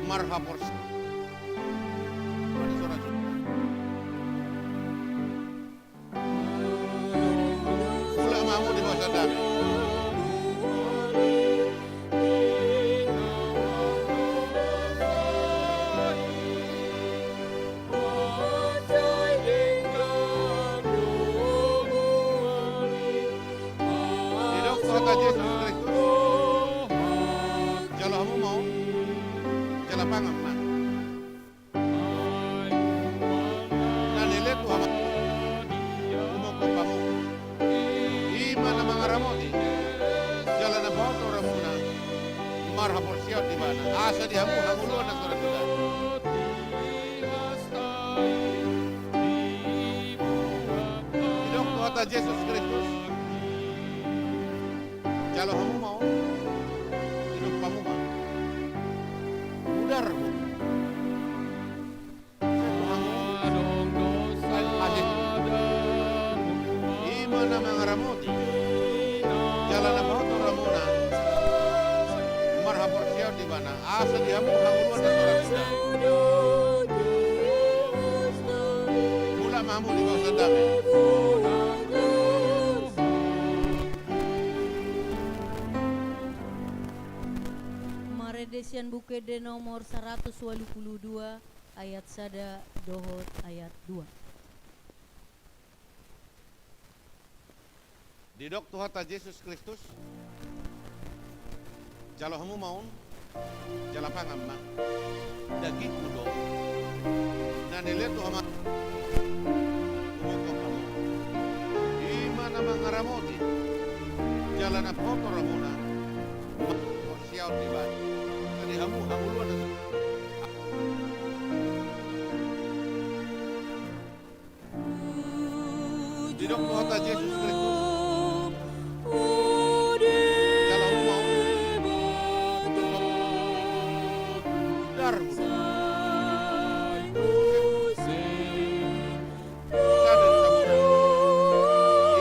marhaporseaon. Mulak ma hamu di bagasan dame. Didok Tuhanta Jesus Kristus, jalo hamu ma on, jala pangan ma. Na nilean tu hamatean, humophop hamu. I ma na mangaramoti jala na pahothor hamuna marhaporseaon di Ibana. Asa di hamu hangoluan na so ra suda. Didok Tuhanta Jesus Kristus, jalo hamu ma on, inum hamu ma. Pudarhu. I ma na mangaramoti jala na pahothor hamuna marhaporseaon di Ibana. Asa di hamu hangoluan na so ra suda. Mulak ma hamu di bagasan dame. Marende sian Buku Ende nomor saratus ualu pulu dua, ayat sada dohot ayat dua. Didok Tuhanta Jesus Kristus, jalo hamu ma on, jala pangan ma. Dagingku do. Na nilean tu hamatean, humophop hamu. I ma na mangaramoti jala na pahothor hamuna marhaporseaon di Ibana. Asa di hamu hangoluan na so ra suda. Didok Tuhanta Jesus Kristus, jalo hamu ma on. Pudarhu do on. Sada do samuna.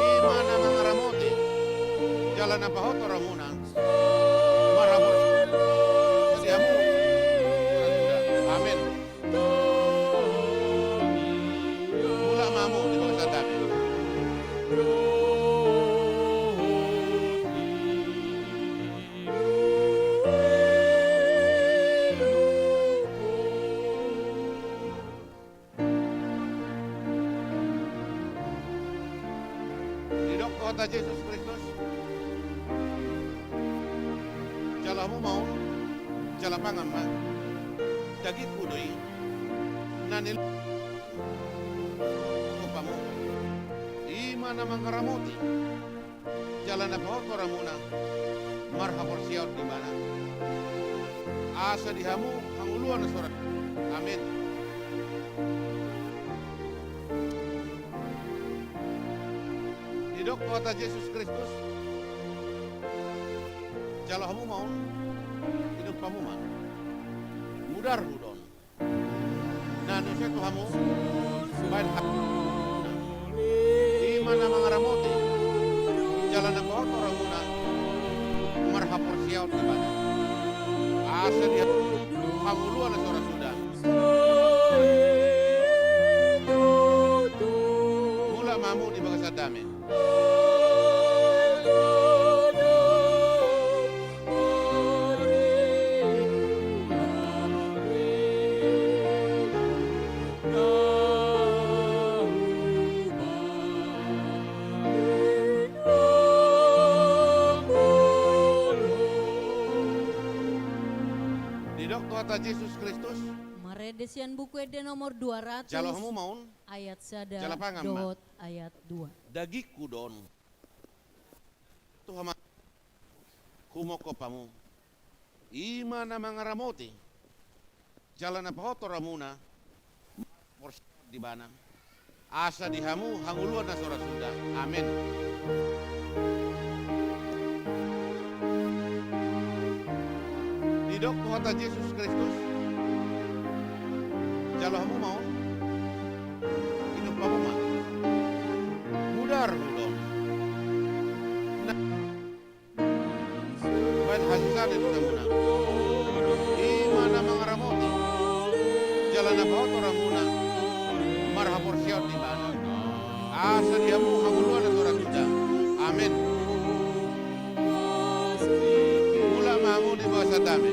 I ma na mangaramoti jala na pahothor hamuna marhaporseaon di Ibana. Amen. Mulak ma hamu di bagasan dame. Didok Tuhanta Jesus Kristus, jalo hamu ma on, jala pangan ma. Dagingku do i. Na nil- I ma na mangaramoti jala na pahothor hamuna marhaporseaon di ibana, asa di hamu hangoluan na so ra. Amen. Didok Tuhanta Jesus Kristus, jalo hamu ma on, inum hamu ma. Mudarhu do on. Na niuse tu hamu baen ha-, i ma na mangaramoti jala na pahothor hamuna marhaporseaon di ibana, asa di hamu hangoluan na so ra suda. Mulak ma hamu di bagasan dame. Didok Tuhanta Jesus Kristus. Marende sian Buku Ende nomor dua ratus, jalo hamu ma on, ayat sada, jala pangan ma, dohot ayat dua. Dagingku do on. Tu hama-, humongkop hamu. I ma na mangaramoti jala na pahothor hamuna marhaporseaon di ibana, asa di hamu hangoluan na so ra suda. Amen. Didok Tuhanta Jesus Kristus, jalo hamu ma on, inum hamu ma. Mudarhu do on. Na baen hasesaan do hamuna. I ma na mangaramoti jala na pahothor hamuna marhaporseaon di ibana, asa di hamu hangoluan na so ra suda. Amen. Mulak ma hamu di bagasan dame.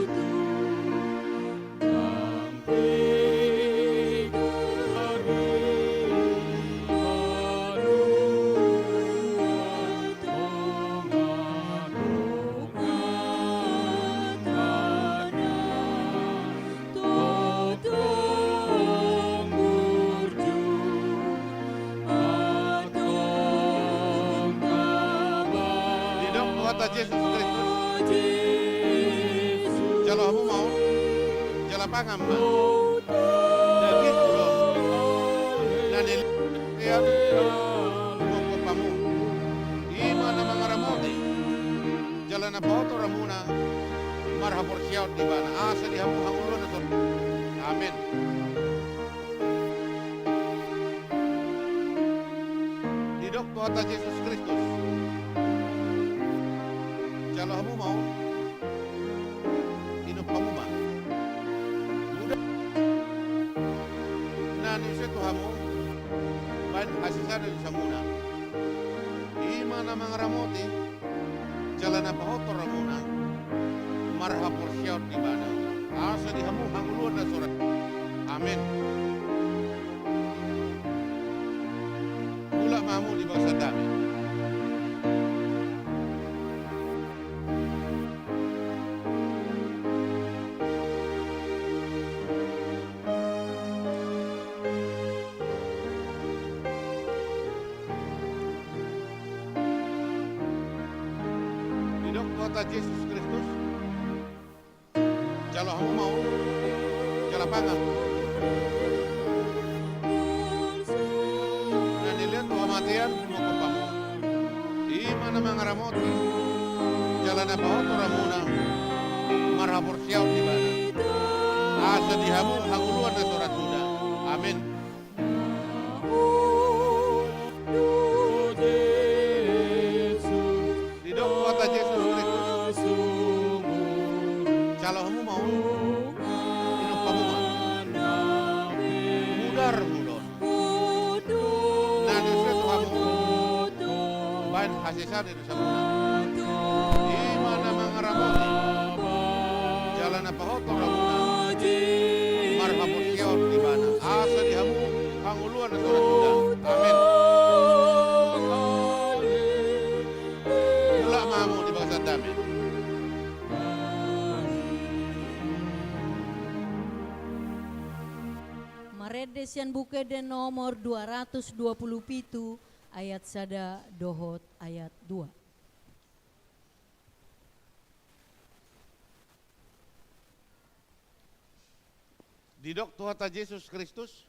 Didok Tuhanta Jesus Kristus, jalo hamu ma on, jala pangan ma. Dagingku do on. Na nilehon sian, humongkop hamu. I ma na mangaramoti jala na pahothor hamuna marhaporseaon di ibana, asa di hamu hangoluan na so ra. Amen. Didok Tuhanta Jesus Kristus, jalo hamu ma on, inum hamu ma. Mudar-, na niuse tu hamu baen hasesaan do hamuna. I ma na mangaramoti jala na pahothor hamuna marhaporseaon di ibana, asa di hamu hangoluan na so ra. Amen. Mulak ma hamu di bagasan dame. Didok Tuhanta Jesus Kristus, jalo hamu ma on, jala pangan. Na nilehon tu hamatean, humongkop hamu. I ma na mangaramoti jala na pahothor hamuna marhaporseaon di ibana, asa di hamu hangoluan na so ra suda. Amen. Didok Tuhanta Jesus Kristus, jalo hamu ma on, inum hamu ma. Mudarhu do on. Na niuse tu hamu baen hasesaan do hamuna. I ma na mangaramoti jala na pahothor hamuna marhaporseaon di ibana, asa di hamu hangoluan na so ra suda. Amen. Mulak ma hamu di bagasan dame. Marende sian Buku Ende nomor dua ratus dua puluh pitu, ayat sada dohot ayat dua. Didok Tuhanta Jesus Kristus,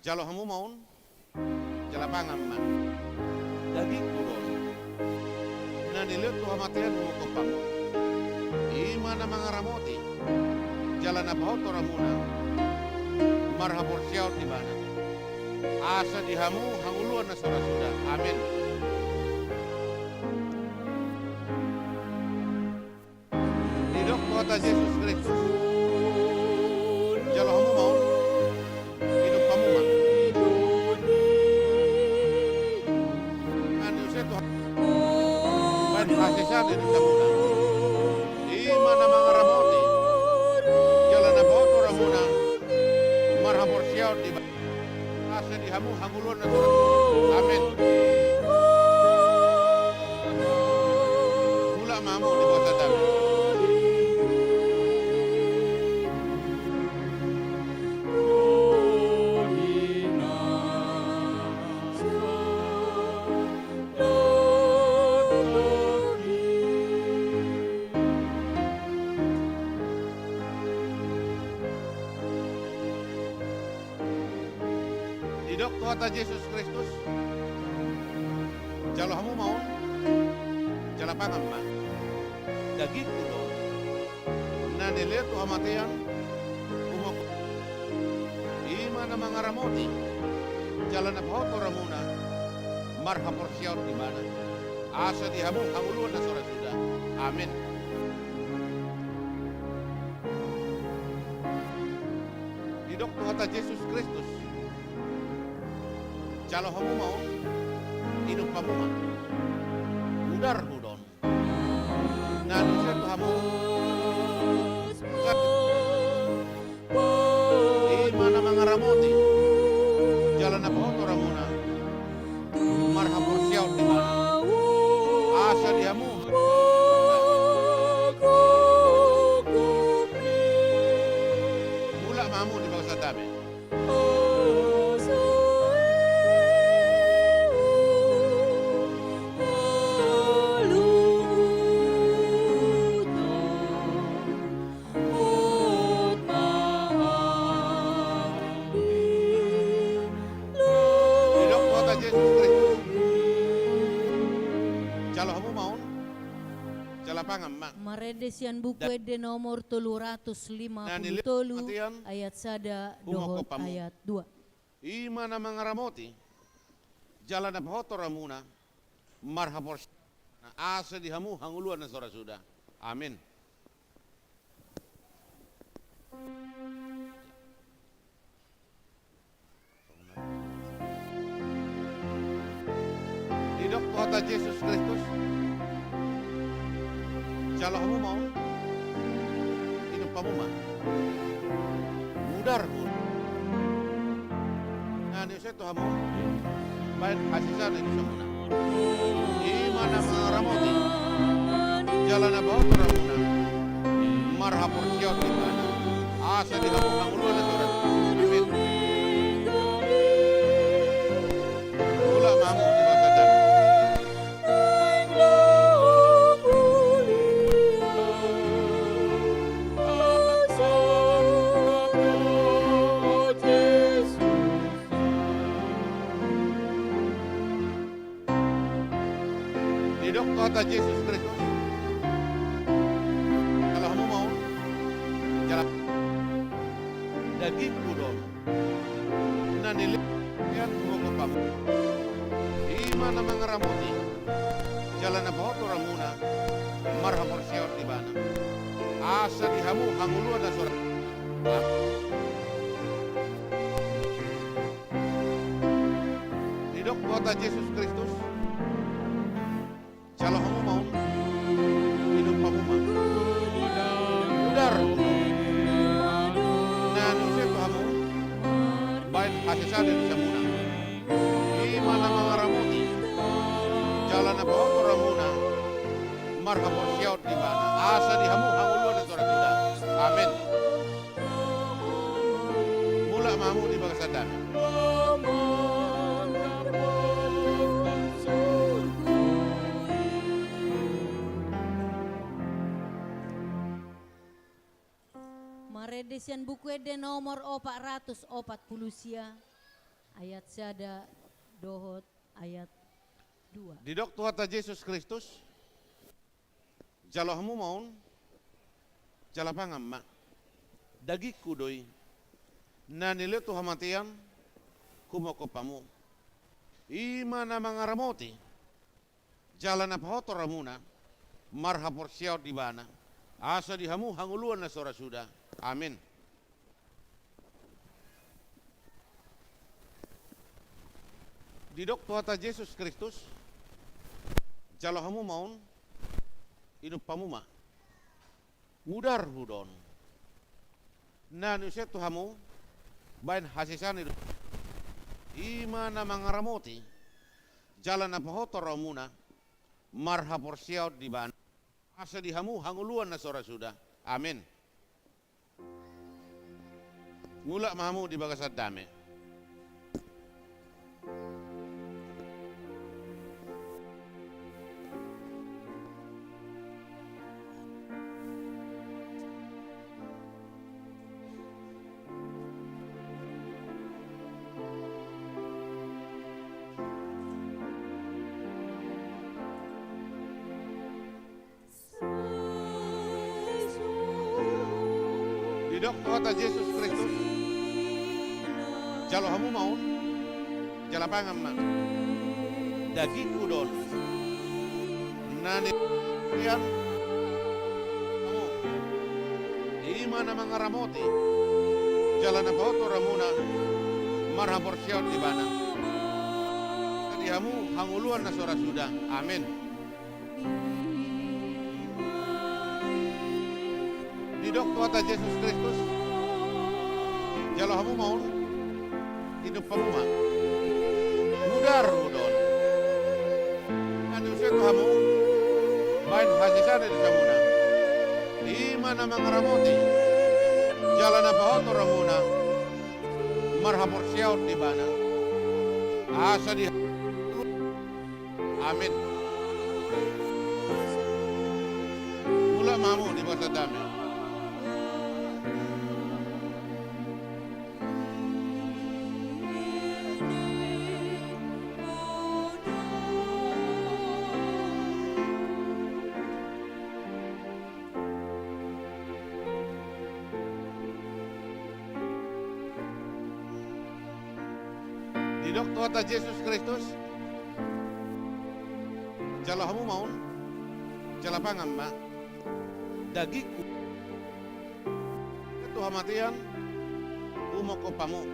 jalo hamu ma on, jala pangan ma. Dagingku do on, na nilehon tu hamatean huboan hamu. I ma na mangaramoti, jala na pahothor hamuna, marhaporseaon di ibana. Asa di hamu hangoluan na so ra suda. Amen. Didok Tuhanta Jesus Kristus, jalo hamu ma on, inum hamu ma. Nang ni use Tuhan, baen hasesaan di hamuna. I ma na mangaramoti, jala na pahothor hamuna, marhaporseaon di ibana. Asa di hamu hangoluan na so ra suda. Amen. Mulak ma hamu di bagasan dame. Didok Tuhanta Jesus Kristus, jalo hamu ma on, jala pangan ma. Dagingku do on, na nilehon tu hamatean huboan hamu. I ma na mangaramoti, jala na pahothor hamuna, marhaporseaon di ibana. Asa di hamu hangoluan na so ra suda. Amen. Didok Tuhanta Jesus Kristus, jalo hamu ma on, inum hamu ma. Udarhu do on, na nilehon tu hamu. I ma na mangaramoti, jala na pahothor hamuna, marhaporseaon di ibana. Asa di hamu. Mulak ma hamu di bagasan dame. Didok Tuhanta Jesus Kristus, jalo hamu ma on, jala pangan ma. Marende sian Buku Ende nomor tolu ratus lima puluh tolu, ayat sada dohot ayat dua. I ma na mangaramoti, jala na pahothor hamuna, marhaporseaon, asa di hamu hangoluan na so ra suda. Amen. Didok Tuhanta Jesus Kristus, jalo hamu ma on, inum hamu ma. Udarhu. Nang ni use tu hamu, baen hasesaan di hamuna. I ma na mangaramoti, jala na pahothor hamuna, marhaporseaon di ibana. Asa di hamu hangoluan na so ra. Amen. Mulak ma hamu di bagasan dame. Didok Tuhanta Jesus Kristus, jalo hamu ma on, jala dagingku do on, na nilehon tu hamu. I ma na mangaramoti, jala na pahothor hamuna, marhaporseaon di ibana. Asa di hamu hangoluan na so ra. Didok Tuhanta Jesus Kristus, jalo hamu ma on, inum hamu ma. Udarhu. Nang ni use tu hamu, baen hasesaan di hamuna. I ma na mangaramoti, jala na pahothor hamuna, marhaporseaon di ibana. Asa di hamu hangoluan na so ra suda. Amen. Mulak ma hamu di bagasan dame. Marende sian Buku Ende nomor opat ratus opat pulu sia, ayat sada dohot ayat dua. Didok Tuhanta Jesus Kristus: Jalo hamu ma on, jala pangan ma. Dagingku do i, na nilehon tu hamatean humongkop hamu. I ma na mangaramoti jala na pahothor hamuna marhaporseaon di Ibana, asa di hamu hangoluan na so ra suda. Amin. Didok Tuhanta Jesus Kristus: Jalo hamu ma on, inum hamu ma. Mudar hudohon, na niusean tu hamu baen hasesaan ni do-, i ma na mangaramoti jala na pahothor hamuna marhaporseaon di Ibana, asa di hamu hangoluan na so ra suda. Amin. Mulak ma hamu di bagasan dame. Didok Tuhanta Jesus Kristus: Jalo hamu ma on, jala pangan ma. Dagingku do on, na ni-, i ma na mangaramoti jala na pahothor hamuna marhaporseaon di Ibana, asa di hamu hangoluan na so ra suda. Amin. Didok Tuhanta Jesus Kristus: Jalo hamu ma on, inum hamu ma. Mudar hudohon, na niusean tu hamu baen hasesaan ni dosamuna. I ma na mangaramoti jala na pahothor hamuna marhaporseaon di Ibana, asa di Amin. Mulak ma hamu di bagasan dame. Didok Tuhanta Jesus Kristus: Jalo hamu ma on, jala pangan ma. Dagingku tu hamatean humongkop hamu.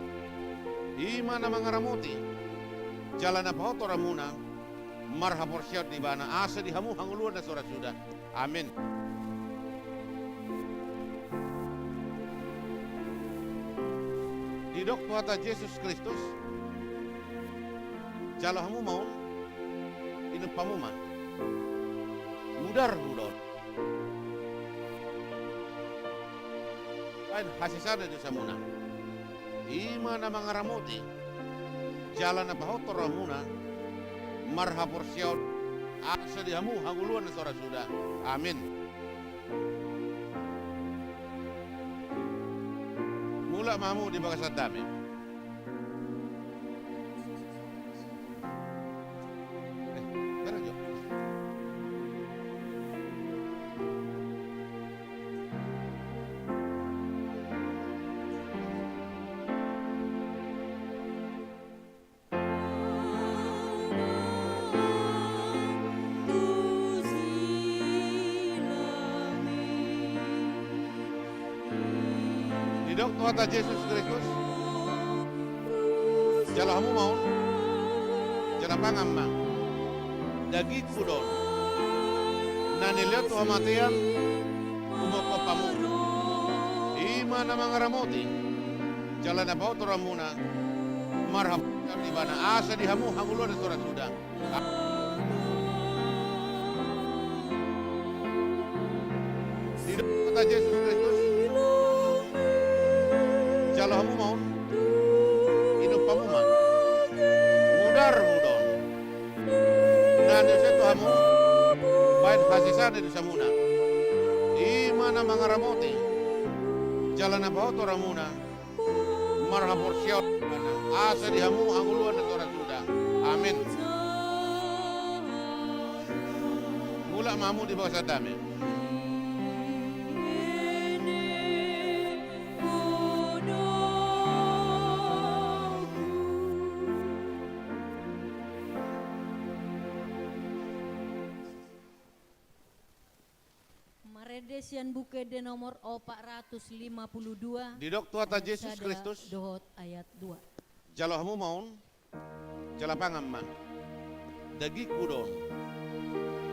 I ma na mangaramoti jala na pahothor hamuna marhaporseaon di Ibana, asa di hamu hangoluan na so ra suda. Amin. Didok Tuhanta Jesus Kristus: Jalo hamu ma on, inum hamu ma. Mudar hudohon, baen hasesaan ni dosamuna. I ma na mangaramoti jala na pahothor hamuna marhaporseaon, asa di hamu hangoluan na so ra suda. Amin. Mulak ma hamu di bagasan dame. Eh, beres jo. Didok Tuhanta Jesus Kristus: Jalo hamu ma on, jala pangan ma. Dagingku do on, na nilehon tu hamatean humongkop hamu. I ma na mangaramoti jala na pahothor hamuna marhaporseaon di Ibana, asa di hamu hangoluan na so ra suda. Didok Tuhanta Jesus Kristus: Jalo hamu ma on, inum hamu ma. Mudar hudohon, na niusean tu hamu baen hasesaan ni dosamuna. I ma na mangaramoti Jala na pahotoranmuna marhaporseaon di ibana, asa di hamu hangoluan na so ra suda. Amen. Mulak ma hamu di bagasan dame. Marende sian Buku Ende nomor opat ratus lima puluh dua. Didok Tuhanta Jesus Kristus. Dohot ayat dua. Jalo hamu ma on, jala pangan ma. Dagingku do on.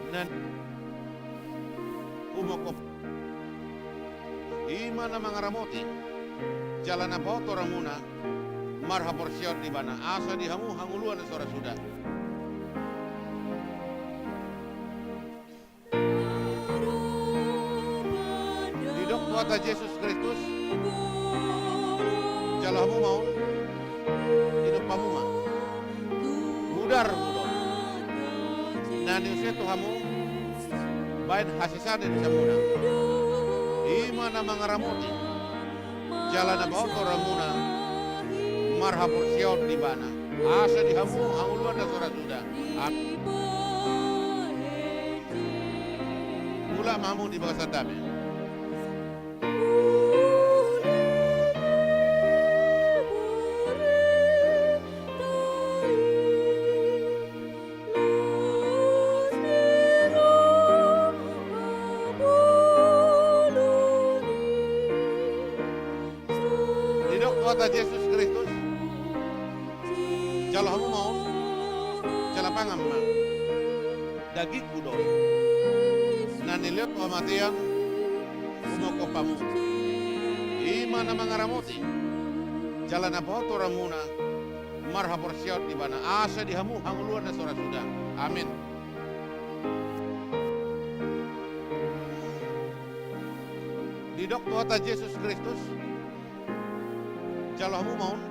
Na umongkop i ma na mangaramoti, jala na pahotoranmuna marhaporseaon di ibana, asa di hamu hangoluan na so ra suda. Didok Tuhanta Jesus Kristus, jalo hamu ma on, inum hamu ma. Mudar do on. Na niuse tu hamu, baen hasesaan ni dosamuna. I ma na mangaramoti, jala na pahotoranmuna marhaporseaon di ibana, asa di hamu hangoluan na so ra suda. Am-, mulak ma hamu di bagasan dame. Didok Tuhanta Jesus Kristus, jalo hamu ma on, jala pangan ma. Dagingku do on. Na nilehon tu hamatean, umongkop hamu. I ma na mangaramoti, jala na pahotoranmuna marhaporseaon di ibana, asa di hamu hangoluan na so ra suda. Amen. Didok Tuhanta Jesus Kristus, jalo hamu ma on,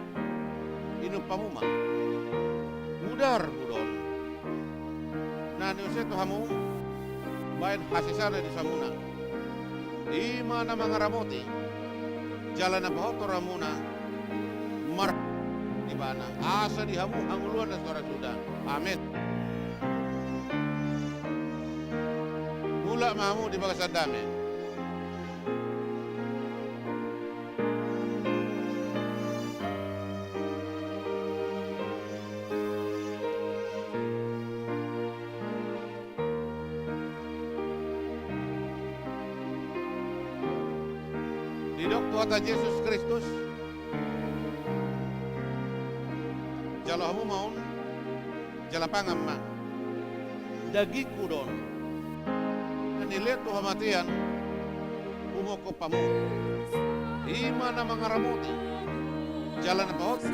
inum hamu ma. Mudar do on. Na niuse tu hamu, baen hasesaan ni dosamuna. I ma na mangaramoti, jala na pahotoranmuna mar-, di ibana, asa di hamu hangoluan na so ra suda. Amen. Mulak ma hamu di bagasan dame. Didok Tuhanta Jesus Kristus, jalo hamu ma on, jala pangan ma. Dagingku do on. Na nilehon tu hamatean, umongkop hamu. I ma na mangaramoti, jala na pahot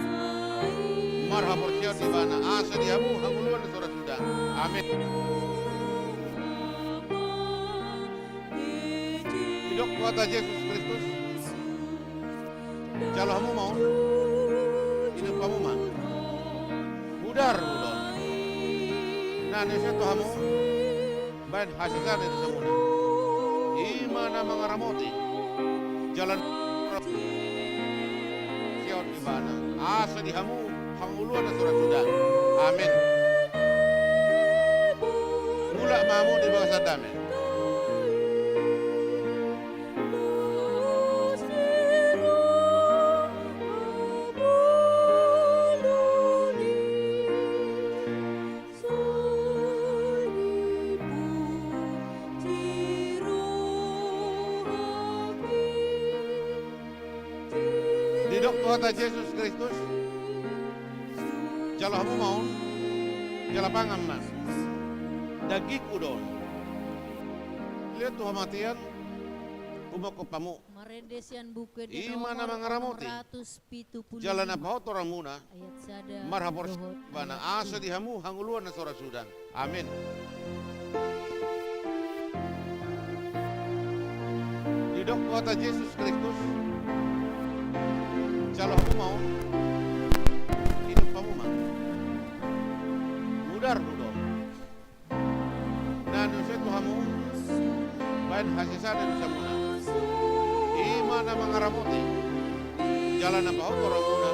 marhaporseaon di ibana, asa di hamu hangoluan na so ra suda. Amen. Didok Tuhanta Jesus Kristus, jalo hamu ma on, inum hamu ma. Mudar do on. Na niuse tu hamu, baen hasesaan ni dosamuna. I ma na mangaramoti, jala na pahot marhaporseaon di ibana, asa di hamu hangoluan na so ra suda. Amen. Mulak ma hamu di bagasan dame. Didok Tuhanta Jesus Kristus, jalo hamu ma on, jala pangan ma. Dagingku do on. Nilehon tu hamatean, umongkop hamu. Marende sian Buku Ende nomor onom ratus pitu pulu lima, jala na pahot rohamuna, ayat sada, marhaporseaon dohot di ibana, ayat tolu, asa di hamu hangoluan na so ra suda. Amen. Didok Tuhanta Jesus Kristus, jalo hamu ma on, inum hamu ma. Mudar do on. Na niuse tu hamu, baen hasesaan ni dosamuna. I ma na mangaramoti jala na pahoto ramuna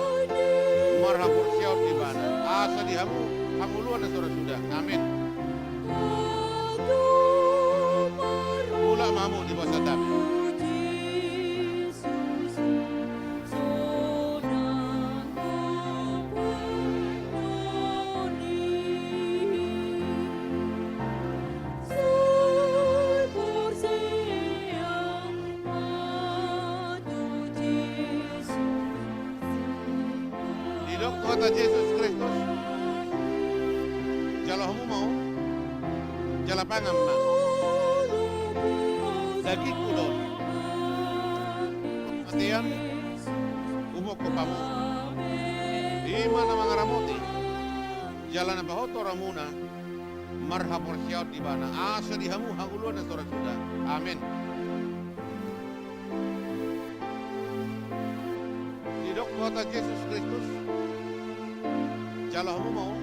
marhaporseaon di ibana, asa di hamu hangoluan na so ra suda. Amen. Mulak ma hamu di bagasan dame. Didok Tuhanta Jesus Kristus, jalo hamu ma on, jala pangan ma. Dagingku do on. Hamatean, umongkop hamu. I ma na mangaramoti jala na pahoto ramuna marhaporseaon di ibana, asa di hamu hangoluan na so ra suda. Amen. Didok Tuhanta Jesus Kristus, jalo hamu ma on,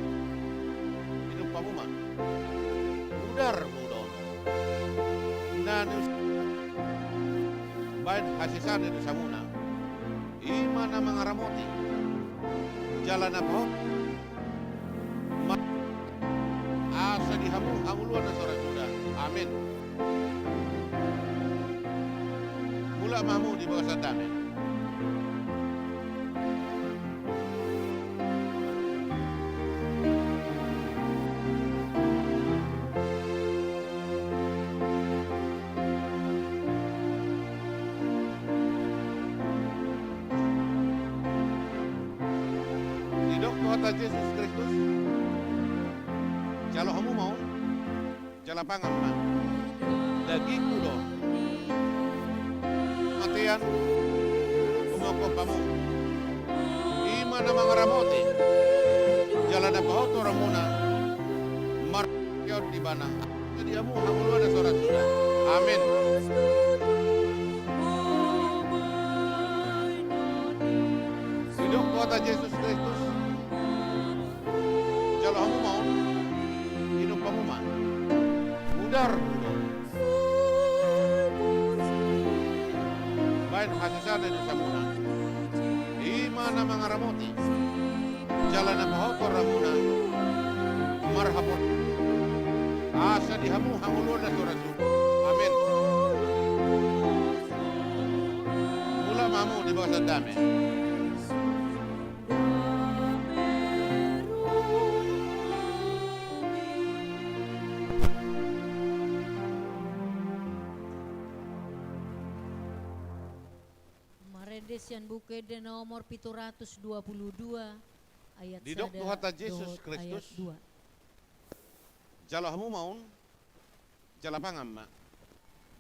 inum hamu ma. Mudar muna on. Na nius-, baen hasesaan ni dosamuna. I ma na mangaramoti jala na pahot ma-, asa di hamu hangoluan na so ra suda. Amen. Mulak ma hamu di bagasan dame. Didok Tuhanta Jesus Kristus, jalo hamu ma on, jala pangan ma. Dagingku do on. Hamatean, umongkop hamu. I ma na mangaramoti jala na pahoto ramuna marhaporseaon di ibana, asa di hamu hangoluan na so ra suda. Amen. Didok Tuhanta Jesus Kristus, jalo hamu ma on, inum hamu ma. Mudar muna on. Baen hasesaan ni dosamuna. I ma na mangaramoti jala na pahoto ramuna marhapor-, asa di hamu hangoluan na so ra suda. Amen. Mulak ma hamu di bagasan dame. Marende sian Buku Ende nomor pitu ratus dua pulu dua, ayat sada dohot ayat dua. Didok Tuhanta Jesus Kristus, jalo hamu ma on, jala pangan ma.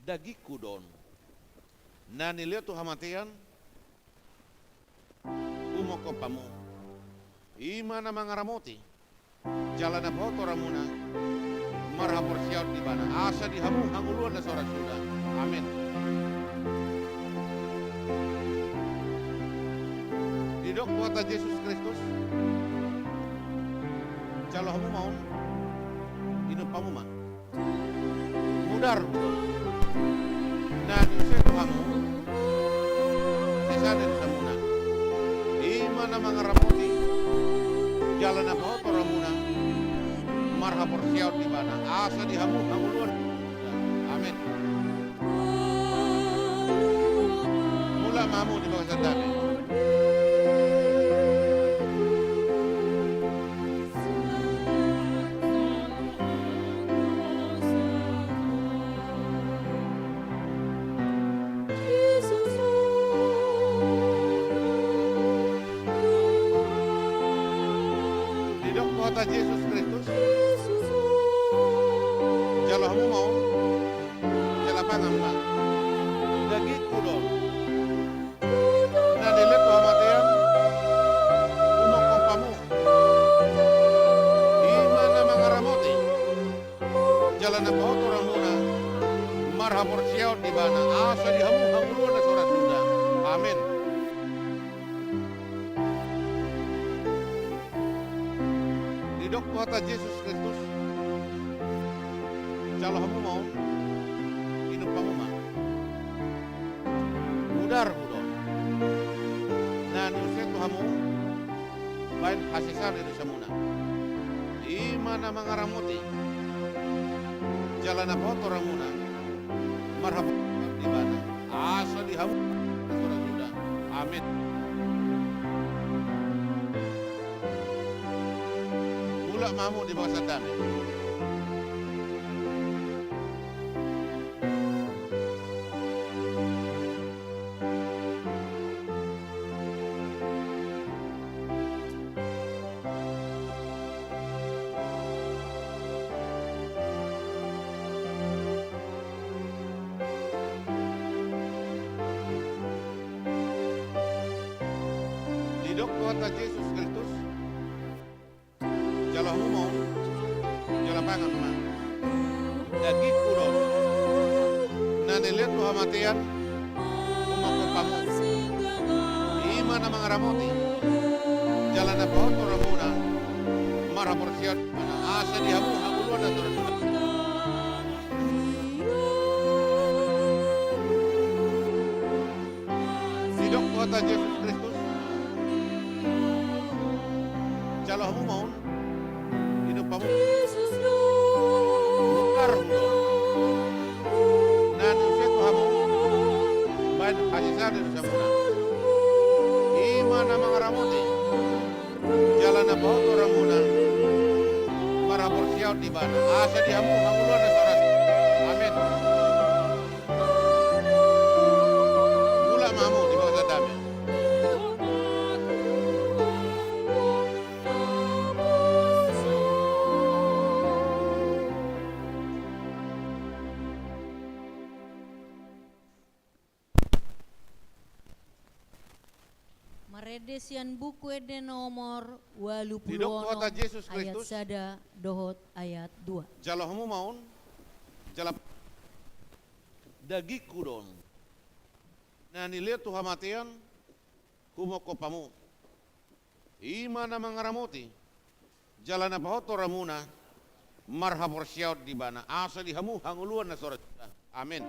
Dagingku do on. Na nilehon tu hamatean, umongkop hamu. I ma na mangaramoti jala na pahoto ramuna marhaporseaon di ibana, asa di hamu hangoluan na so ra suda. Amen. Didok Tuhanta Jesus Kristus, jalo hamu ma on, inum hamu ma. Mudar muna on. Na niuse tu hamu hasesaan ni dosamuna. I ma na mangaramoti jala na pahoto ramuna marhaporseaon di ibana, asa di hamu hangoluan. Amen. Mulak ma hamu di bagasan dame. Didok Tuhanta Jesus Kristus, jalo hamu ma on, jala pangan ma. Dagingku do on. Na nilehon tu hamatean, umongkop hamu. I ma na mangaramoti jala na pahoto ramuna marhaporseaon di ibana, asa di hamu hangoluan na so ra suda. Amen. Didok Tuhanta Jesus Kristus, jalo hamu ma on, inum hamu ma. Mudar baen hasesaan ni dosamuna. I ma na mangaramoti jala na pahothon ramuna marhaporseaon di ibana, asa di hamu na so ra suda. Amen. Mulak ma hamu di bagasan dame. Didok Tuhanta Jesus Kristus, jalo hamu ma on, jala pangan ma. Dagingku do on, na nilehon tu hamatean, humophop hamu. I ma na mangaramoti jala na pahothon ramuna marhaporseaon di ibana, asa di hamu hangoluan na so ra suda. Didok Tuhanta Jesus Kristus, jalo hamu ma on, inum hamu. Mukar do on, na niuse tu hamu baen hasesaan ni dosamuna. I ma na mangaramoti jala na pahothon ramuna marhaporseaon di ibana, asa di hamu hangoluan na so ra suda. Amen. Mulak ma hamu di bagasan dame. Marende sian Buku Ende nomor ualu pulu onom, ayat sada dohot ayat dua. Didok Tuhanta Jesus Kristus, jalo hamu ma on, jala dagingku do on, na nilehon tu hamatean, humophop hamu. I ma na mangaramoti jala na pahothon ramuna marhaporseaon di ibana, asa di hamu hangoluan na so ra suda. Amen.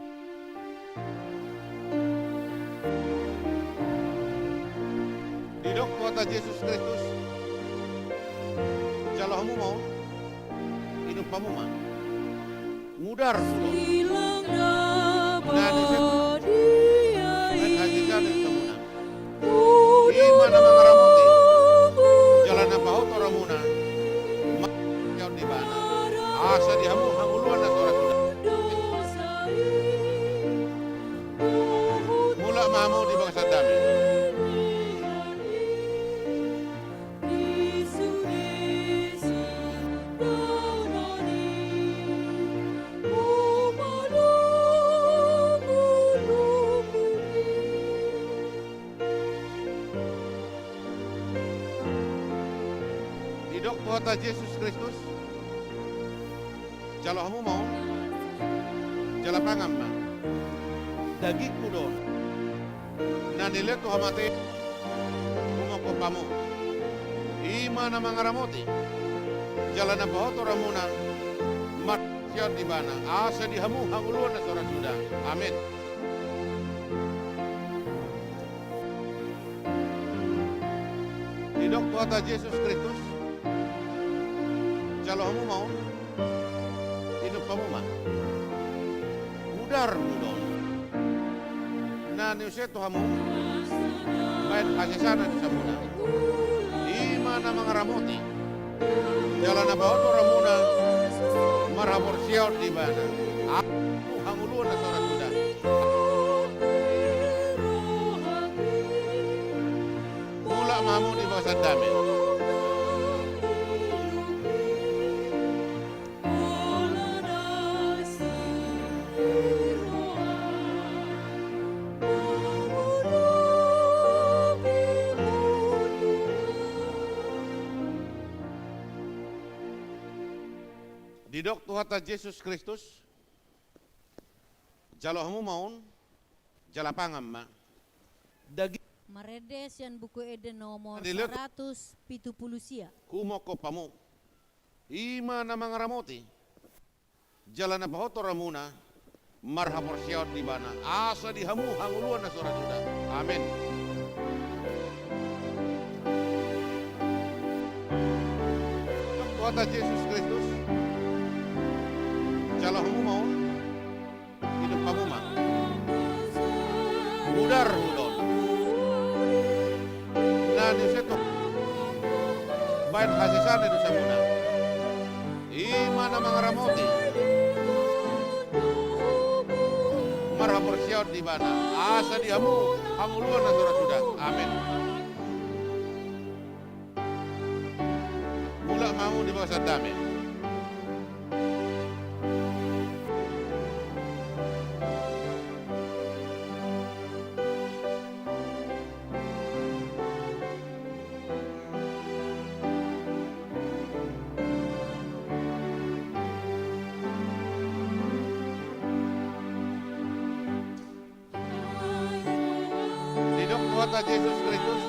Didok Tuhanta Jesus Kristus, jalo hamu ma on, inum hamu ma. Mudar do on, na niuse tu hamu baen hasesaan ni dosamuna. I ma na mangaramoti jala na pahothon ramuna marhaporseaon di ibana, asa di hamu hangoluan na so ra suda. Mulak ma hamu di bagasan dame. Didok Tuhanta Jesus Kristus, jalo hamu ma on, jala pangan ma. Dagingku do on, na nilehon tu hamatean, humophop hamu. I ma na mangaramoti jala na pahothon ramuna marhaporseaon di ibana, asa di hamu hangoluan na so ra suda. Amen. Didok Tuhanta Jesus Kristus, jalo hamu ma on, inum hamu ma. Mudar do on, na niuse tu hamu baen hasesaan ni dosamuna. I ma na mangaramoti jala na pahothon ramuna marhaporseaon di ibana, asa di hamu hangoluan na so ra suda. Mulak ma hamu di bagasan dame. Didok Tuhanta Jesus Kristus, jalo hamu ma on, jala pangan ma. Daging. Marende sian Buku Ende nomor saratus pitu pulu sia. Humophop hamu. I ma na mangaramoti jala na pahothon ramuna marhaporseaon di ibana, asa di hamu hangoluan na so ra suda. Amen. Tuhanta Jesus Kristus, jalo hamu ma on, inup hamu ma. Mudar hudon. Na niuse Tuhan baen hasesaan ni dosamuna. I ma na mangaramoti. Marhaporseaon di ibana. Asa di hamu hangoluan na so ra suda. Amen. Mulak ma hamu di bagasan dame. Didok Tuhanta Jesus Kristus,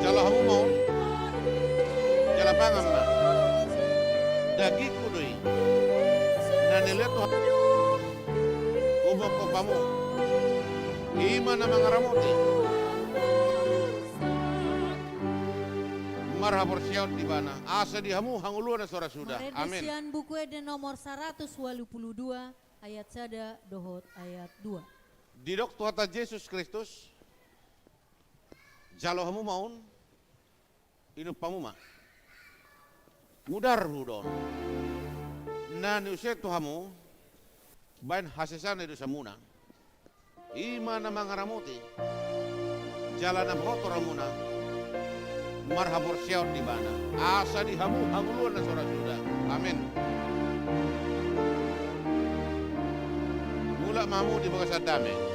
jalo hamu ma on, jala pangan ma. Dagingku do i, na nilehon Tuhan, umongkop hamu. I ma na mangaramoti. Marhaporseaon di ibana. Asa di hamu hangoluan na so ra suda. Marende. Amen. Sian Buku Ende nomor saratus walu pulu dua, ayat sada dohot ayat dua. Didok Tuhanta Jesus Kristus, jalo hamu ma on, inup hamu ma. Mudar hudon. Na niuse tu hamu baen hasesaan ni dosamuna. I ma na mangaramoti. Jala na pahothor hamuna. Marhaporseaon di ibana. Asa di hamu hangoluan na so ra suda. Amen. Mulak ma hamu di bagasan dame.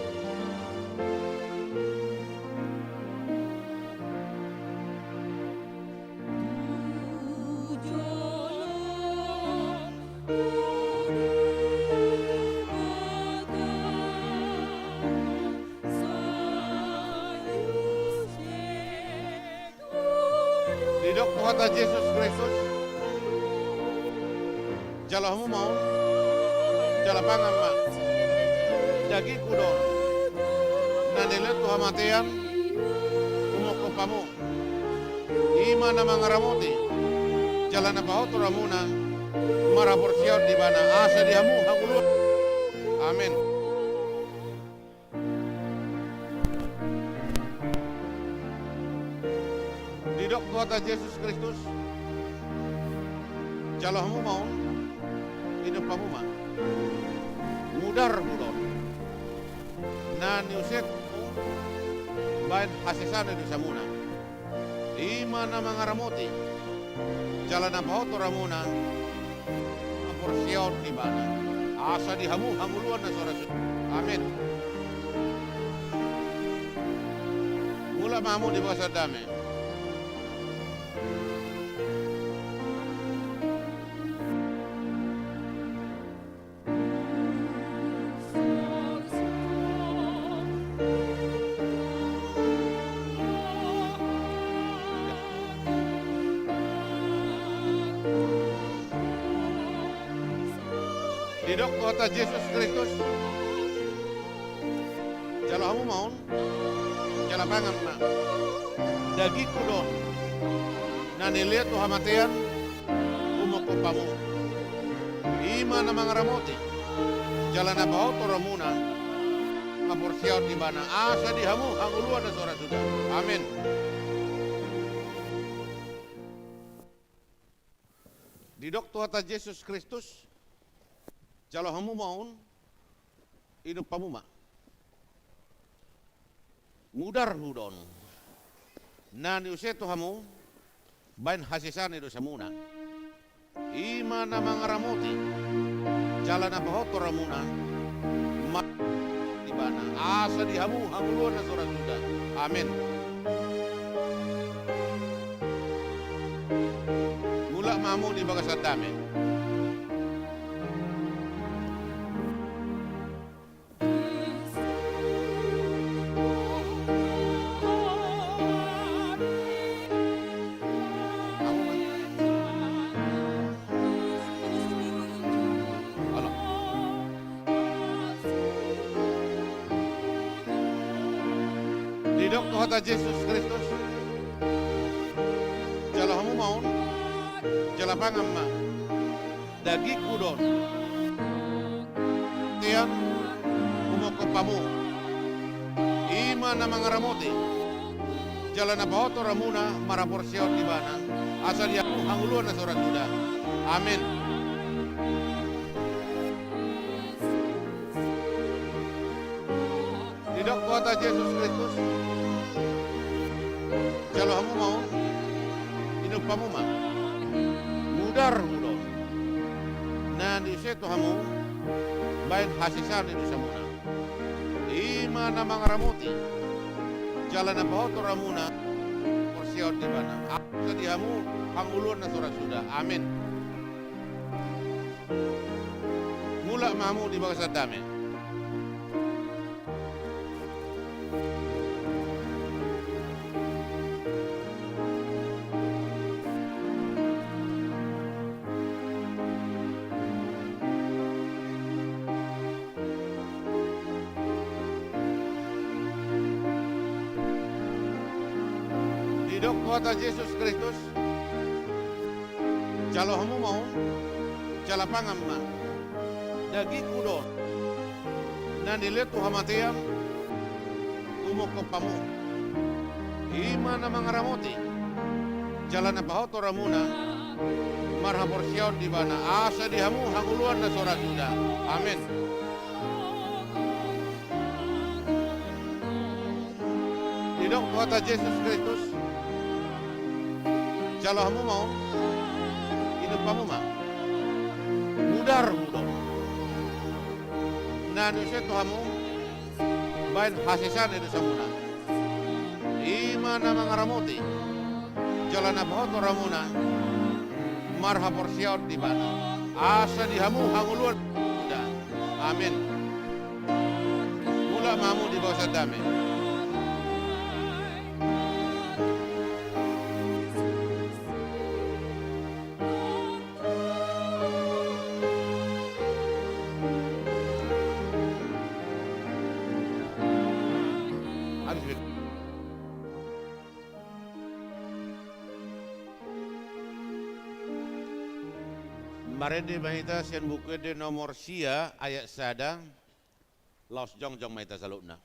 Didok Tuhanta Jesus Kristus, jalo hamu ma on, jala pangan ma. Dagingku do on, na nilehon tu hamatean, umongkop hamu. I ma na mangaramoti, jala na pahothor hamuna, marhaporseaon di ibana, asa di hamu hangoluan. Amen. Didok Tuhanta Jesus Kristus, jalo hamu ma on, inup hamu ma. Mudar hudon. Na niuse tu hamu baen hasesaan ni dosamuna. I ma na mangaramoti. Jala na pahothor hamuna. Haporseaon di ibana. Asa di hamu hangoluan na so ra suda. Amen. Mulak ma hamu di bagasan dame. Didok Tuhanta Jesus Kristus, jalo hamu ma on, jala pangan ma. Dagingku do on, na nilehon tu hamatean, umongkop hamu. I ma na mangaramoti, jala na pahothor hamuna, haporseaon di ibana, asa di hamu hangoluan na so ra suda. Amen. Didok Tuhanta Jesus Kristus, jalo hamu ma on, inup hamu ma. Mudar hudon. Na niuse tu hamu baen hasesaan ni dosamuna. I ma na mangaramoti. Jala na pahothor hamuna. Ma ibana. Asa di hamu hangoluan na so ra suda. Amen. Mulak ma hamu di bagasan dame. Didok Tuhanta Jesus Kristus, jalo hamu ma on, Jala pangan ma, dagingku do on. Tean, humongkop hamu. I ma na mangaramoti jala na pahothon ramuna marhaporseaon di ibana, asa di hamu hangoluan na so ra suda. Amen. Didok Tuhanta Jesus Kristus, jalo hamu ma on, inum hamu ma. Mudarhu do on, na niuse tu hamu baen hasesaan ni dosamuna. I ma na mangaramoti jala na pahothon ramuna marhaporseaon di ibana, asa di hamu hangoluan na so ra suda. Amen. Mulak ma hamu di bagasan dame. Didok Tuhanta Jesus Kristus, jalo hamu ma on, jala pangan ma. Dagingku do on, na nilehon tu hamatean, humongkop hamu. I ma na mangaramoti jala na pahothon ramuna marhaporseaon di ibana, asa di hamu hangoluan na so ra suda. Amen. Didok Tuhanta Jesus Kristus, jalo hamu ma on, inum hamu ma. Mudarhu do on, na niuse tu hamu baen hasesaan ni dosamuna. I ma na mangaramoti jala na pahothon ramuna marhaporseaon di ibana, asa di hamu hangoluan na so ra suda. Amen. Mulak ma hamu di bagasan dame. Marende ma hita sian Buku Ende nomor sia ayat sada. Laos jongjong ma hita saluhutna.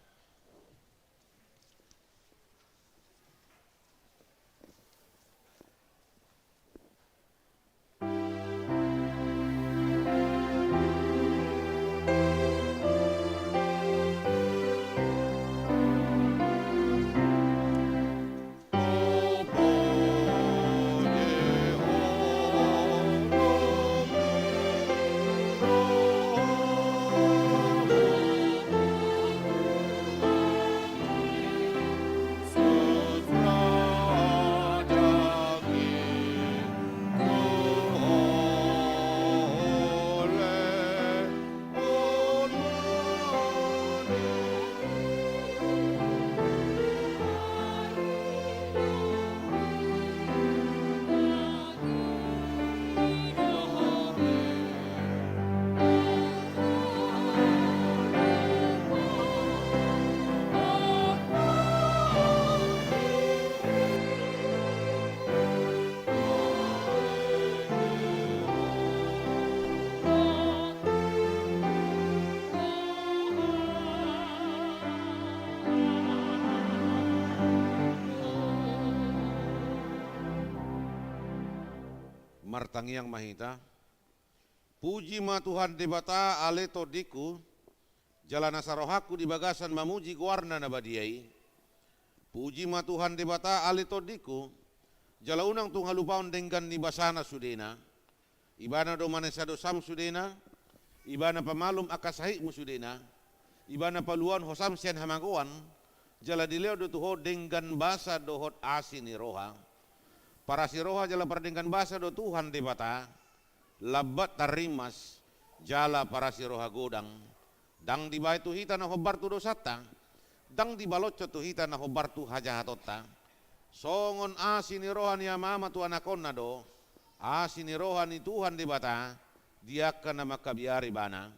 Martangiang ma hita. Puji ma Tuhan Debata ale tondingku, jala nasa rohangku di bagasan mamuji goarna na badia i. Puji ma Tuhan Debata ale tondingku, jala unang tung halupaon denggan ni basana sudena. Ibana do manesa dosam sudena, ibana pamalum angka sahitmu sudena, ibana paluaon hosam sian hamagoan, jala dilehon do tu ho denggan basa dohot asi ni roha. Parasi roha jala pardenggan basa do Tuhan Debata, lambat tarrimas, jala parasi roha godang. Ndang dibahen tu hita na hombar tu dosanta, ndang dibaloshon tu hita na hombar tu hajahatonta. Songon asi ni roha ni ama-ama tu anakonna do asi ni roha ni Tuhan Debata di angka na mangkabiari ibana.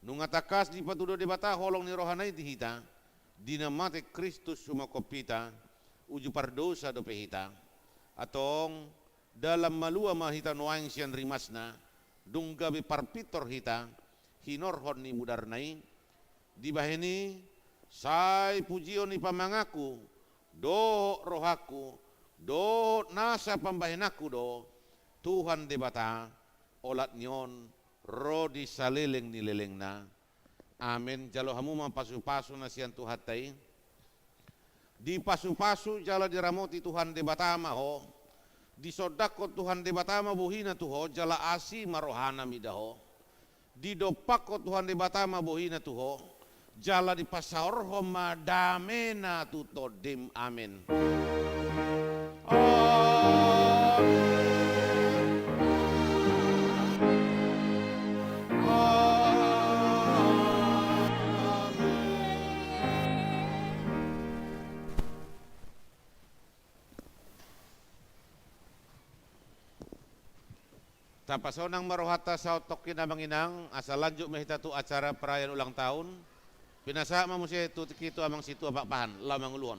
Nunga tangkas dipatudu Debata holong ni rohana i di hita, di na mate Kristus humongkop hita, uju pardosa dope hita. Antong, Dalan malua ma hita nuaeng sian rimasna, dung gabe parpintor hita hinorhon ni mudarna i. Dibahen i, sai pujion ni pamanganku dohot rohangku dohot nasa pambahenanku do Tuhan Debata, olat ni on ro di saleleng ni lelengna. Amen. Jalo hamu ma pasupasu na sian Tuhanta i. Dipasupasu jala diramoti Tuhan Debata ma ho. Disondangkon Tuhan Debata ma bohina tu ho jala asi ma rohana mida ho. Didompakkon Tuhan Debata ma bohina tu ho jala dipasaorhon ma damena tu tondim. Amen. Amen. Amen. Tapasonang ma rohanta saontongkin amang inang, asa lanjut ma hita tu acara perayaan ulang tahun. Pinasahat ma muse tu tingki tu amang situa Pakpahan, laho manguluhon.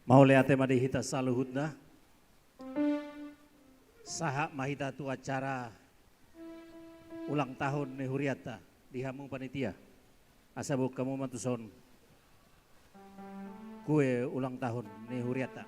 Mauliate ma di hita saluhutna. Sahat ma hita tu acara ulang tahun ni hurianta, di hamu panitia. Asa boan hamu ma tuson kue ulang tahun ni hurianta.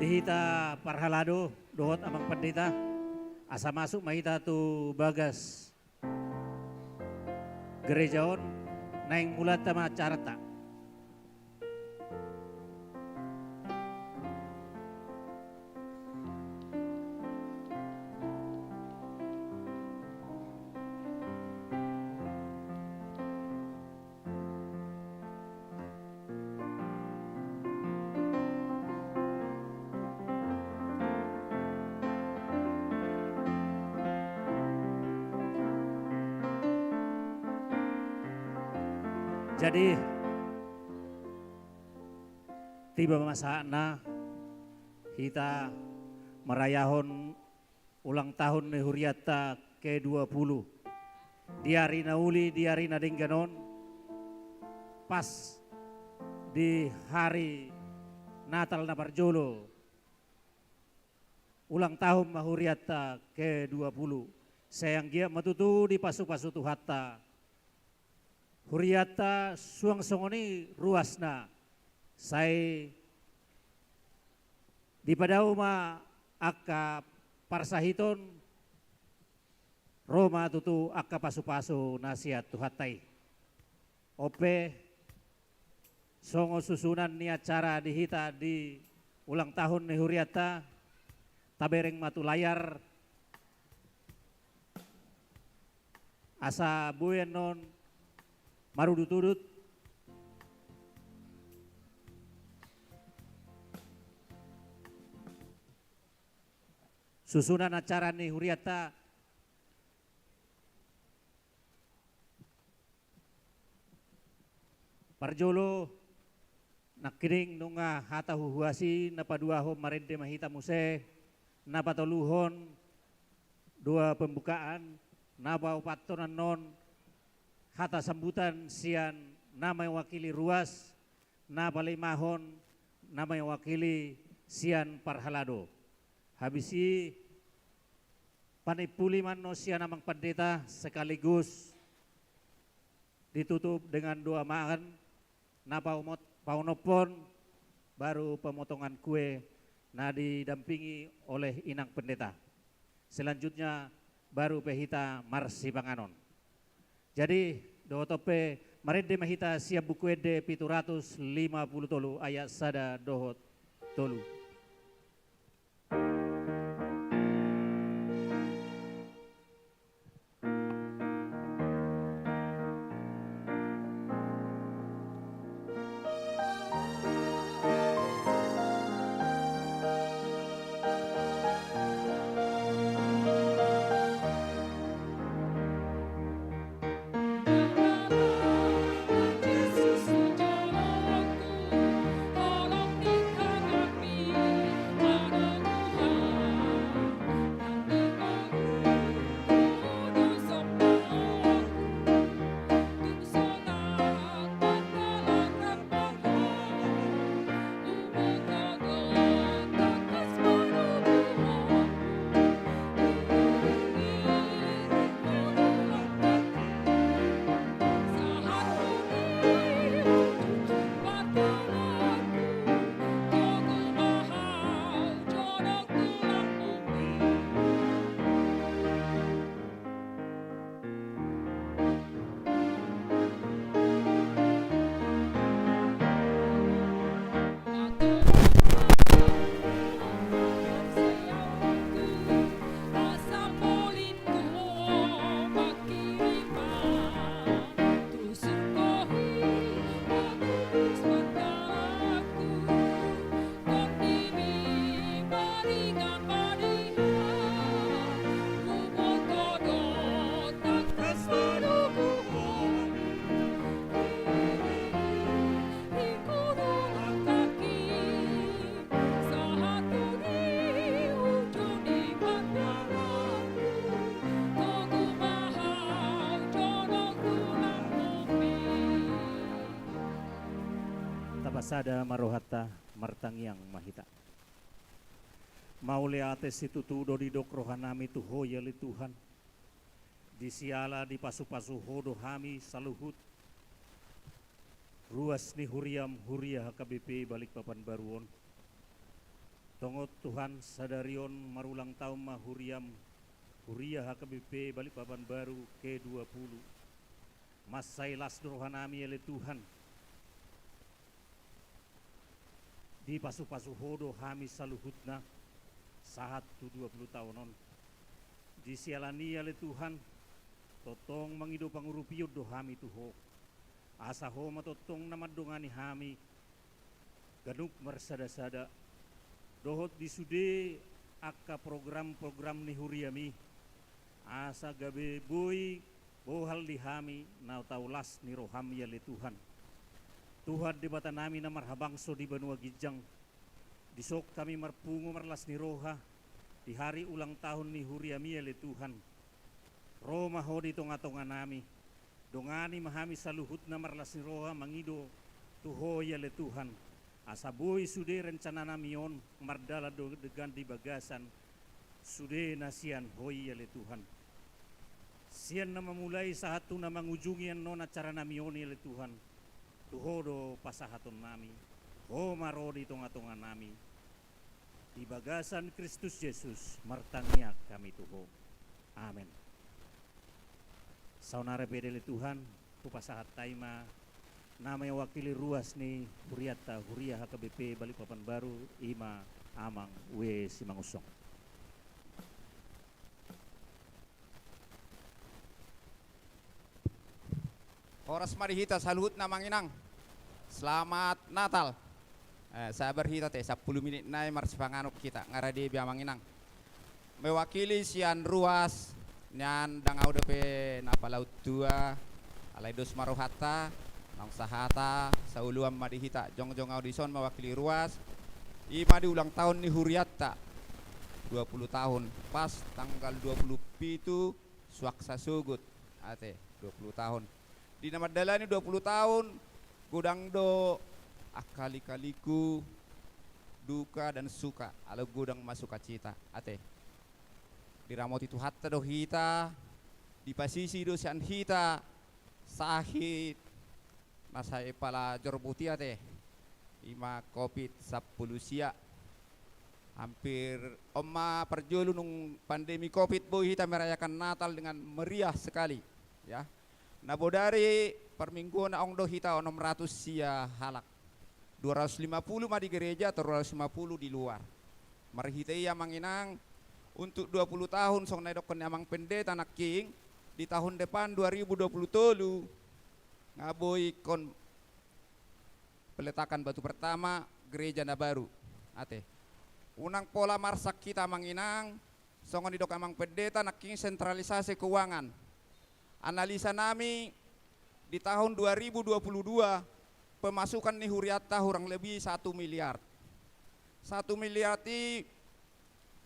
Di hita parhalado dohot amang pandita, asa masuk ma hita tu bagas gereja on, naeng mulanta ma acaranta. Jadi, tiba ma saatna hita marayahon ulang tahun ni hurianta ke dua puluh. Di ari na uli, di ari na denggan on, pas di hari Natal na parjolo, ulang tahun ma hurianta ke dua puluh. Sai anggiat ma tutu dipasupasu Tuhanta hurianta suang songon i ruasna, sai dipadao ma angka parsahiton, ro ma tutu angka pasupasu na sian Tuhanta i. On pe, songon susunan ni acara di hita di ulang tahun ni hurianta, tabereng ma tu layar, asa boi annon marudut-udut susunan acara ni hurianta. Parjolo, nangkining nunga hata huhuasi, na paduahon marende ma hita muse, na patoluhon doa pembukaan, na paopathon annon hata sambutan sian na mewakili ruas, na palimahon na mewakili sian parhalado. Habis i, panimpuli ma annon sian amang pandita sekaligus ditutup dengan doa makan, na paumot-, paunophon, baru pemotongan kue na didampingi oleh inang pendeta. Selanjutnya baru pe hita marsipanganon. Jadi, dohot on pe Marende ma hita sian Buku Ende pitu ratus lima pulu tolu ayat sada dohot tolu. Tapasada ma rohanta, martangiang ma hita. Mauliate situtu do didok rohanami tu Ho, ale Tuhan. Di siala dipasupasu Ho do hami saluhut ruas ni huriam, Huria H K B P Balikpapan Baru on. Tongon Tuhan, sadari on marulang taon ma huriam, Huria H K B P Balikpapan Baru ke dua pulu. Mansai las do rohanami, ale Tuhan. Dipasupasu Ho do hami saluhutna sahat tu dua pulu taon on. Di siala ni i, ale Tuhan, tongtong mangido pangurupion do hami tu Ho. Asa Ho ma tongtong na mandongani hami ganup marsadasada dohot di sude angka program-program ni huriami, asa gabe boi bohal di hami na tau las ni roham i, ale Tuhan. Tuhan Debatanami na marhabangso di banua ginjang, dison hami marpungu marlas ni roha di hari ulang tahun ni huriami, ale Tuhan. Ro ma Ho di tongatonganami. Dongani ma hami saluhutna marlas ni roha mangido tu Ho i, ale Tuhan, asa boi sude rencananami on mardalan do dengan di bagasan sude na sian Ho i, ale Tuhan. Sian na mamulai sahat tu na mangujungi annon acaranami on i, ale Tuhan, tu Ho do pasahatonnami. Ho ma ro di tongatonganami. Di bagasan Kristus Jesus martangiang hami tu Ho. Amen. Saonari pe, ale Tuhan, hupasahat hami ma na mewakili ruas ni hurianta, Huria H K B P Balikpapan Baru, i ma Amang W. Simangunsong. Horas ma di hita saluhutna, Amang Inang. Selamat Natal. Eh, sabar hita ate, sampulu minit nai marsipanganon hita, nga rade be, Amang Inang. Mewakili sian ruas, nian ndang au dope na palaut tua, alai dos ma rohanta, naung sahata, saoloan ma di hita, jongjong au dison mewakili ruas, i ma di ulang tahun ni hurianta, dua pulu tahun, pas tanggal dua pulu pitu, suang sasogot, ate, dua pulu tahun. Di na mandalani dua pulu tahun, godang do angka lika-liku, duka dan suka, alai godang ma sukacita, ate. Diramoti Tuhanta do hita, dipasisi do sian hita, sahit, na sai pala jorbut i, ate, i ma covid sampulu sia. Hampir on ma parjolo nung pandemi covid boi hita merayakan Natal dengan meriah sekali, ya. Na bodari Parmingguon adong do hita onom ratus sia halak. Dua ratus lima puluh ma di gereja, tolu ratus lima puluh di luar. Marhite i, Amang Inang, untuk dua puluh tahun, songon na didokkon ni Amang Pendeta nangkin, di tahun depan, dua ribu dua puluh tolu, nga boi ingkon peletakan batu pertama gereja na baru. Ate. Unang pola marsak hita, Amang Inang, songon didok Amang Pendeta nangkin, sentralisasi keuangan. Analisa nami, di tahun dua ribu dua puluh dua, pemasukan ni hurianta hurang lebih satu miliar. Satu miliar i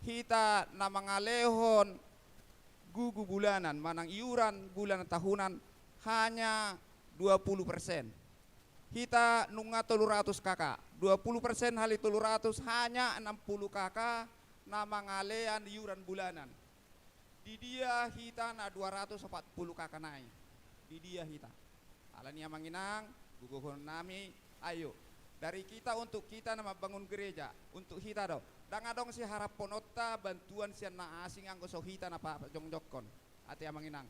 hita na mangalehon gugu bulanan, manang iuran bulanan tahunan, hanya dua puluh persen. Hita nunga tolu ratus K K. Dua puluh persen hali tolu ratus, hanya enam puluh K K na mangalean iuran bulanan. Di dia hita na dua ratus empat puluh K K nai? Di dia hita? Alani, Amang Inang, gogohon nami, ayo, dari kita untuk kita na mambangun gereja, untuk hita do. Ndang adong siharapkononta bantuan sian na asing anggo so hita na pajongjonghon. Ate, Amang Inang.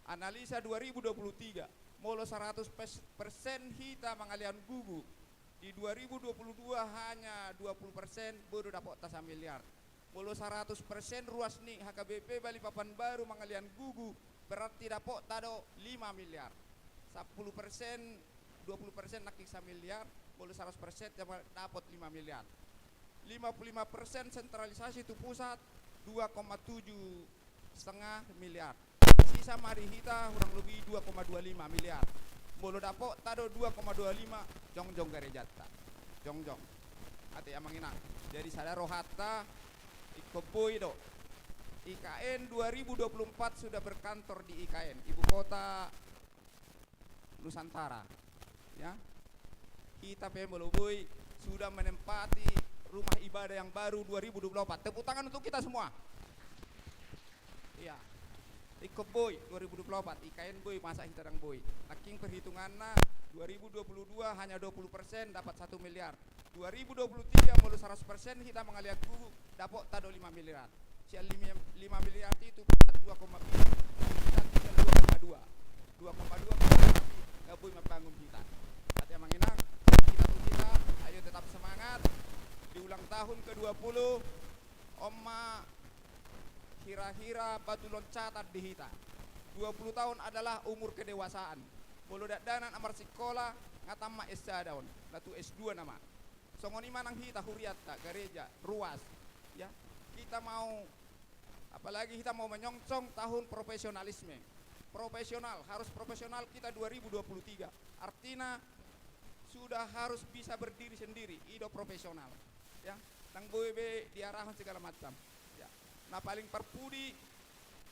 Analisa dua ribu dua puluh tiga, molo saratus pes-, persen hita mangalean gugu, di dua ribu dua puluh dua hanya dua puluh persen, boi do dapotta samiliar. Molo saratus persen ruas ni H K B P Balikpapan Baru mangalean gugu, berarti dapotta do lima miliar. Sampulu persen, dua puluh persen nangkin samiliar, molo saratus persen dap-, dapot lima miliar. Lima puluh lima persen sentralisasi tu pusat, dua koma tujuh setengah miliar. Sisa ma di hita hurang lobi dua koma dua lima miliar. Molo dapotta do dua koma dua lima, jongjong garejanta. Jongjong. Ate, Amang Inang. Jadi sada rohanta, ingkon boi do. I K N dua ribu dua puluh empat sudah berkantor di I K N, ibu kota Nusantara. Ya. Hita pe molo boi sudah menempati rumah ibadah yang baru dua ribu dua puluh empat. Tepuk tangan untuk kita semua. Iya. Ingkon boi dua ribu dua puluh empat, I K N boi, masa hita ndang boi? Nangkin perhitunganna, dua ribu dua puluh dua hanya dua puluh persen, dapat satu miliar. Dua ribu dua puluh tiga molo saratus persen hita mangalean gugu, dapotta do lima miliar. Sian lima, lima miliar i tu pusat dua koma pitu, hita tinggal dua koma dua. Dua koma dua nga boi mambangun hita. Ate, Amang Inang, hita tu hita, ayo tetap semangat. Di ulang tahun kedua puluh, on ma hira-hira batu loncatan di hita. Dua puluh tahun adalah umur kedewasaan. Molo dakdanak na marsikola, nga tamat S sada on, na tu S dua nama. Songon i ma nang hita hurianta, gareja, ruas. Ya, kita mau, apalagi kita mau menyongsong tahun profesionalisme. Profesional, harus profesional kita dua ribu dua puluh tiga. Artina, sudah harus bisa berdiri sendiri, i do profesional. Ya, ndang boi be diarahon segala macam. Ya. Na paling parpudi,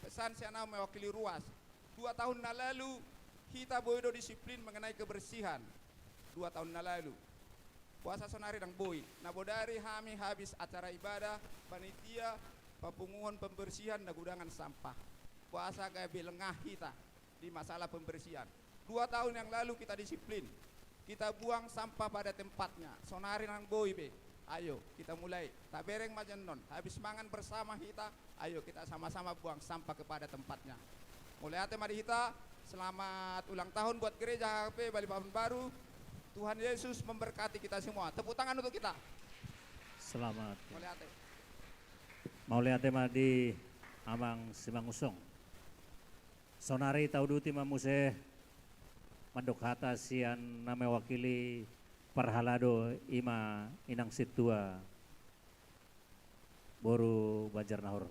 pesan sian au mewakili ruas. Dua tahun na lalu, hita boi do disiplin mengenai kebersihan. Dua tahun na lalu. Boasa sonari ndang boi? Na bodari hami habis acara ibadah, panitia, papunguhon pembersihan na gudangan sampah. Boasa gabe lengah hita di masalah pembersihan. Dua tahun yang lalu kita disiplin. Kita buang sampah pada tempatnya. Sonari ndang boi be. Ayo, kita mulai. Tabereng ma annon. Habis mangan bersama hita, ayo kita sama-sama buang sampah kepada tempatnya. Mauliate ma di hita. Selamat ulang tahun buat gereja H K P Balikpapan Baru. Tuhan Yesus memberkati kita semua. Tepuk tangan untuk kita. Selamat. Mauliate. Mauliate ma di Amang Simangunsong. Sonari tauduti ma muse mandok hata sian na mewakili parhalado, i ma Inang Sintua boru Banjarnahor.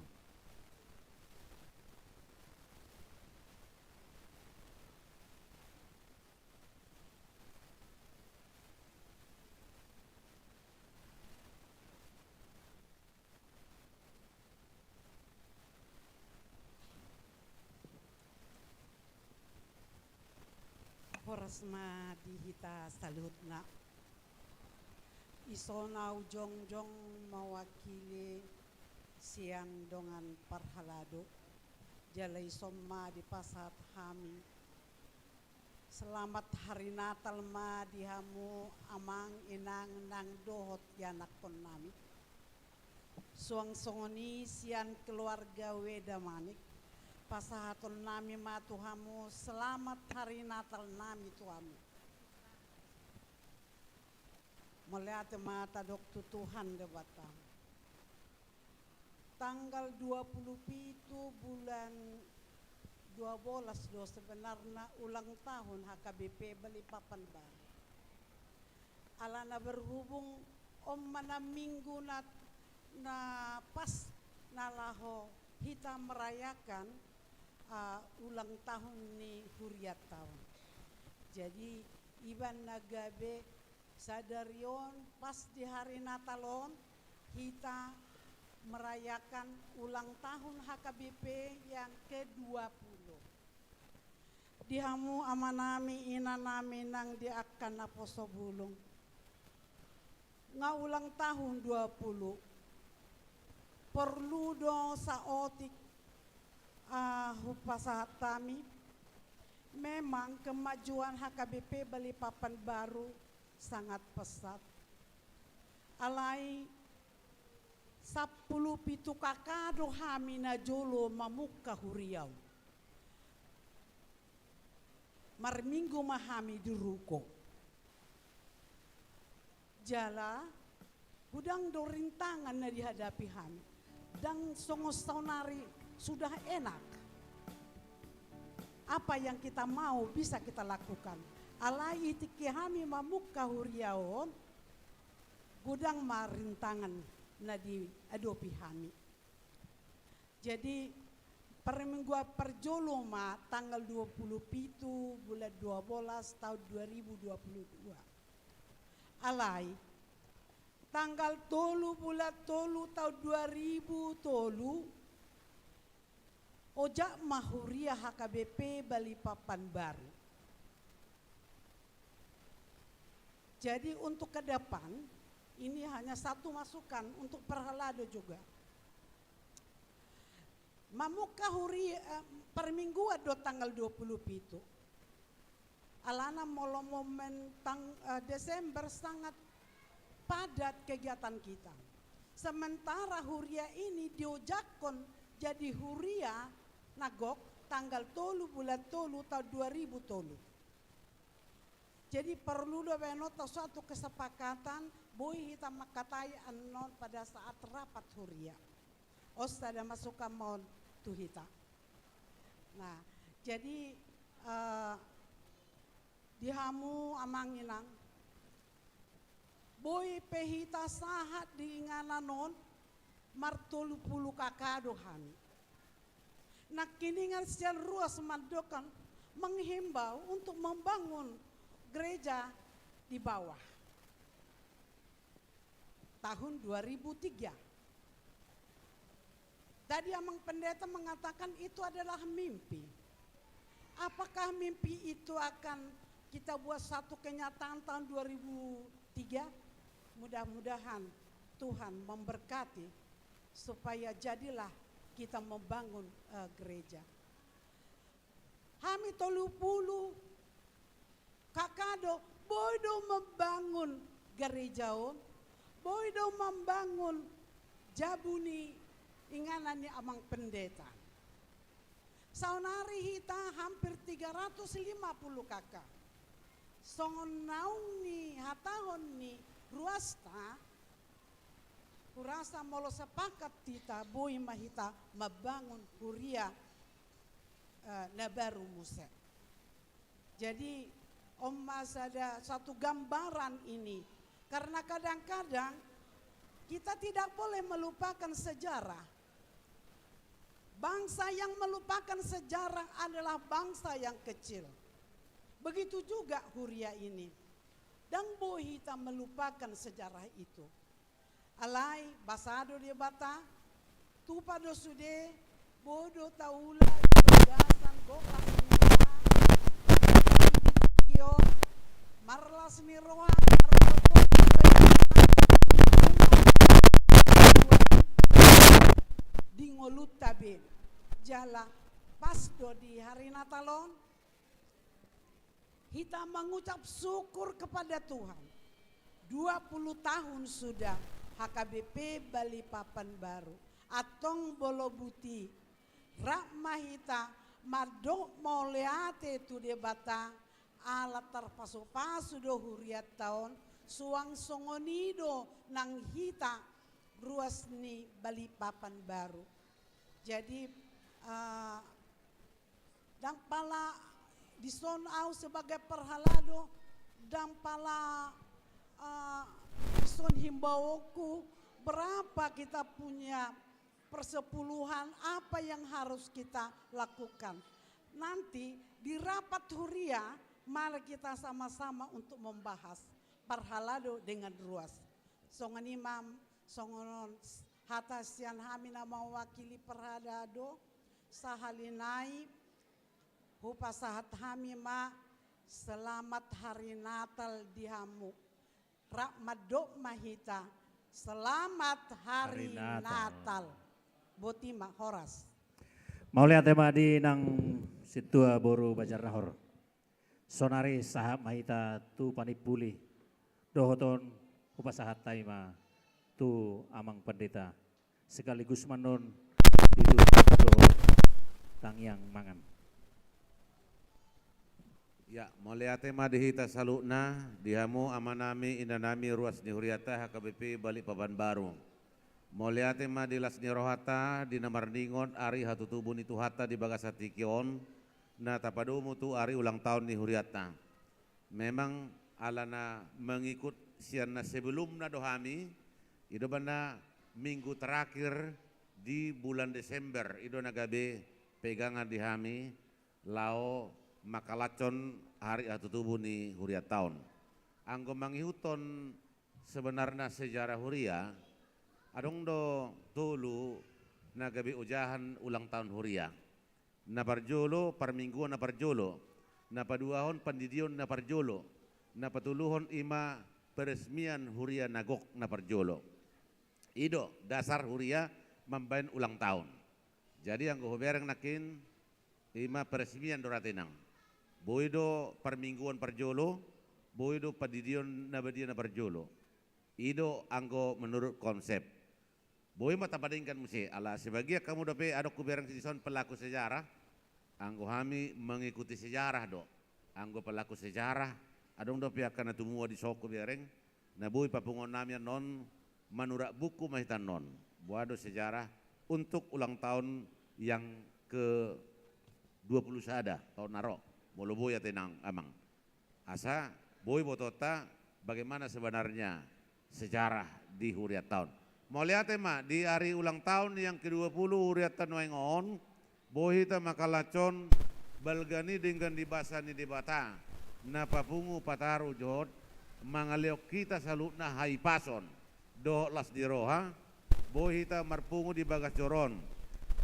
Horas ma di hita saluhutna. Ison au jongjong mewakili sian dongan parhalado. Jala ison ma dipasahat hami selamat hari Natal ma di hamu amang inang nang dohot ianakhon nami. Suang songon i sian keluarga Weda Manik, Pasahaton nami ma tu hamu, selamat hari Natal nami tu hamu. Mauliate ma tadok tu Tuhan Debata. Tanggal dua puluh pitu bulan dua belas do sebenarna ulang tahun H K B P Balikpapan Baru. Alana berhubung on ma na minggu na, na pas na laho hita merayakan, ah, ulang tahun ni hurianta on. Jadi, iba na gabe sadari on pas di hari Natal on, hita merayakan ulang tahun H K B P yang kedua puluh. Di hamu amanami, inanami nang di angka naposo bulung. Nga ulang tahun dua puluh. Porlu do saotik, ah, hupasahat hami. Memang kemajuan H K B P Balikpapan Baru sangat pesat. Alai sampulu pitu K K do hami na jolo mamungka huria on. Marminggu ma hami di ruko. Jala, godang do rintangan na dihadapi hami. Ndang songon saonari sudah enak. Apa yang kita mau bisa kita lakukan. Alai i tingki hami mamungka huria on, godang ma rintangan na diadopi hami. Jadi, parmingguan parjolo ma tanggal dua puluh pitu bulan dua belas tahun dua ribu dua puluh dua. Alai, tanggal tolu bulan tolu tahun dua ribu tolu, ojak ma huria H K B P Balikpapan Baru. Jadi, untuk ke depan, ini hanya satu masukan untuk parhalado juga. Mamungka huri-, eh, parmingguan do tanggal dua puluh pitu. Alana molo momen tang-, eh, Desember sangat padat kegiatan kita. Sementara huria ini diojakhon jadi huria na gok tanggal tolu bulan tolu tahun dua ribu tolu. Jadi, porlu do baenonta suatu kesepakatan, boi hita mangkatai annon pada saat rapat huria. On sada masukan ma on tu hita. Nah, jadi, eh, di hamu amang inang, boi pe hita sahat di inganan on, martolu pulu K K do hami. Nangkiningan sian ruas mandok menghimbau untuk membangun gereja di bawah. Tahun dua ribu tiga. Tadi Amang Pendeta mengatakan itu adalah mimpi. Apakah mimpi itu akan kita buat satu kenyataan tahun dua ribu tiga? Mudah-mudahan Tuhan memberkati supaya jadilah kita membangun, eh, gereja. Hami tolu pulu K K do, boi do membangun gereja on, boi do membangun jabu ni inganan ni Amang Pendeta. Saonari hita hampir tiga ratus lima puluh K K. Songon naung nihatahon ni ruasta, hurasa molo sepakat hita, boi ma hita mambangun huria, eh, na baru muse. Jadi, on ma sada satu gambaran ini. Karena kadang-kadang kita tidak boleh melupakan sejarah. Bangsa yang melupakan sejarah adalah bangsa yang kecil. Begitu juga huria ini. Ndang boi hita melupakan sejarah itu. Alai, basa do Debata, tupa do sude, boi do taula di bagasan gokhon ni roha, marlas ni roha, di ngolunta be. Jala, pas do di hari Natal on, hita mengucap syukur kepada Tuhan. Dua puluh tahun sudah H K B P Balikpapan Baru. Antong molo buti Rap ma hita mandok mauliate tu Debata, ala tarpasupasu do hurianta on, suang songon i do nang hita ruas ni Balikpapan Baru. Jadi, eh, ndang pala dison au sebagai parhalado, ndang pala, eh, dison himbaonku, berapa kita punya persepuluhan, apa yang harus kita lakukan. Nanti di rapat huria, mari kita sama-sama untuk membahas parhalado dengan ruas. Songon i ma, songon on hata sian hami na mewakili parhalado, sahali nai hupasahat hami ma selamat hari Natal di hamu. Rap mandok ma hita, selamat hari Hari Natal. Natal. Boti ma, horas. Mauliate ma di nang sintua boru Banjarnahor. Sonari sahat ma hita tu panimpuli. Dohot on hupasahat hami ma tu amang pandita. Sekaligus ma annon ditutup dohot tangiang mangan. Ya, mauliate ma di hita saluhutna, di hamu amanami, inanami, ruas ni huriata H K B P Balikpapan Baru. Mauliate ma di las ni rohata, di na marningot ari hatutubu ni Tuhanta di bagasan tingki on, na tapadomu tu ari ulang taon ni huriata. Memang alana mengikut sian na sebelumna do hami, i do umbahen na minggu terakhir di bulan Desember, i do na gabe pegangan di hami, laho mangkalashon ari hatutubu ni hurianta on. Anggo mangihuthon sebenarna sejarah huria, adong do tolu na gabe ojahan ulang taon huria. Na parjolo, parmingguon na parjolo. Na paduahon, pandidion na parjolo. Na patoluhon, i ma peresmian huria na gok na parjolo. I do dasar huria mambahen ulang taon. Jadi anggo hubereng nangkin, i ma peresmian do rate nang. Boi do parmingguon parjolo, boi do pandidion na badia na parjolo. I do anggo menurut konsep. Boi ma tapadenggan muse, ala sebagian hamu dope adong hubereng dison pelaku sejarah. Anggo hami mengikuti sejarah do. Anggo pelaku sejarah, adong dope angka na tumua dison hubereng, na boi papunguonnami annon manurak buku ma hita annon. Boha do sejarah untuk ulang tahun yang ke dua puluh sada taon na ro. Molo boi ate nang amang. Asa boi botoonta bagaimana sebenarnya sejarah di hurianta on. Mauliate ma di ari ulang tahun yang kedua puluh hurianta nuaeng on, boi hita mangkalashon balga ni denggan ni basa ni Debata, na papungu pataru dohot mangalehon hita saluhutna hahipason dohot las ni roha, boi hita marpungu di bagas joro on,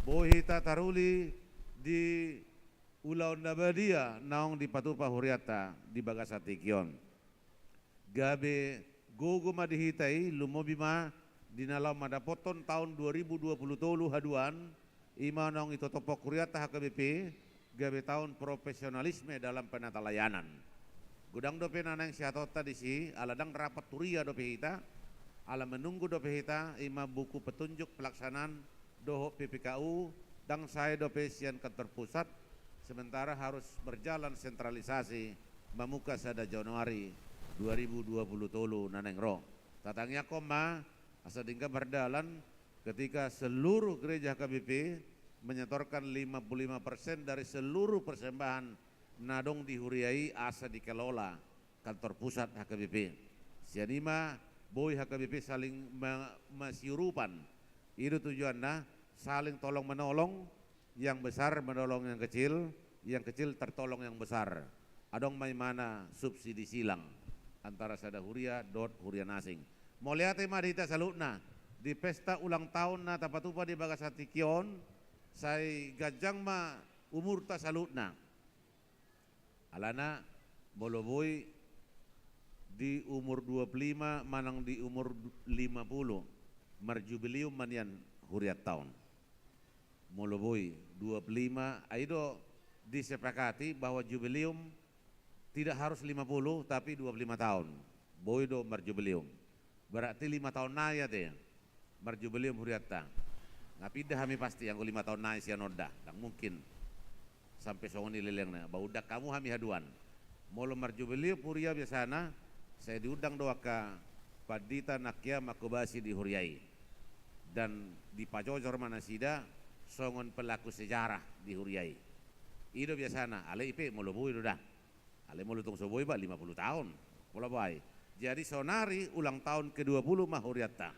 boi hita taruli di ulaon na badia naung dipatupa hurianta di bagasan tingki on. Gabe gogo ma di hita i, lumobi ma di na laho mandapothon taon dua ribu dua puluh tolu haduan, i ma naung itotophon hurianta H K B P, gabe taon profesionalisme dalam penatalayanan. Godang dope na naeng sihataonta disi, ala ndang rapat huria dope hita, ala menunggu dope hita, i ma buku petunjuk pelaksanaan dohot P P K U, ndang sae dope sian kantor pusat, sementara harus berjalan sentralisasi mamungka sada Januari dua ribu dua puluh tolu na naeng ro. Tatangiangkon ma, asa denggan mardalan, ketika seluruh gereja H K B P menyetorkan lima puluh lima persen dari seluruh persembahan na adong di huria i asa dikelola kantor pusat H K B P. Sian i ma boi H K B P saling ma-, masiurupan. I do tujuanna, saling tolong menolong, yang besar menolong yang kecil, yang kecil tertolong yang besar. Adong ma imana subsidi silang antara sada huria dohot huria na asing. Mauliate ma di hita saluhutna, di pesta ulang tahun na tapatupa di bagasan tingki on, sai ganjang ma umurta saluhutna. Alana molo boi di umur dua puluh lima manang di umur du-, lima puluh, marjubileum ma nian hurianta on. Molo boi dua puluh lima, ai do disepakati bahwa jubileum tidak harus lima puluh, tapi dua puluh lima tahun. Boi do marjubileum. Berarti lima tahun nai ate marjubileum hurianta. Nga pinda hami pasti anggo lima taon nai sian on da, ndang mungkin sampe songon i lelengna. Ba undang hamu hami haduan. Molo marjubileu huria biasana, sai diundang do angka pandita nangkin mangkobasi di huria i. Dan dipajojor ma nasida songon pelaku sejarah di huria i. I do biasana, alai i pe molo boi do da. Alai molo tung so boi ba lima puluh taon. Pola boi. Jadi sonari ulang taon kedua puluh ma hurianta.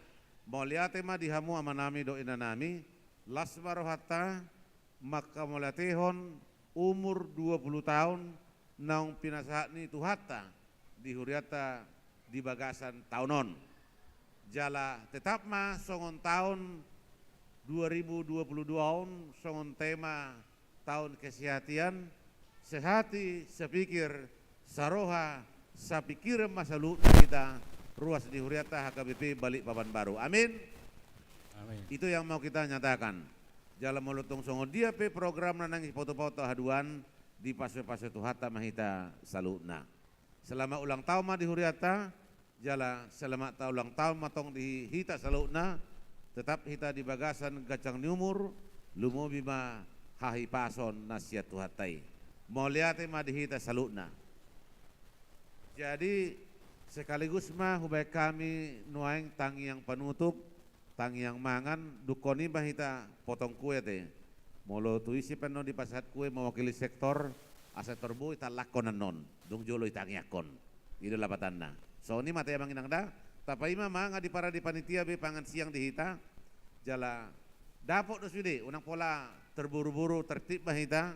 Mauliate ma di hamu amanami dohot inanami, las ma rohanta mangkamauliatehon umur dua puluh taon naung pinasahat ni Tuhanta di hurianta di bagasan taon on. Jala tetap ma songon taon dua ribu dua puluh dua on, songon tema taon kesehatan, sehati, sepikir, saroha, sapingkiran ma saluhutna hita ruas di hurianta H K B P Balikpapan Baru. Amin. Amin. Itu yang mau kita nyatakan. Jala molo tung songon dia pe program na naeng dipaoto-paoto haduan, dipasupasu Tuhanta ma hita saluhutna. Selamat ulang tahun ma di hurianta, jala selamat ta ulang tahun ma tong di hita saluhutna, tetap hita di bagasan ganjang ni umur, lumobi ma hahipason na sian Tuhanta i. Mauliate ma di hita saluhutna. Jadi, sekaligus ma hubaen hami nuaeng tangiang panutup, tangiang mangan, dungkon i ma hita potong kue ate. Molo tu isi pe annon dipasahat kue mewakili sektor, asa tor boi tallakkon annon, dung jolo itangiangkon. I do lapatanna. Songon i ma ate amang inang da, tapaima ma nga diparade panitia be pangan siang di hita, jala dapot do sude, unang pola terburu-buru, tertib ma hita,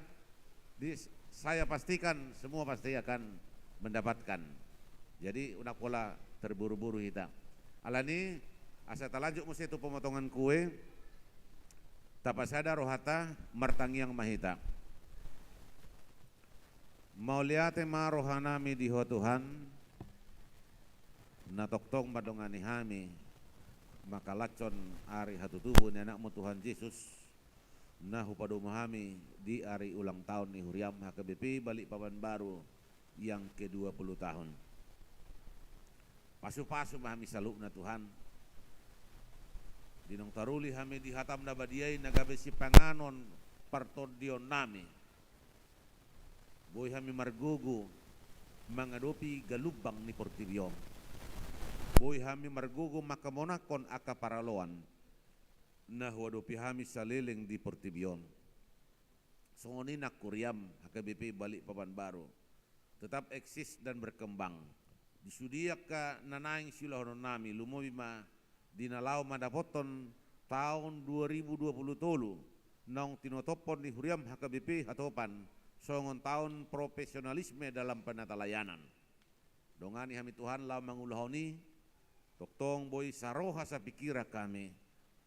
di saya pastikan semua pasti akan mendapatkan. Jadi, unang pola terburu-buru hita. Alani, asa talanjut muse tu pemotongan kue, tapasada rohanta, martangiang ma hita. Mauliate ma rohanami di Ho Tuhan, na tongtong mandongani hami, mangkalashon ari hatutubu ni Anakmu Tuhan Jesus, na hupadomu hami di ari ulang tahun ni huriam H K B P Balikpapan Baru yang kedua puluh tahun. Pasupasu ma hami saluhutna Tuhan. Di naung taruli hami di hataM na badia i na gabe sipanganon partondionnami. Boi hami margogo mangadopi galumbang ni portibi on. Boi hami margogo mangkamonangkon angka paraloan na huadopi hami saleleng di portibi on. Songon i nang huriaM H K B P Balikpapan Baru tetap eksis dan berkembang. Di sude angka na naeng siulahononnami, lumobi ma di na laho mandapothon taon dua ribu dua puluh tolu, naung tinotophon ni huriaM H K B P Hatopan songon taon profesionalisme dalam penatalayanan. Dongani hami Tuhan laho mangulahon i, tongtong boi saroha sapingkiran hami,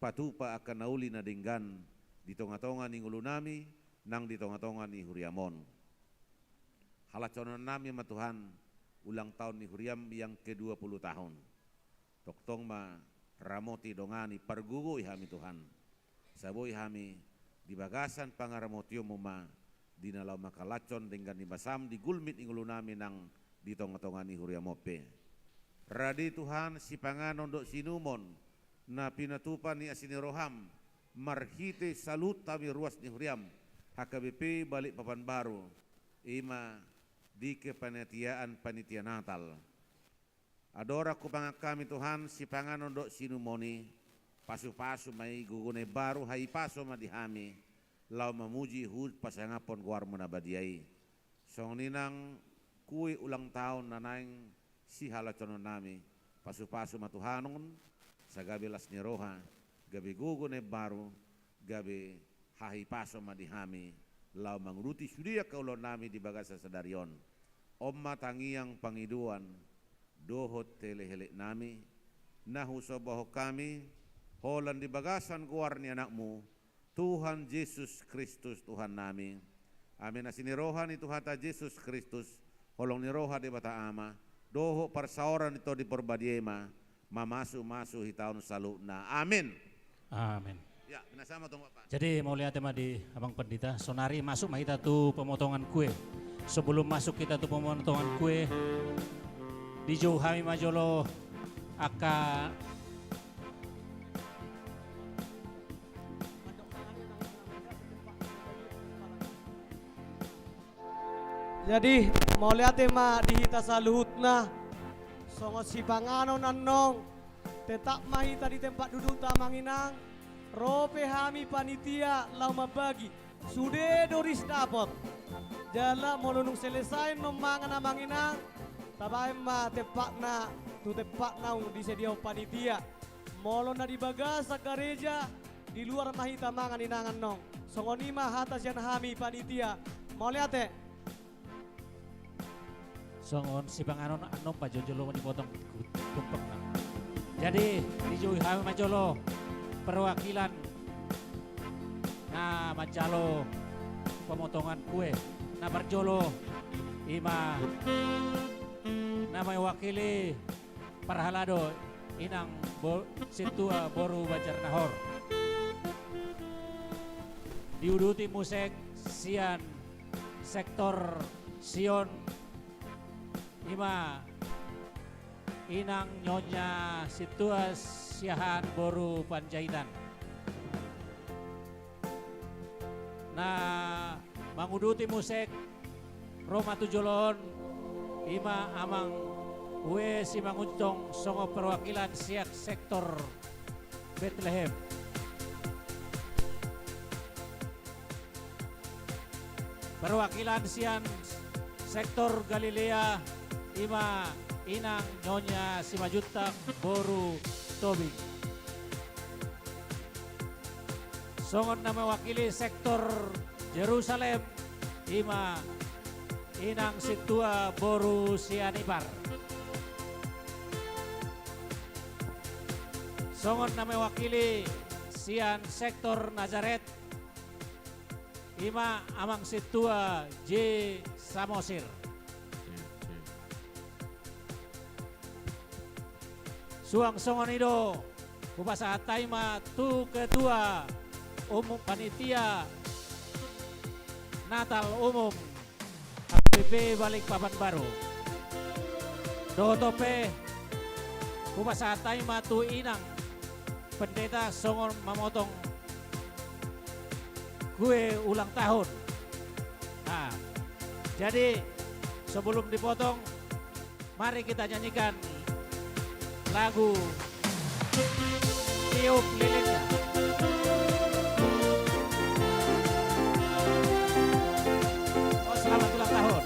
patupa angka na uli na denggan di tonga-tonga ni ngolunami, nang di tonga-tonga ni huriaM on. Halashononnami ma Tuhan, ulang tahun ni huriaM yang kedua puluh tahun. Tongtong ma ramoti, dongani, pargogoi hami Tuhan. Asa boi hami di bagasan pangaramotionMu ma, di na laho mangkalashon denggan ni basaM di gulmit ni ngolunami nang di tonga-tonga ni huriaM on pe. Rade Tuhan sipanganon dohot siinumon na pinatupa ni asi ni rohaM marhite saluhut hami ruas ni huriaM H K B P Balikpapan Baru, i ma di kepanitiaan panitia Natal. Andorang hupangan hami Tuhan sipanganon dohot siinumon i, pasupasu ma i, gogo na imbaru hahipason ma di hami, laho mamuji huhut pasangaphon goarMu na badia i. Songon i nang kue ulang tahun na naeng sihalashononnami, pasupasu ma Tuhan on, asa gabe las ni roha, gabe gogo na imbaru, gabe hahipason ma di hami, laho manguduti sude angka ulaonnami di bagasan sadari on. On ma tangiang, pangidoan dohot heleheleknami, na husombahon hami, holan di bagasan goar ni AnakMu, Tuhan Jesus Kristus Tuhannami. Amin. Asi ni roha ni Tuhanta Jesus Kristus, holong ni roha Debata Ama, dohot parsaoran ni Tondi Parbadia i ma mamasumasu hita on saluhutna. Amin. Amin. Ya, binasa ma tu Bapak. Jadi, mauliate ma di Abang Pandita. Sonari masuk ma hita tu pemotongan kue. Sebelum masuk hita tu pemotongan kue, dijou hami ma jolo angka Jadi, mauliate ma di hita saluhutna, songon sipanganon annon, tetap ma hita di tempat dudukta amang inang, ro pe hami panitia laho mambagi, sude do ris dapot. Jala molo dung selesai annon mangan amang inang, tabaen ma tempatna, tu tempatna dung disediahon panitia. Molo na di bagasan gareja, di luar ma hita mangan inang annon. Songon i ma hata sian hami panitia. Mauliate. Songon sipanganon annon pajojolo ma dipotong tumpekna. Jadi, dijou hami ma jolo perwakilan na manjalo pemotongan kue. Na parjolo, i ma na mewakili parhalado inang bo-, sintua boru Banjarnahor. Diuduti muse sian sektor Sion, i ma inang Nyonya Sintua Siahaan boru Panjaitan. Na manguduti muse ro ma tu jolo on, i ma amang Ue Simanguntong songon perwakilan sian sektor Betlehem. Perwakilan sian sektor Galilea, i ma inang Nyonya Simanjuntak boru Tobing. Songon na mewakili sektor Jerusalem, i ma inang sintua boru Sianipar. Songon na mewakili sian sektor Nazaret, i ma amang sintua J Samosir. Suang songon i do, hupasahat hami ma tu ketua umum panitia Natal umum H P P Balikpapan Baru. Dohot on pe, hupasahat hami ma tu inang pendeta songon mamotong kue ulang tahun. Nah, jadi sebelum dipotong, mari kita nyanyikan lagu Tiup Lilinnya. Oh, selamat ulang tahun.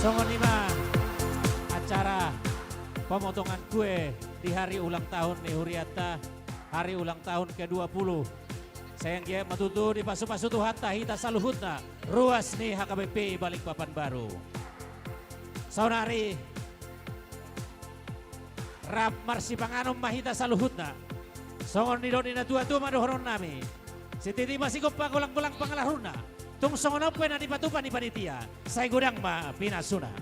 Songon i ma acara pemotongan kue di hari ulang tahun ni hurianta, hari ulang tahun kedua puluh. Sai anggiat ma tutu dipasupasu Tuhanta hita saluhutna, ruas ni H K B P Balikpapan Baru. Saonari rap marsipanganon ma hita saluhutna. Songon nidok ni natuatua ma dohononnami: Sititi ma sigompa, golanggolang pangalahurna. Tung songon on pe na dipatupa ni panitia, sai godang ma pinasuna.